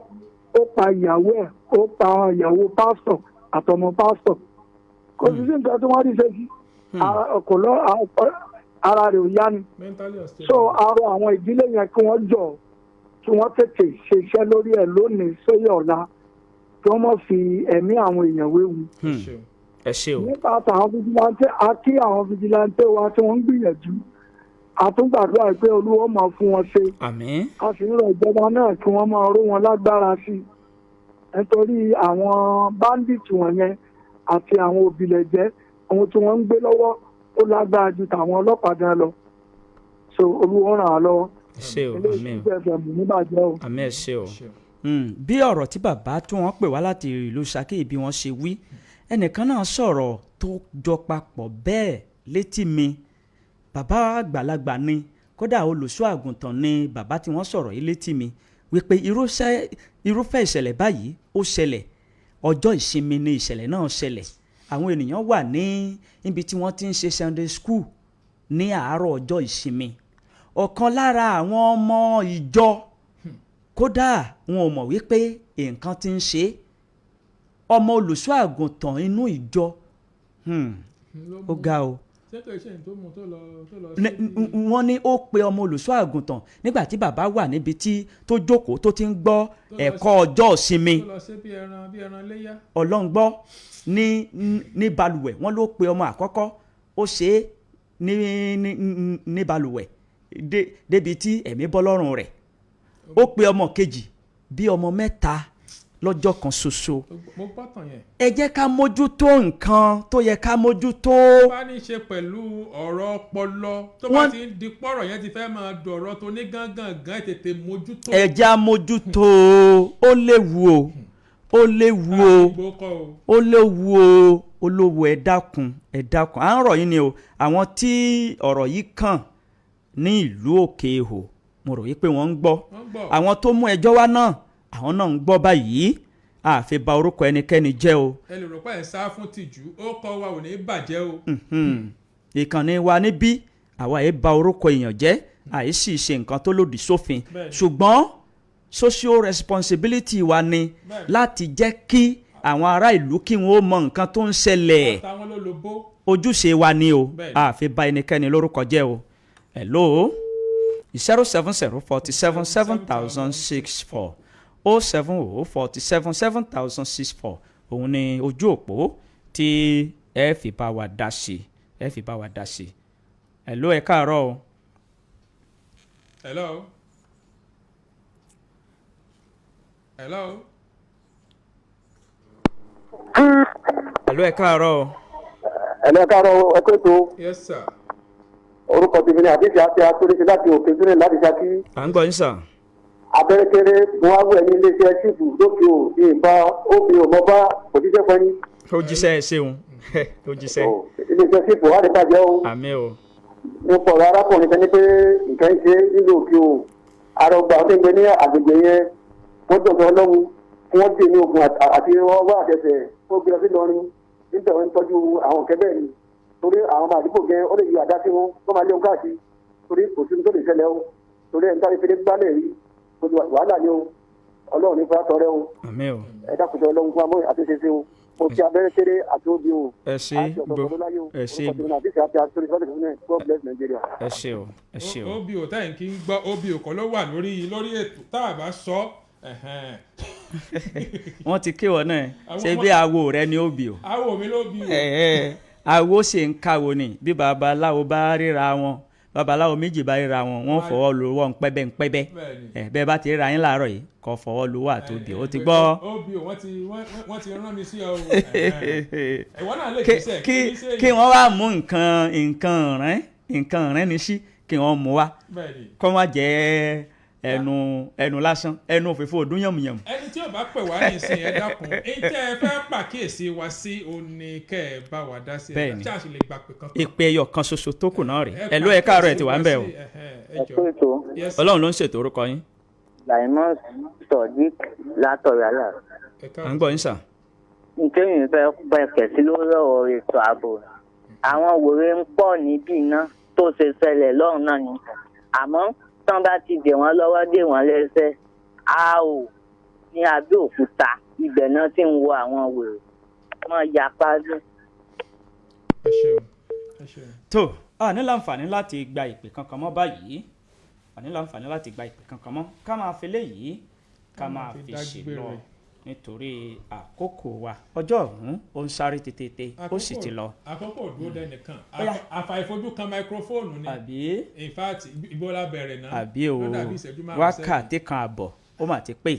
ó pa ìyàwó ẹ̀, ó pa ìyàwó pásítọ̀ àtọmọ pásítọ̀. Kò sí sí nǹkan tí wọ́n rí ṣe sí ara rẹ̀ ò yá ni. So arọ àwọn ìdílé yẹn kí wọ́n jọ, kí wọ́n tètè ṣiṣẹ́ lórí ẹ̀ lónìí sóyè ọ̀la, kí wọ́n má fi ẹ̀mí àwọn èèyàn wéwu. Ẹ ṣé o. Nípa àtàwọn fìjìláńtẹ́, a kí àwọn fìjìláńtẹ́ wa tí wọ́n ń gbìyànjú, a tún gbàdúrà pé Olúwa máa fún wọn ṣe. Àmín. A sì ń rọ ìjọba náà kí wọ́n máa ró wọn lágbára sí i, nítorí àwọn báńdíìtì wọ̀nyẹn àti àwọn òbílẹ̀jẹ́, ohun tí wọ́n ń gbé lọ́wọ́ ó lágbára ju tàwọn ọlọ́pàá gan lọ. So Olúwa ràn á lọ́wọ́. Ẹ ṣé o. Àmín. Àmín, ẹ ṣé o. Bí ọ̀rọ̀ tí bàbá tí wọ́n pè wá láti ìlú Ṣakí bí wọ́n ṣe wí, Ẹnìkan náà sọ̀rọ̀ tó jọ papọ̀ bẹ́ẹ̀ létí mi. Bàbá àgbàlagbà ni, kódà olùṣọ́ àgùntàn ni bàbá tí wọ́n sọ̀rọ̀ yìí létí mi, wípé irúfẹ́ ìṣẹ̀lẹ̀ báyìí ó ṣẹlẹ̀. Ọjọ́ ìsinmi ni ìṣẹ̀lẹ̀ náà ṣẹlẹ̀. Àwọn ènìyàn wà ní ibi tí wọ́n ti ń ṣe Sunday school ní àárọ̀ ọjọ́ ìsinmi. Ọ̀kan lára àwọn ọmọ ìjọ, kódà wọn ò mọ̀ wípé nǹkan ti ń ṣe é, ọmọ olùṣọ́ àgùntàn inú ìjọ. Ó ga o. Ṣé kò ṣe ní tó mú tó lọ tó lọ Ní- wọ́n ní ó pe ọmọ olùṣọ́ àgùntàn nígbà tí bàbá wà níbi tí tó jókòó tó ti ń gbọ́ ẹ̀kọ́ ọjọ́ ìsinmi. Tó lọ sí bí ẹran léyà. Ọlọ́run gbọ́, ní balùwẹ̀ wọ́n ló pe ọmọ àkọ́kọ́, ó ṣe é ní balùwẹ̀ débi tí ẹ̀mí bọ́ lọ́rùn rẹ̀. Ó pe ọmọ kejì, bí ọmọ mẹ́ta lọ́jọ́ kan ṣoṣo. Mo gbọ́ tàn yẹn. Ẹ jẹ́ ká mójútó nǹkan tó yẹ ká mójútó. Tó bá ní í ṣe pẹ̀lú ọ̀rọ̀ ọpọlọ, tó bá ti ń di pọ̀rọ̀ yẹn ti fẹ́ máa dọ̀rọ̀ tó ní gángan gan, tètè mójútó. Ẹ jẹ́ á mójútó. Ó léwu o, ó léwu o. Àgbo kọ́ o. Ó léwu o, olówó. Ẹ dákun, ẹ dákun, à ń rọ̀ yín ni o. Àwọn tí ọ̀rọ̀ yìí kàn ní ìlú Òkè Ihò, mo rò wípé wọ́n ń gbọ́. Wọ́n ń gbọ́. Àwọn tó mú ẹjọ́ wá náà, àwọn náà ń gbọ́ báyìí. Àfi ba orúkọ ẹnikẹ́ni jẹ́ o. Ẹ lè rò pé ẹ̀ ń sá fún tìjú, ó kọ́ wa ò ní bàjẹ́ o. Ìkànnì wa níbí, àwa yìí ba orúkọ èèyàn jẹ́, àyè sì ṣe nǹkan tó lòdì sófin. Ṣùgbọ́n social responsibility wa ni láti jẹ́ kí àwọn ará ìlú kí wọ́n ó mọ nǹkan tó ń ṣẹlẹ̀. Àtàwọn ló lo bó. Ojúṣe wa ni o. Àfi ba ẹnikẹ́ni lórúkọ jẹ́ o. Hello, 070 47 7064, 070 47 7064, òun ni ojú òpó tí ẹ fi bá wa dá sí, ẹ fi bá wa dá sí. Hello, ẹ káàárọ̀ o. Hello. Hello. Hello, ẹ káàárọ̀ o. Ẹ̀lẹ́ káàárọ̀, ẹ kó ètò. Yes, sir. Orúkọ tèmi ni Àdìsí àti Akérèsí láti Òkè Sílẹ̀ láti Ṣakí. À ń gbọ́ yín sà. Abẹ́rẹ́kẹ́rẹ́ buhari ẹni iléeṣẹ́ ṣíìpù lókè ò ní ìbá òbí ò mọ bá òjíṣẹ́ fún yín. Ó jíṣẹ́, ẹ ṣeun, ó jíṣẹ́. Iléeṣẹ́ ṣíìpù wà ní bàjẹ́ o. Àmín o. Mo fọ̀rọ̀ arákùnrin kan ní pé nǹkan ń ṣe nílùú Òkè o. Arọgbà tó ń gbé ní àgbègbè yẹn, wọ́n dọ̀tọ̀ ọlọ́run kí wọ́n dè ní ogun àti ọwọ́ àtẹsẹ̀ tó gbé lọ sí Ìlọrin nígbà wọn ń tọ́jú àwọn nǹkan bẹ́ẹ̀ ni, torí àwọn ọmọ àdúgbò gẹ ó lè yọ àdá sí wọn tó máa lé wọn káàkiri, torí kò sí ní tó lè ṣẹlẹ̀ o, torí ẹni táyé fèrè gbálẹ̀ rí gbogbo wàhálà ni o. Ọlọ́run ní fúra tọrẹ o. Àmín o. Ẹ dákun sọ ọlọ́run fún amóyè àti ṣe o. Mo fi abẹ́rẹ́ kéré àti obì o. Ẹ ṣe gbọ́, ẹ ṣe. Orúkọ tèmi náà Àdìsí àti àtúrò ìfọ́tẹ̀ fún mi. God bless Nigeria. Ẹ ṣe o, ẹ ṣe o. Obi ò táyìn kí ń gbọ́, obi ò kọ́ ló wà lórí ètò tá a bá sọ ẹ̀hẹ́n. Wọ́n ti kéwọ́ náà. Ṣé bí awo rẹ ni ó bì o? Awo mi ló bí o. Ẹ ẹ, awo ṣe ń káwo ni. Bí babaláwo bá ríra wọn, babaláwo méjì bá ríra wọn, wọ́n fọwọ́ lu wọ́n pẹ́bẹ́ ńpẹ́bẹ́. Ẹ bẹ́ẹ̀ bá ti ríra yín láàárọ̀ yìí, kọ́ fọwọ́ lu wà tó bì ó ti gbọ́. Obi ò wọ́n ti rán mi sí ọ o. Ẹ̀hẹ́n. Ìwọ náà lè jíṣẹ́. Kí kì í ṣe kí wọ́n wá mú nǹkan rìn ní sí kí wọ́n mú wá, kọ́ má jẹ́ ẹnu ẹnu lásán, ẹnu òfìfo ọdún yànmùyànmù. Ẹni tí ò bá pè wá nísìnyí, ẹ dákun, èyí tẹ́ ẹ fẹ́ pàkíyèsí wa sí, ó ní kẹ́ ẹ bá wa dá sí ẹ. Ṣáà sì lè gbà pé kankan. Ìpè ẹyọ kan ṣoṣo tó kù náà rè. Ẹ ló, ẹ káàárọ̀, ẹ ti wà ń bẹ̀ o. Ẹ jọ̀ọ́. Ọlọ́run ló ń ṣètò. Orúkọ yín? Laimon Sodiq látọ̀rọ̀ àlà. À ń gbọ́ yín sà. Nítorí fẹ́ pẹ̀kẹ̀ sí lórí ọ̀rọ̀ ètò ààbò. Àwọn wèrè ń pọ̀ níbí iná tó ṣe ṣẹlẹ̀ lọ́run náà ni. Àmọ́ tán bá ti dè wọ́n lọ́wọ́, dè wọ́n lẹ́sẹ̀, a ò ní Abẹ́òkúta, ibẹ̀ náà ti ń wo àwọn wèrè. Wọ́n yapa lù. Ẹ ṣeun, ẹ ṣeun. Tó a ní láǹfààní láti gba ìpè kankan mọ́ báyìí, a ní láǹfààní láti gba ìpè kankan mọ́. Ká máa fi léyìí, ká máa fi ṣe lọ nítorí àkókò wa. Ọjọ́ ọ̀hún ó ń sáré tètè, ó sì ti lọ. Àkókò dúró dẹnìkan, àfàìfojú kan máikrófóònù ni. Àbí? In fact, ibo la bẹ̀rẹ̀ náà? Àbí o. Ló dàbí ìṣẹ́jú 5 sẹ́yìn. Wákàtí 1.5 ó mà ti pé.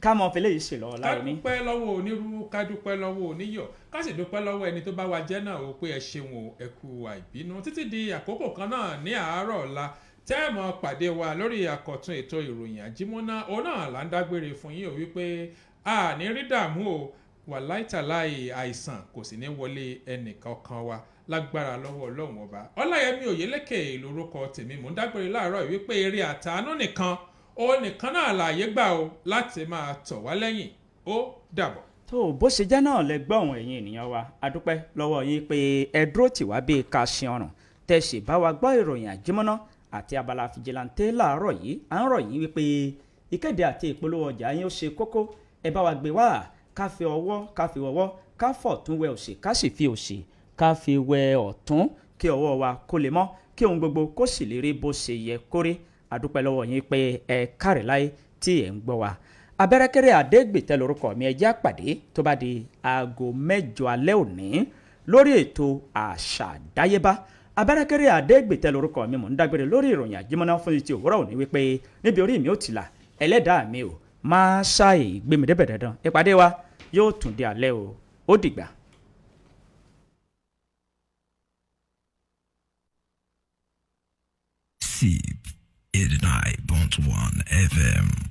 Ká mọ fi léyìí ṣe lọ Ká láàrin. dúpẹ́ lọ́wọ́ onírúurú, ká dúpẹ́ lọ́wọ́ oníyọ̀, ká sì dúpẹ́ lọ́wọ́ ẹni tó bá wa jẹ́ náà o, pé ẹ ṣeun o, ẹ kú àìbínú. Títí di àkókò kan náà ní àárọ̀ ọ̀la tẹ́ẹ̀mọ́ pàdé wa lórí àkọ́tún ètò ìròyìn àjímọ́ná, òun náà là ń dágbére fún yín o, wípé a ní rí dààmú o. Wàláìtàláì, àìsàn kò sì ní wọlé ẹnìkankan wa lágbára lọ́wọ́ Ọlọ́run Ọba. Ọláyẹmí Òyélékè lórúkọ tèmi. Mò ń dágbére láàárọ̀ yìí wípé eré àtàánú nìkan, ó nìkan náà láàyè gbà o láti máa tọ̀ wá lẹ́yìn. Ó dàbọ̀. Tó bó ṣe jẹ́ náà lẹ gbọ́ ọ̀hún, ẹ̀yin ènìyàn wa, adúpẹ́ lọ́wọ́ yín pé ẹ dúró tì wá bíi ká ṣe ọrùn tẹ́ ṣe bá wa gbọ́ ìròyìn àjímọ́ná àti abala fìjìláńtẹ́ láàárọ̀ yìí. À ń rọ̀ yín wípé ìkéde àti ìpolówó ọjà yín ó ṣe kókó. Ẹ bá wa gbé wá, ká fi ọwọ́, ká fi ọwọ́, ká fọ̀tún wẹ òsì, ká sì fi òsì ká fi wẹ ọ̀tún, kí ọwọ́ wa kó lè mọ́, kí ohun gbogbo kó sì lè rí bó ṣe yẹ kórí. Adúpẹ́ lọ́wọ́ yín pé ẹ káre láyé tí ẹ̀ ń gbọ́ wa. Abẹ́rẹ́kẹ́rẹ́ Adégbìtẹ́ lórúkọ mi. Ẹ jẹ́ àpàdé tó bá di aago 8 alẹ́ òní lórí ètò Àṣà Àdáyébá. Abẹ́rẹ́kẹ́rẹ́ Adégbìtẹ́ lórúkọ mi. Mò ń dágbére lórí ìròyìn àjímọ́ná fún ti òwúrọ̀ òní wípé níbi orí mi ò tìlà, ẹlẹ́dàá mi ò máa ṣàì gbé mi débẹ̀ dandan. Ìpàdé wa yóò tún di alẹ́ o. Ó dìgbà. SIP 89.1 FM.